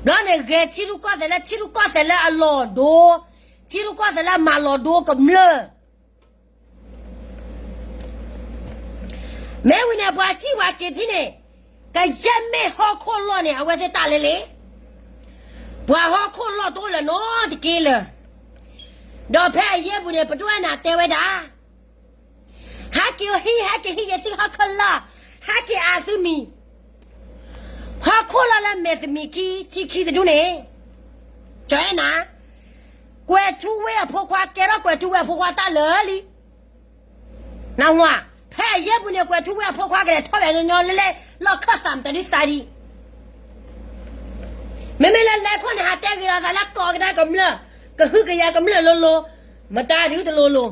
ဘျီန့ၣ်ဂဲၤထံရူၢ်ကီၢ်သဲးလၢ ထံရူၢ်ကီၢ်သဲးလၢအလီၢ်ဒိ, ထံရူၢ်ကီၢ်သဲးလၢမၤလီၤဒိကမျၢၢ် မ့ၢ်ဝံၤန့ၣ် ပှၤစံၣ်ပှၤက့ၤထံၣ်န့ၣ်, ကယဲၢ်မ့ၢ်ဟီၣ်ခိၣ်လီၢ်န့ၣ် အဝဲသ့ၣ်တၢ်လဲၤလံ, ပှၤဟီၣ်ခိၣ်လီၢ်တအိၣ်လၢၤနီတက့ၢ်လၢၤ, ဒီးဖဲအယဲၢ်ပူၤန့ၣ် ပဒိၣ်အဲၣ်နၤတဲဝဲဒၣ်, ဟဲက့ၤဟံၣ် ဟဲက့ၤဟံၣ်က့ၤသုဟီၣ်ခိၣ်လီၢ်, ဟဲက့ၤအါသုမံၤ ဟီၣ်ခိၣ်လီၢ်လၢမဲာ်သမံးခံ ထံခံတဒူၣ်န့ၣ်, ကၠီအဲၣ်နၤ, ကွဲၤထူဝ့ၢ်အဖိခွါ ကဲထီၣ်ကွဲၤထူဝ့ၢ်အဖိခွါတၢ်လၢာ်လံ, နဝၤ, ဖဲအယဲၢ်ပူၤန့ၣ် ကွဲၤထူဝ့ၢ်အဖိခွါကလဲၤထီၣ်ဝဲညီညီလၢလဲၣ် လီၢ်ခၢၣ်သးမတၤဒုးသးဒံး, မ့မ့ၢ်လၢလဲၤခိၣ်န့ၣ် ဟးတဲဂ့ၤလီၤသးလၢကိးကဒါကမျၢၢ်, ကဟုကယာ်ကမျၢၢ်လိၤလိၤ, မတၤဒုးတလိၤလိၤ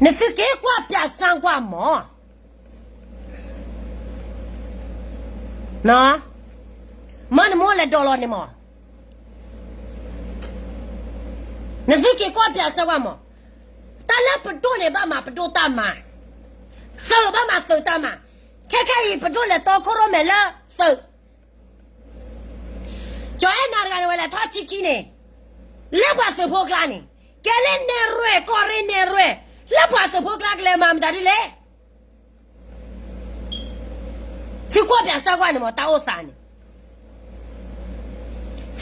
နသုက့ၤကွၢ်ပၠးစၣ်ကွၢ်မး, မၢနမိၢ်လဲၤဒိးလီၤန့ၣ်မး, နသုက့ၤကွၢ်ပၠးစၢၤဝဲမး, တၢ်လၢပဒိၣ်န့ၣ် ဘၣ်မၤပဒိၣ်တၢ်မၤ, သုးဘၣ်မၤသုးတၢ်မၤ, ခဲခဲအံၤ ပဒိၣ်လဲၤတီခိၣ်ရိၣ်မဲာ်လၢသုး, ကၠီၤအဲၣ်နၤတဂၤန့ၣ် ဝဲလဲၤထီၣ်ထံခံန့ၣ်, လၢပှၤသုးဖိကျါန့ၣ်, ကဲလၢနဲၣ်ရွဲၣ် ကီၢ်ရ့ၣ်နဲၣ်ရွဲၣ်, လၢပှၤသုးဖိကျါကလဲၤမၤမတၤဒ်လဲၣ်. သုကွၢ်ပၠးစၢၤကွၢ်န့ၣ်မး တၢ်အိၣ်သးန့ၣ်,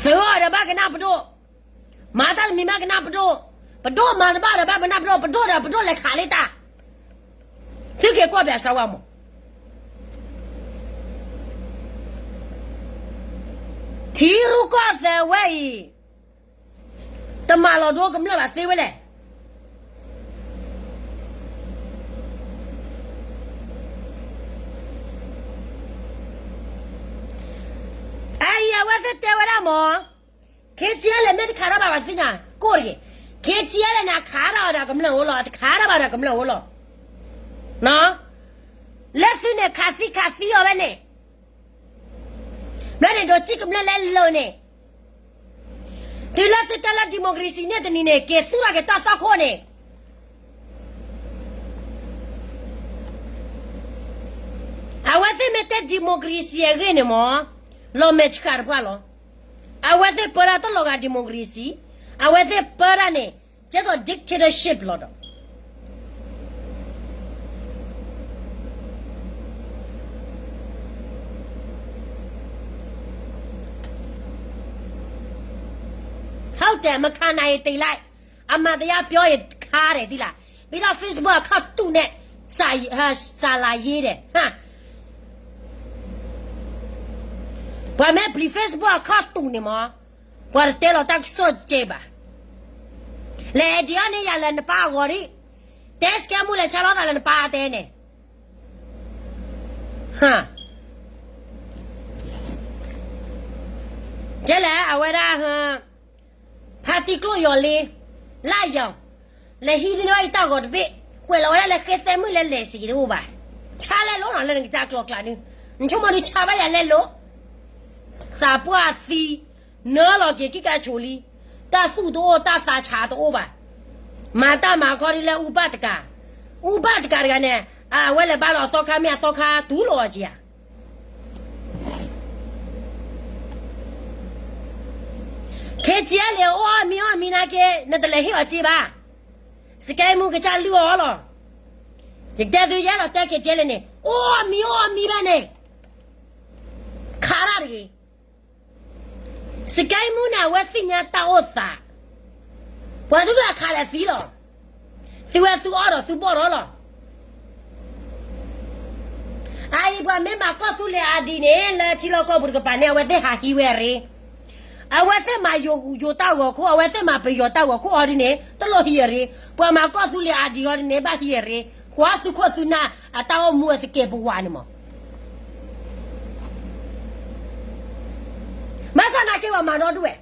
သုးအီၤဒီးဘၣ်ကနၣ်ပဒိၣ်, မၤတၢ်တမံၤဘၣ်ကနၣ်ပဒိၣ်, ပဒိၣ်မၤတဘၣ်ဒီးဘၣ်ပနၢ်ပဒိၣ်, ပဒိၣ်ဒီးပဒိၣ်လဲၤခးလံတၢ်, သုက့ၤကွၢ်ပၠးစၢၤဝဲမး. ထံရူၢ်ကီၢ်သဲးဝဲအံၤ, တမၤလီၤဒိကမျၢၢ်ဘၣ်သ့ဝဲလဲၣ်. အအံၤအဝဲသ့ၣ်တဲဝဲဒၣ်မး, ခ့ၣ်ကၠဲလဲၣ် မ့ၢ်တခးတၢ်ဘၣ် ပှၤသ့ၣ်ညါ, ကိၢ်တဂ့ၤ, ခ့ၣ်ကၠဲလဲၣ်န့ၣ် အခးတၢ်အီၤဒီးကမျၢၢ်အိၣ်လီၤ, တခးတၢ်ဘၣ်ဒီးကမျၢၢ်အိၣ်လီၤ. လၢသုန့ၣ်ခးသံခးသံအီၤဝဲန့ၣ်, ဘျီန့ၣ်ဒိးစံၣ်ကမျၢၢ်လဲၤလိာ်န့ၣ်, တုၤလၢသုတဲလၢ democracy န့ၣ်တနံၤန့ၣ် က့ၤသူၣ်ထီၣ်က့ၤတၢ်သွၣ်ခိၣ်န့ၣ်, အဝဲသ့ၣ်မ့ၢ်တဲ democracy အဂ့ၢ်န့ၣ်မး, လီၤမဲာ်ဆှးတပှၢ်လီၤ. အဝဲသ့ၣ်ပၢတၢ်တလီၤဂာ် democracy, အဝဲသ့ၣ်ပၢတၢ်န့ၣ် ကဲသိး dictatorship လီၤဒီး ဟုတ်တယ်, မခံနိုင်ရင် တင်လိုက်, အမှန်တရားပြောရင် ခါတယ် သိလား. ပြီးတော့ Facebook အခါတူနဲ့ စာ, စာလာရေးတယ်, ဟမ်. ပှၤမ့ၢ်ပျံၤ Facebook အခါတူန့ၣ်မး, ပှၤတတဲလီၤတၢ်ကစီၣ်ကဲဘၣ်. လဲၤဒံးအီၤန့ၣ် ယၤလဲၤနပၢ်အဂီၢ်ဒံး, တဲစကဲမူလဲၤဆါလီၤသးလၢနပၢ်အတဲန့ၣ် ဟါ, ကဲလဲၣ် အဝဲဒၣ်, ဖါတံၤကျိၣ်ယီၤလ့, လၢယီၤ, လဲၤဟံးန့ၢ်ဝဲအံၤတၢ်ဂီၤတဘ့ၣ်, ကွဲးလီၤဝဲဒၣ်လၢဃဲသဲမုၣ်လဲၤလဲၤစံးတအိၣ်ဘၣ်. ဆါလဲၤလိၤနီၤ လၢနကစၢ်ကျိၤကျါဒု, နဆိကမိၣ်ဒုဆါဘၣ်ယၤလဲၤလိၤ, သးပှၢ်သံ, နၢလီၤက့ၤကံၢ်ကါဆိးလံ, တၢ်သူၣ်တအိၣ် တၢ်သးဆးတအိၣ်ဘၣ်. မၤတၢ်မၤခီဒုလၢအူဘၣ်တကး, အူဘၣ်တကးတဂၤန့ၣ်, အဝဲလဲၤဘါလီၤအသီခါ မ့ၢ်အသီခါတူၢ်လိာ်အီၤက့ၤဧါ. ခဲကဲလဲၣ် အိၣ်အီၣ်မံအီၣ်မံနာ်က့ နတလဲၤဟ့ၣ်အီၤစ့ဘၣ်. စကဲမူကစၢ်လုၢ်အီၤလီၤ. ယတဲသုယဲဒီးတဲခဲကဲလဲၣ်န့ၣ် အိၣ်အီၣ်မံအိၣ်အီၣ်မံဘၣ်န့ၣ်, ခးတၢ်တဂ့ၤ. စကဲမူန့ၣ် အဝဲသ့ၣ်ညါတၢ်အိၣ်သး, ပှၤဒုးဒၣ်အခးလဲၤသံလီၤ. သုဝဲသုအီၣ်ဒီးသုဘီၣ်ဒီးလီၤ. အအံၤပှၤမ့ၢ်မၤကီၢ်သူလ့ၤအါဒံးန့ၣ် လၢထံလီၢ်ကီၢ်ပူၤတကပၤန့ၣ် အဝဲသ့ၣ်ဟးဟံးဝဲအရ့. အဝဲသ့ၣ်မၤယိၤယိၤတၢ်ဂီၤခိၣ် အဝဲသ့ၣ်မၤပယီၤတၢ်ဂီၤခိၣ်အီၤဒ်န့ၣ် တလိၣ်ဟံးအရ့. ပှၤမၤကီၢ်သူလ့ၤအါဒံးအီၤဒ်န့ၣ် ဘၣ်ဟံးအရ့. ကွၢ်သုခိၣ်သုနၢ်အတၢ်အိၣ်မူအသကဲးပဝးန့ၣ်မး. ဘၣ်ဆၣ်နာ်က့ပှၤမၤဒီဒူၣ်ဝဲ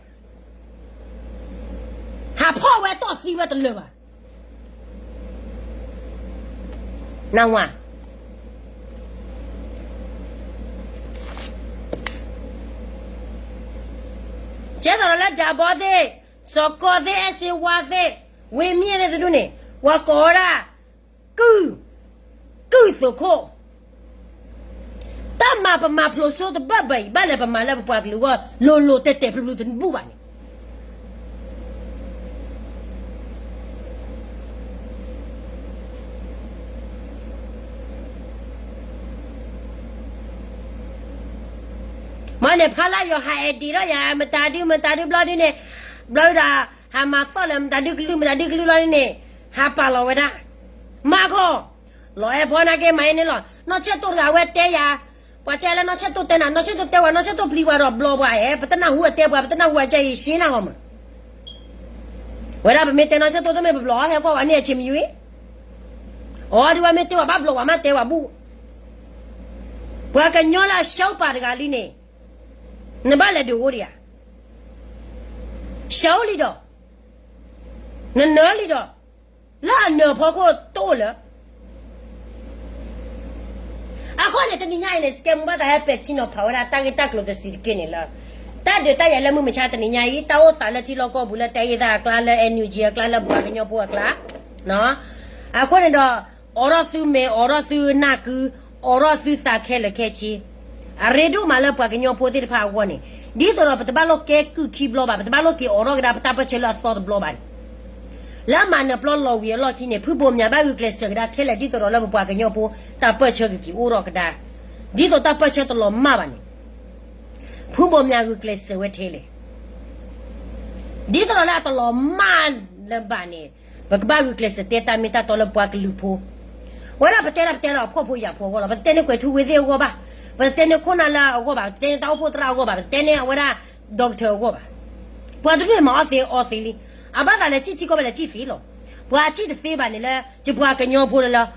ဟးဖီၣ်ဝဲတီၢ်သံဝဲတလၢာ်ဘၣ်. နဝၤ ကဲသိးလၢဒၤဘီသ့ၣ်, စီၤကီသ့ၣ်, အဲၣ်စ့ဝါသ့ၣ်, ဝ့ၢ်မ့ၢ်သ့ၣ်တဒူၣ်န့ၣ် ပှၤကိးဝဲဒၣ် ကုၢ်, ကုၢ်သုးခိၣ်. တၢ်မၤပမၤဖျိးစိတဘၣ်ဘၣ်အံၤ ဘၣ်လဲၤပမၤလၢပပှၤကလုာ်အဂီၢ် လိၤလိၤတဲာ်တဲာ်ဖျုးဖျုးတဘူၣ်ဘၣ်န့ၣ် မ့ၢ်န့ၣ် ဖါလၢယွၤဟးအဲၣ်ဒံးထီၣ်ယၤ မတၤဒု မတၤဒုဘျီဒ်န့ၣ်, ဘျီဒၣ် ဟးမၤသီၣ်လၢမတၤဒုကလုၢ် မတၤဒုကလုၢ်လီၤဒ်န့ၣ်, ဟးပာ်လီၤဝဲဒၣ်, မၤခီ, လီၤအဲၣ်ဖီနာ်က့မၤအံၤန့ၣ်လီၤ. နီၢ်ဆဲၣ်တိၢ်တဂၤဝဲတဲယၤ, ပှၤတဲလၢနီၢ်ဆဲၣ်တိၢ်တဲနၤ, နီၢ်ဆဲၣ်တိၢ်တဲဝဲ နီၢ်ဆဲၣ်တိၢ်ပျံၤဝဲဒီးဘျီပှၤအဲၣ်, ပတနၢ်ဟူအတဲပှၤ ပတနၢ်ဟူအကဲအံၤရှဲနၢ်ဟီမး ဝဲဒၣ်ပမ့ၢ်တဲနီၢ်ဆဲၣ်တိၢ်တမ့ၢ်ပဘျီ ဟဲကွၢ်ဝဲန့ၣ်အဆံးမံဝံၤ, အီၤဒုးဝဲမ့ၢ်တဲဝဲဘၣ်ဘျီပှၤမ့ၢ်တဲဝဲဘူၣ်, ပှၤကညီလၢအရှုံးပာ်တဂၤလံန့ၣ်, နဘၣ်လဲၤဒုးအိၣ်ဒံးဧါ, ရှုံးလံဒီး, နနၢၤလံဒီး, လၢအနၢၤဖီခိၣ်တအိၣ်လၢ အဃိန့ၣ် တနံၤညါအံၤန့ၣ် စကဲမူဘၣ်သးဟဲပဲာ်ထံနီၤဖးဝဲဒၣ်တၢ်ဂ့ၢ်တၢ်ကျိၤတဆံးတက့ၢ်န့ၣ်လၢ တၢ်ဒုးတၢ်ယၤလၢမုၢ်မဆါတနံၤညါအံၤ တၢ်အိၣ်သးလၢထံလီၢ်ကီၢ်ပူၤလၢတၢ်အ့ၣ်သၣ်အကျါ လၢ NUG အကျါ လၢပှၤကညီဖိအကျါ, အဃိန့ၣ်ဒီး အိးထီၣ်သုမဲာ် အိးထီၣ်သုနၢ်ကု, အိးထီၣ်သုသးခဲလၢာ်ခဲဆ့, အရ့ဒိၣ်မးလၢပှၤကညီဖိသ့ၣ်တဖၣ်အဂီၢ်န့ၣ်, ဒ်သိးဒီးပတဘၣ်လိၣ်ကဲကုၢ်ခံဘျီဘၣ်, ပတဘၣ်လိၣ်က့ၤအိးထီၣ်ကဒါပတၢ်ပၢၢ်ဆၢလၢအသီတဘျီဘၣ်န့ၣ်, လၢအမၤနၢၤပျီလီၤဝံၤအလီၢ်ခံန့ၣ် ဖုဘိးမၠးဘၣ်ဂုာ်ကျဲးစၢးကဒါထဲလဲၣ် ဒ်သိးဒီးလၢပပှၤကညီဖိတၢ်ပၢၢ်ဆၢကက့ၤအိၣ်ထီၣ်ကဒါ, ဒ်သိးတၢ်ပၢၢ်ဆၢတလီၤမၢ်ဘၣ်န့ၣ်, ဖုဘိးမၠးဂုာ်ကျဲးစၢးဝဲထဲလဲၣ် ဒ်သိးဒီးလၢအတလီၤမၢ်လၢၤဘၣ်န့ၣ်, ပကဘၣ်ဂုာ်ကျဲးစၢးတဲတၢ်မ့ၢ်တၢ်တီလၢပှၤကလုာ်ဖိ, ဝဲဒၣ်ပတဲဒၣ်ပတဲလၢအဖှီၣ်ဖိယာ်ဖိအဂီၢ်လီၤ. ပတတဲန့ၢ်ကွဲၤထူဝ့သ့ၣ်အဂီၢ်ဘၣ်, ပတတဲန့ၢ်ခိၣ်နၢ်လၢအဂီၢ်ဘၣ်, ပတတဲန့ၢ်တၢ်အိၣ်ဖှိၣ်သရၣ်အဂီၢ်ဘၣ်, ပတတဲန့ၢ်အဝဲဒၣ် doctor အဂီၢ်ဘၣ်. ပှၤတဒူၣ်န့ၣ်မၤအီၣ်သ့အီသ့လံ, အဘၣ်သးလဲၤစံၣ်ထံကီၢ်ဘၣ်လဲၤစံၣ်သ့လီၤ. ပှၤစံၣ်တသ့ဘၣ်န့ၣ်လၢ ယပှၤကညီဖိလၢလၢ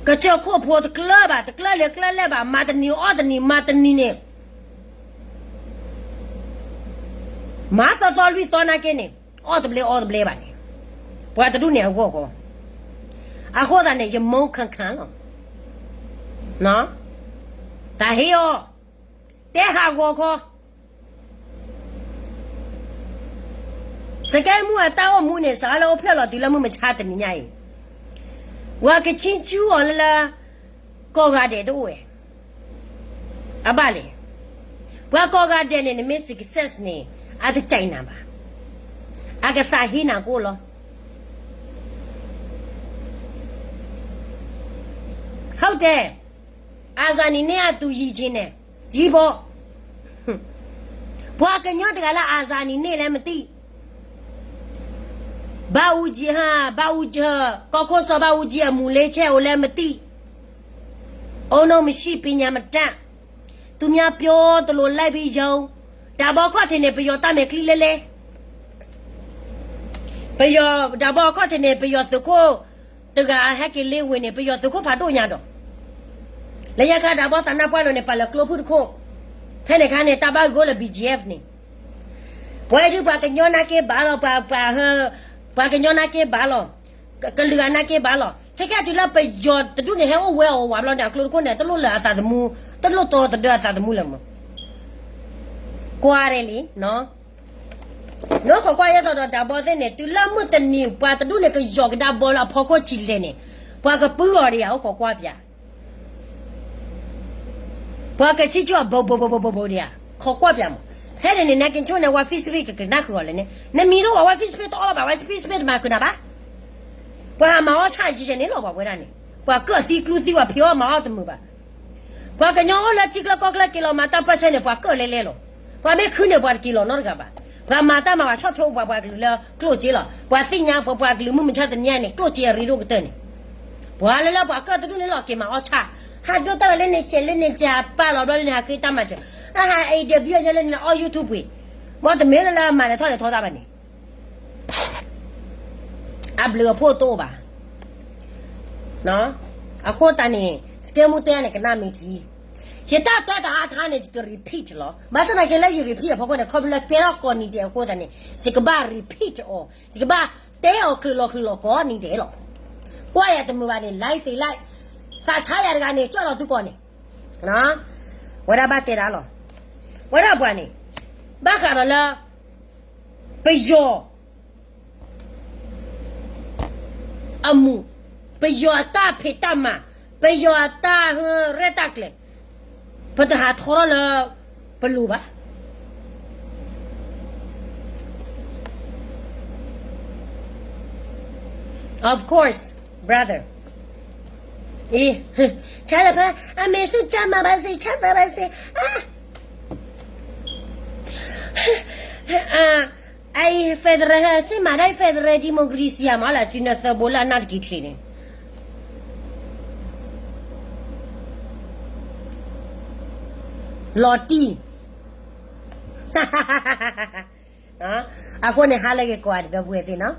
ကစၢၢ်ခိၣ်ဖိတကျၢၢ်ဘၣ်, တကျၢၢ်လၢကျၢၢ်လဲၣ်ဘၣ်, မၤတနံၤအီၣ်တနံၤ, မၤတနံၤန့ၣ် မၤသီသီလွံၢ်သီနာ်က့န့ၣ်, အီၣ်တဘျဲအီတဘျဲဘၣ်န့ၣ်, ပှၤတဒူၣ်န့ၣ်အဂီၢ်ဃီ, အဃိသတးန့ၣ် ယမူခၢၣ်ခၢၣ်လီၤ. တၢ်ဟ့ၣ်အီၤ, တဲဟးဂီၤခီ စကဲမူအတၢ်အိၣ်မူန့ၣ် စးလၢအိၣ်ဖျဲၣ်လီၤတုၤလၢမုၢ်မဆါတနံၤညါအံၤ, ပှၤကဆံဆူအီၤလၢလၢ ကိးဂၤဒဲးတအိၣ်ဝဲ, အဘၣ်လဲၣ်, ပှၤကိးဂၤဒဲးန့ၣ် နမ့ၢ် success န့ၣ် အတကနၣ်ဘၣ်, အကသးဟ့နၤကိၣ်လီၤ. ဟုတ်တယ်, အာဇာနည်နဲ့အတူ ယဉ်ချင်တယ်, ယဉ်ပေါ့. ပှၤကညီတဂၤလၢ အာဇာနည်နဲ့လည်းမသိ, ဘၣ်အူကၠံဟါ, ဘၣ်အူကၠံ, ကီၢ်ခိၣ်စီၤဘၣ်အူကၠံအမူၤလ့ဆဲးအိၣ်လည်းမသိ, အုံနုံမရှံပညာမတတ်, သူများပြောသလိုလိုက်ပြီးယုံ, တၢ်ဘီခီၣ်ထံးန့ၣ် ပယီၤတၢ်မဲာ်ချံလဲလဲ ပယီၤတၢ်ဘီခီၣ်ထံးန့ၣ် ပယီၤသုးခိၣ်တဂၤဟဲက့ၤလ့ဝ့ၤန့ၣ် ပယီၤသုးခိၣ်ဖးဒိၣ်ညါဒီး လၢညါခါတၢ်ဘီသးနါပှၢ်လိၤန့ၣ် ပာ်လၢကျိဖုၣ်တခိၣ်, ဖဲန့ၣ်ခါန့ၣ် တၢ်ဘၣ်ဂိၢ်လၢ ဘီၣ်ကၠံအ့ၣ်ဖၣ်န့ၣ်, ပှၤဒုးပှၤကညီနာ်က့ဘၣ်လီၤ, ပှၤ, ပှၤ, ပှၤကညီနာ်က့ဘၣ်လီၤ, ကလုာ်ဂၤနာ်က့ဘၣ်လီၤ. ခဲကဲတုၤလၢပယီၤတဒူၣ်န့ၣ် ဟဲအိၣ်ဝဲအီၤဝးဘျီန့ၣ် အကျိတခိၣ်န့ၣ် တလိၣ်လၢအသးသမူ, တလိၣ်တီတဒၢအသးသမူလၢၤမး. ကွၢ်ရဲၣ်လံ, နီၢ်ခိးကွၢ်ယဲသိးဒီးတၢ်ဘီသ့ၣ်န့ၣ် တုၤလၢမုၢ်တနံၤ ပှၤတဒူၣ်န့ၣ် ကယီၤကဒါဘီလၢအဖီခိၣ်ဆံးလဲၣ်န့ၣ်, ပှၤကပုၢ်အီၤဒံးဧါ, အိၣ်ခိးကွၢ်ပၠး ပှၤကဆံဆူအဘိးဘိးဘိးဘိးဘိးဒံးဧါ, ခိးကွၢ်ပၠးမး. ဖဲန့ၣ်န့ၣ် နက့ၤဆိၣ်န့ၣ် ဝဲ Facebook ကကနၣ်ဃုာ်အီၤလဲၣ်န့ၣ်, နမံၤတအိၣ်ဘၣ် ဝဲ Facebook တအီၣ်ဘၣ်, ဝဲ Facebook တမၤဃုာ်နၤဘၣ်. ပှၤဟးမၤအီၣ်ဆၣ်ယံၤယံၤန့ၣ်လီၤ ပှၤဝဲဒၣ်န့ၣ်, ပှၤကၢၣ်သံကျူသံ ပှၤဖံးအီၣ်မၤအီၣ်တမုာ်ဘၣ်. ပှၤကညီအိၣ်လၢထံကျါကီၢ်ကျါက့ၤလီၤမၤတၢ်ပၢၢ်ဆၢန့ၣ် ပှၤကၢၣ်လဲလဲလီၤ. ပှၤမ့ၢ်ခုန့ၣ် ပှၤတက့ၤလီၤနီတဂၤဘၣ်. ပှၤမၤတၢ်မၤဝဲဆီၣ်ထွဲပှၤပှၤကလုာ်လၢကျိၣ်စ့လီၤ. ပှၤသ့ၣ်ညါပှၤပှၤကလုာ်မုၢ်မဆါတနံၤညါန့ၣ် ကျိၣ်စ့အရ့ဒိၣ်ကတၢၢ်န့ၣ်, ပှၤလၢလၢပှၤကၢၣ်တဒူၣ်န့ၣ်လီၤက့ၤမၤအီၣ်ဆၣ်, ဟးဒိတၢ်ဝဲလၢန့ၣ်စဲးလၢန့ၣ်စဲး ဟးပာ်လီၤဘျီန့ၣ် ဟးဃ့တၢ်မၤစၢၤ, အဟး interview ယဲလၢန့ၣ် အီၣ် YouTube ပှ့ၤ, ဘီတမ့ၢ်လၢလၢမၤလဲၤထီၣ်လဲၤထီတၢ်ဘၣ်န့ၣ် အဘျုးအဖှိၣ်တအိၣ်ဘၣ်. အဃိသတးန့ၣ် စကဲမူတဲန့ၣ် ကနၣ်မ့ၢ်ထံ, ယတၢ်တဲတဟါတဟါန့ၣ် ယက repeat လီၤ. ဘၣ်ဆၣ်သနာ်က့လၢယ repeat အဖီခိၣ်န့ၣ် ခီဖျိလၢကဲထီၣ်ကိးနံၤဒဲးအဃိသတးန့ၣ် ယကဘၣ် repeat အီၤ, ယကဘၣ်တဲအီၤချုးလီၤချုးလီၤကိးနံၤဒဲးလီၤ. ကွၢ်ယၤတမုာ်ဘၣ်န့ၣ် like သ့ like, သးဆါယၤတဂၤန့ၣ် ကၠီၣ်လီၤသုကိးန့ၣ်, ဝဲဒၣ်ဘၣ်တဲဒၣ်လီၤ. ဝဲဒၣ်ပှၤန့ၣ် ဘၣ်ဃးဒီးလၢ ပယီၤ အမူး, ပယီၤအတၢ်ဖံးတၢ်မၤ, ပယီၤအတၢ်ဟၢရဲၣ်တၢ်ကျဲၤ, ပတဟးထီထီၣ်လၢ ပလိၤဘၣ်. Of course, brother. အံၤ, ဆါလၢဖဲ အမေစုကျန်းမာပါစေ, ချမ်းသာပါစေ. အ federal ဟဲ စ့မၤဒၣ် federal democracy မၤလၢစုနၢသၢဘိလၢအနၢ်တက့ၤထံးန့ၣ် လီၤတံၢ်. အဃိန့ၣ် ဟါလၢဂ့ၤကိးဂၤဒဲး ဒီပုၢ်ဝဲၢ်သ့ၣ်နီၤ,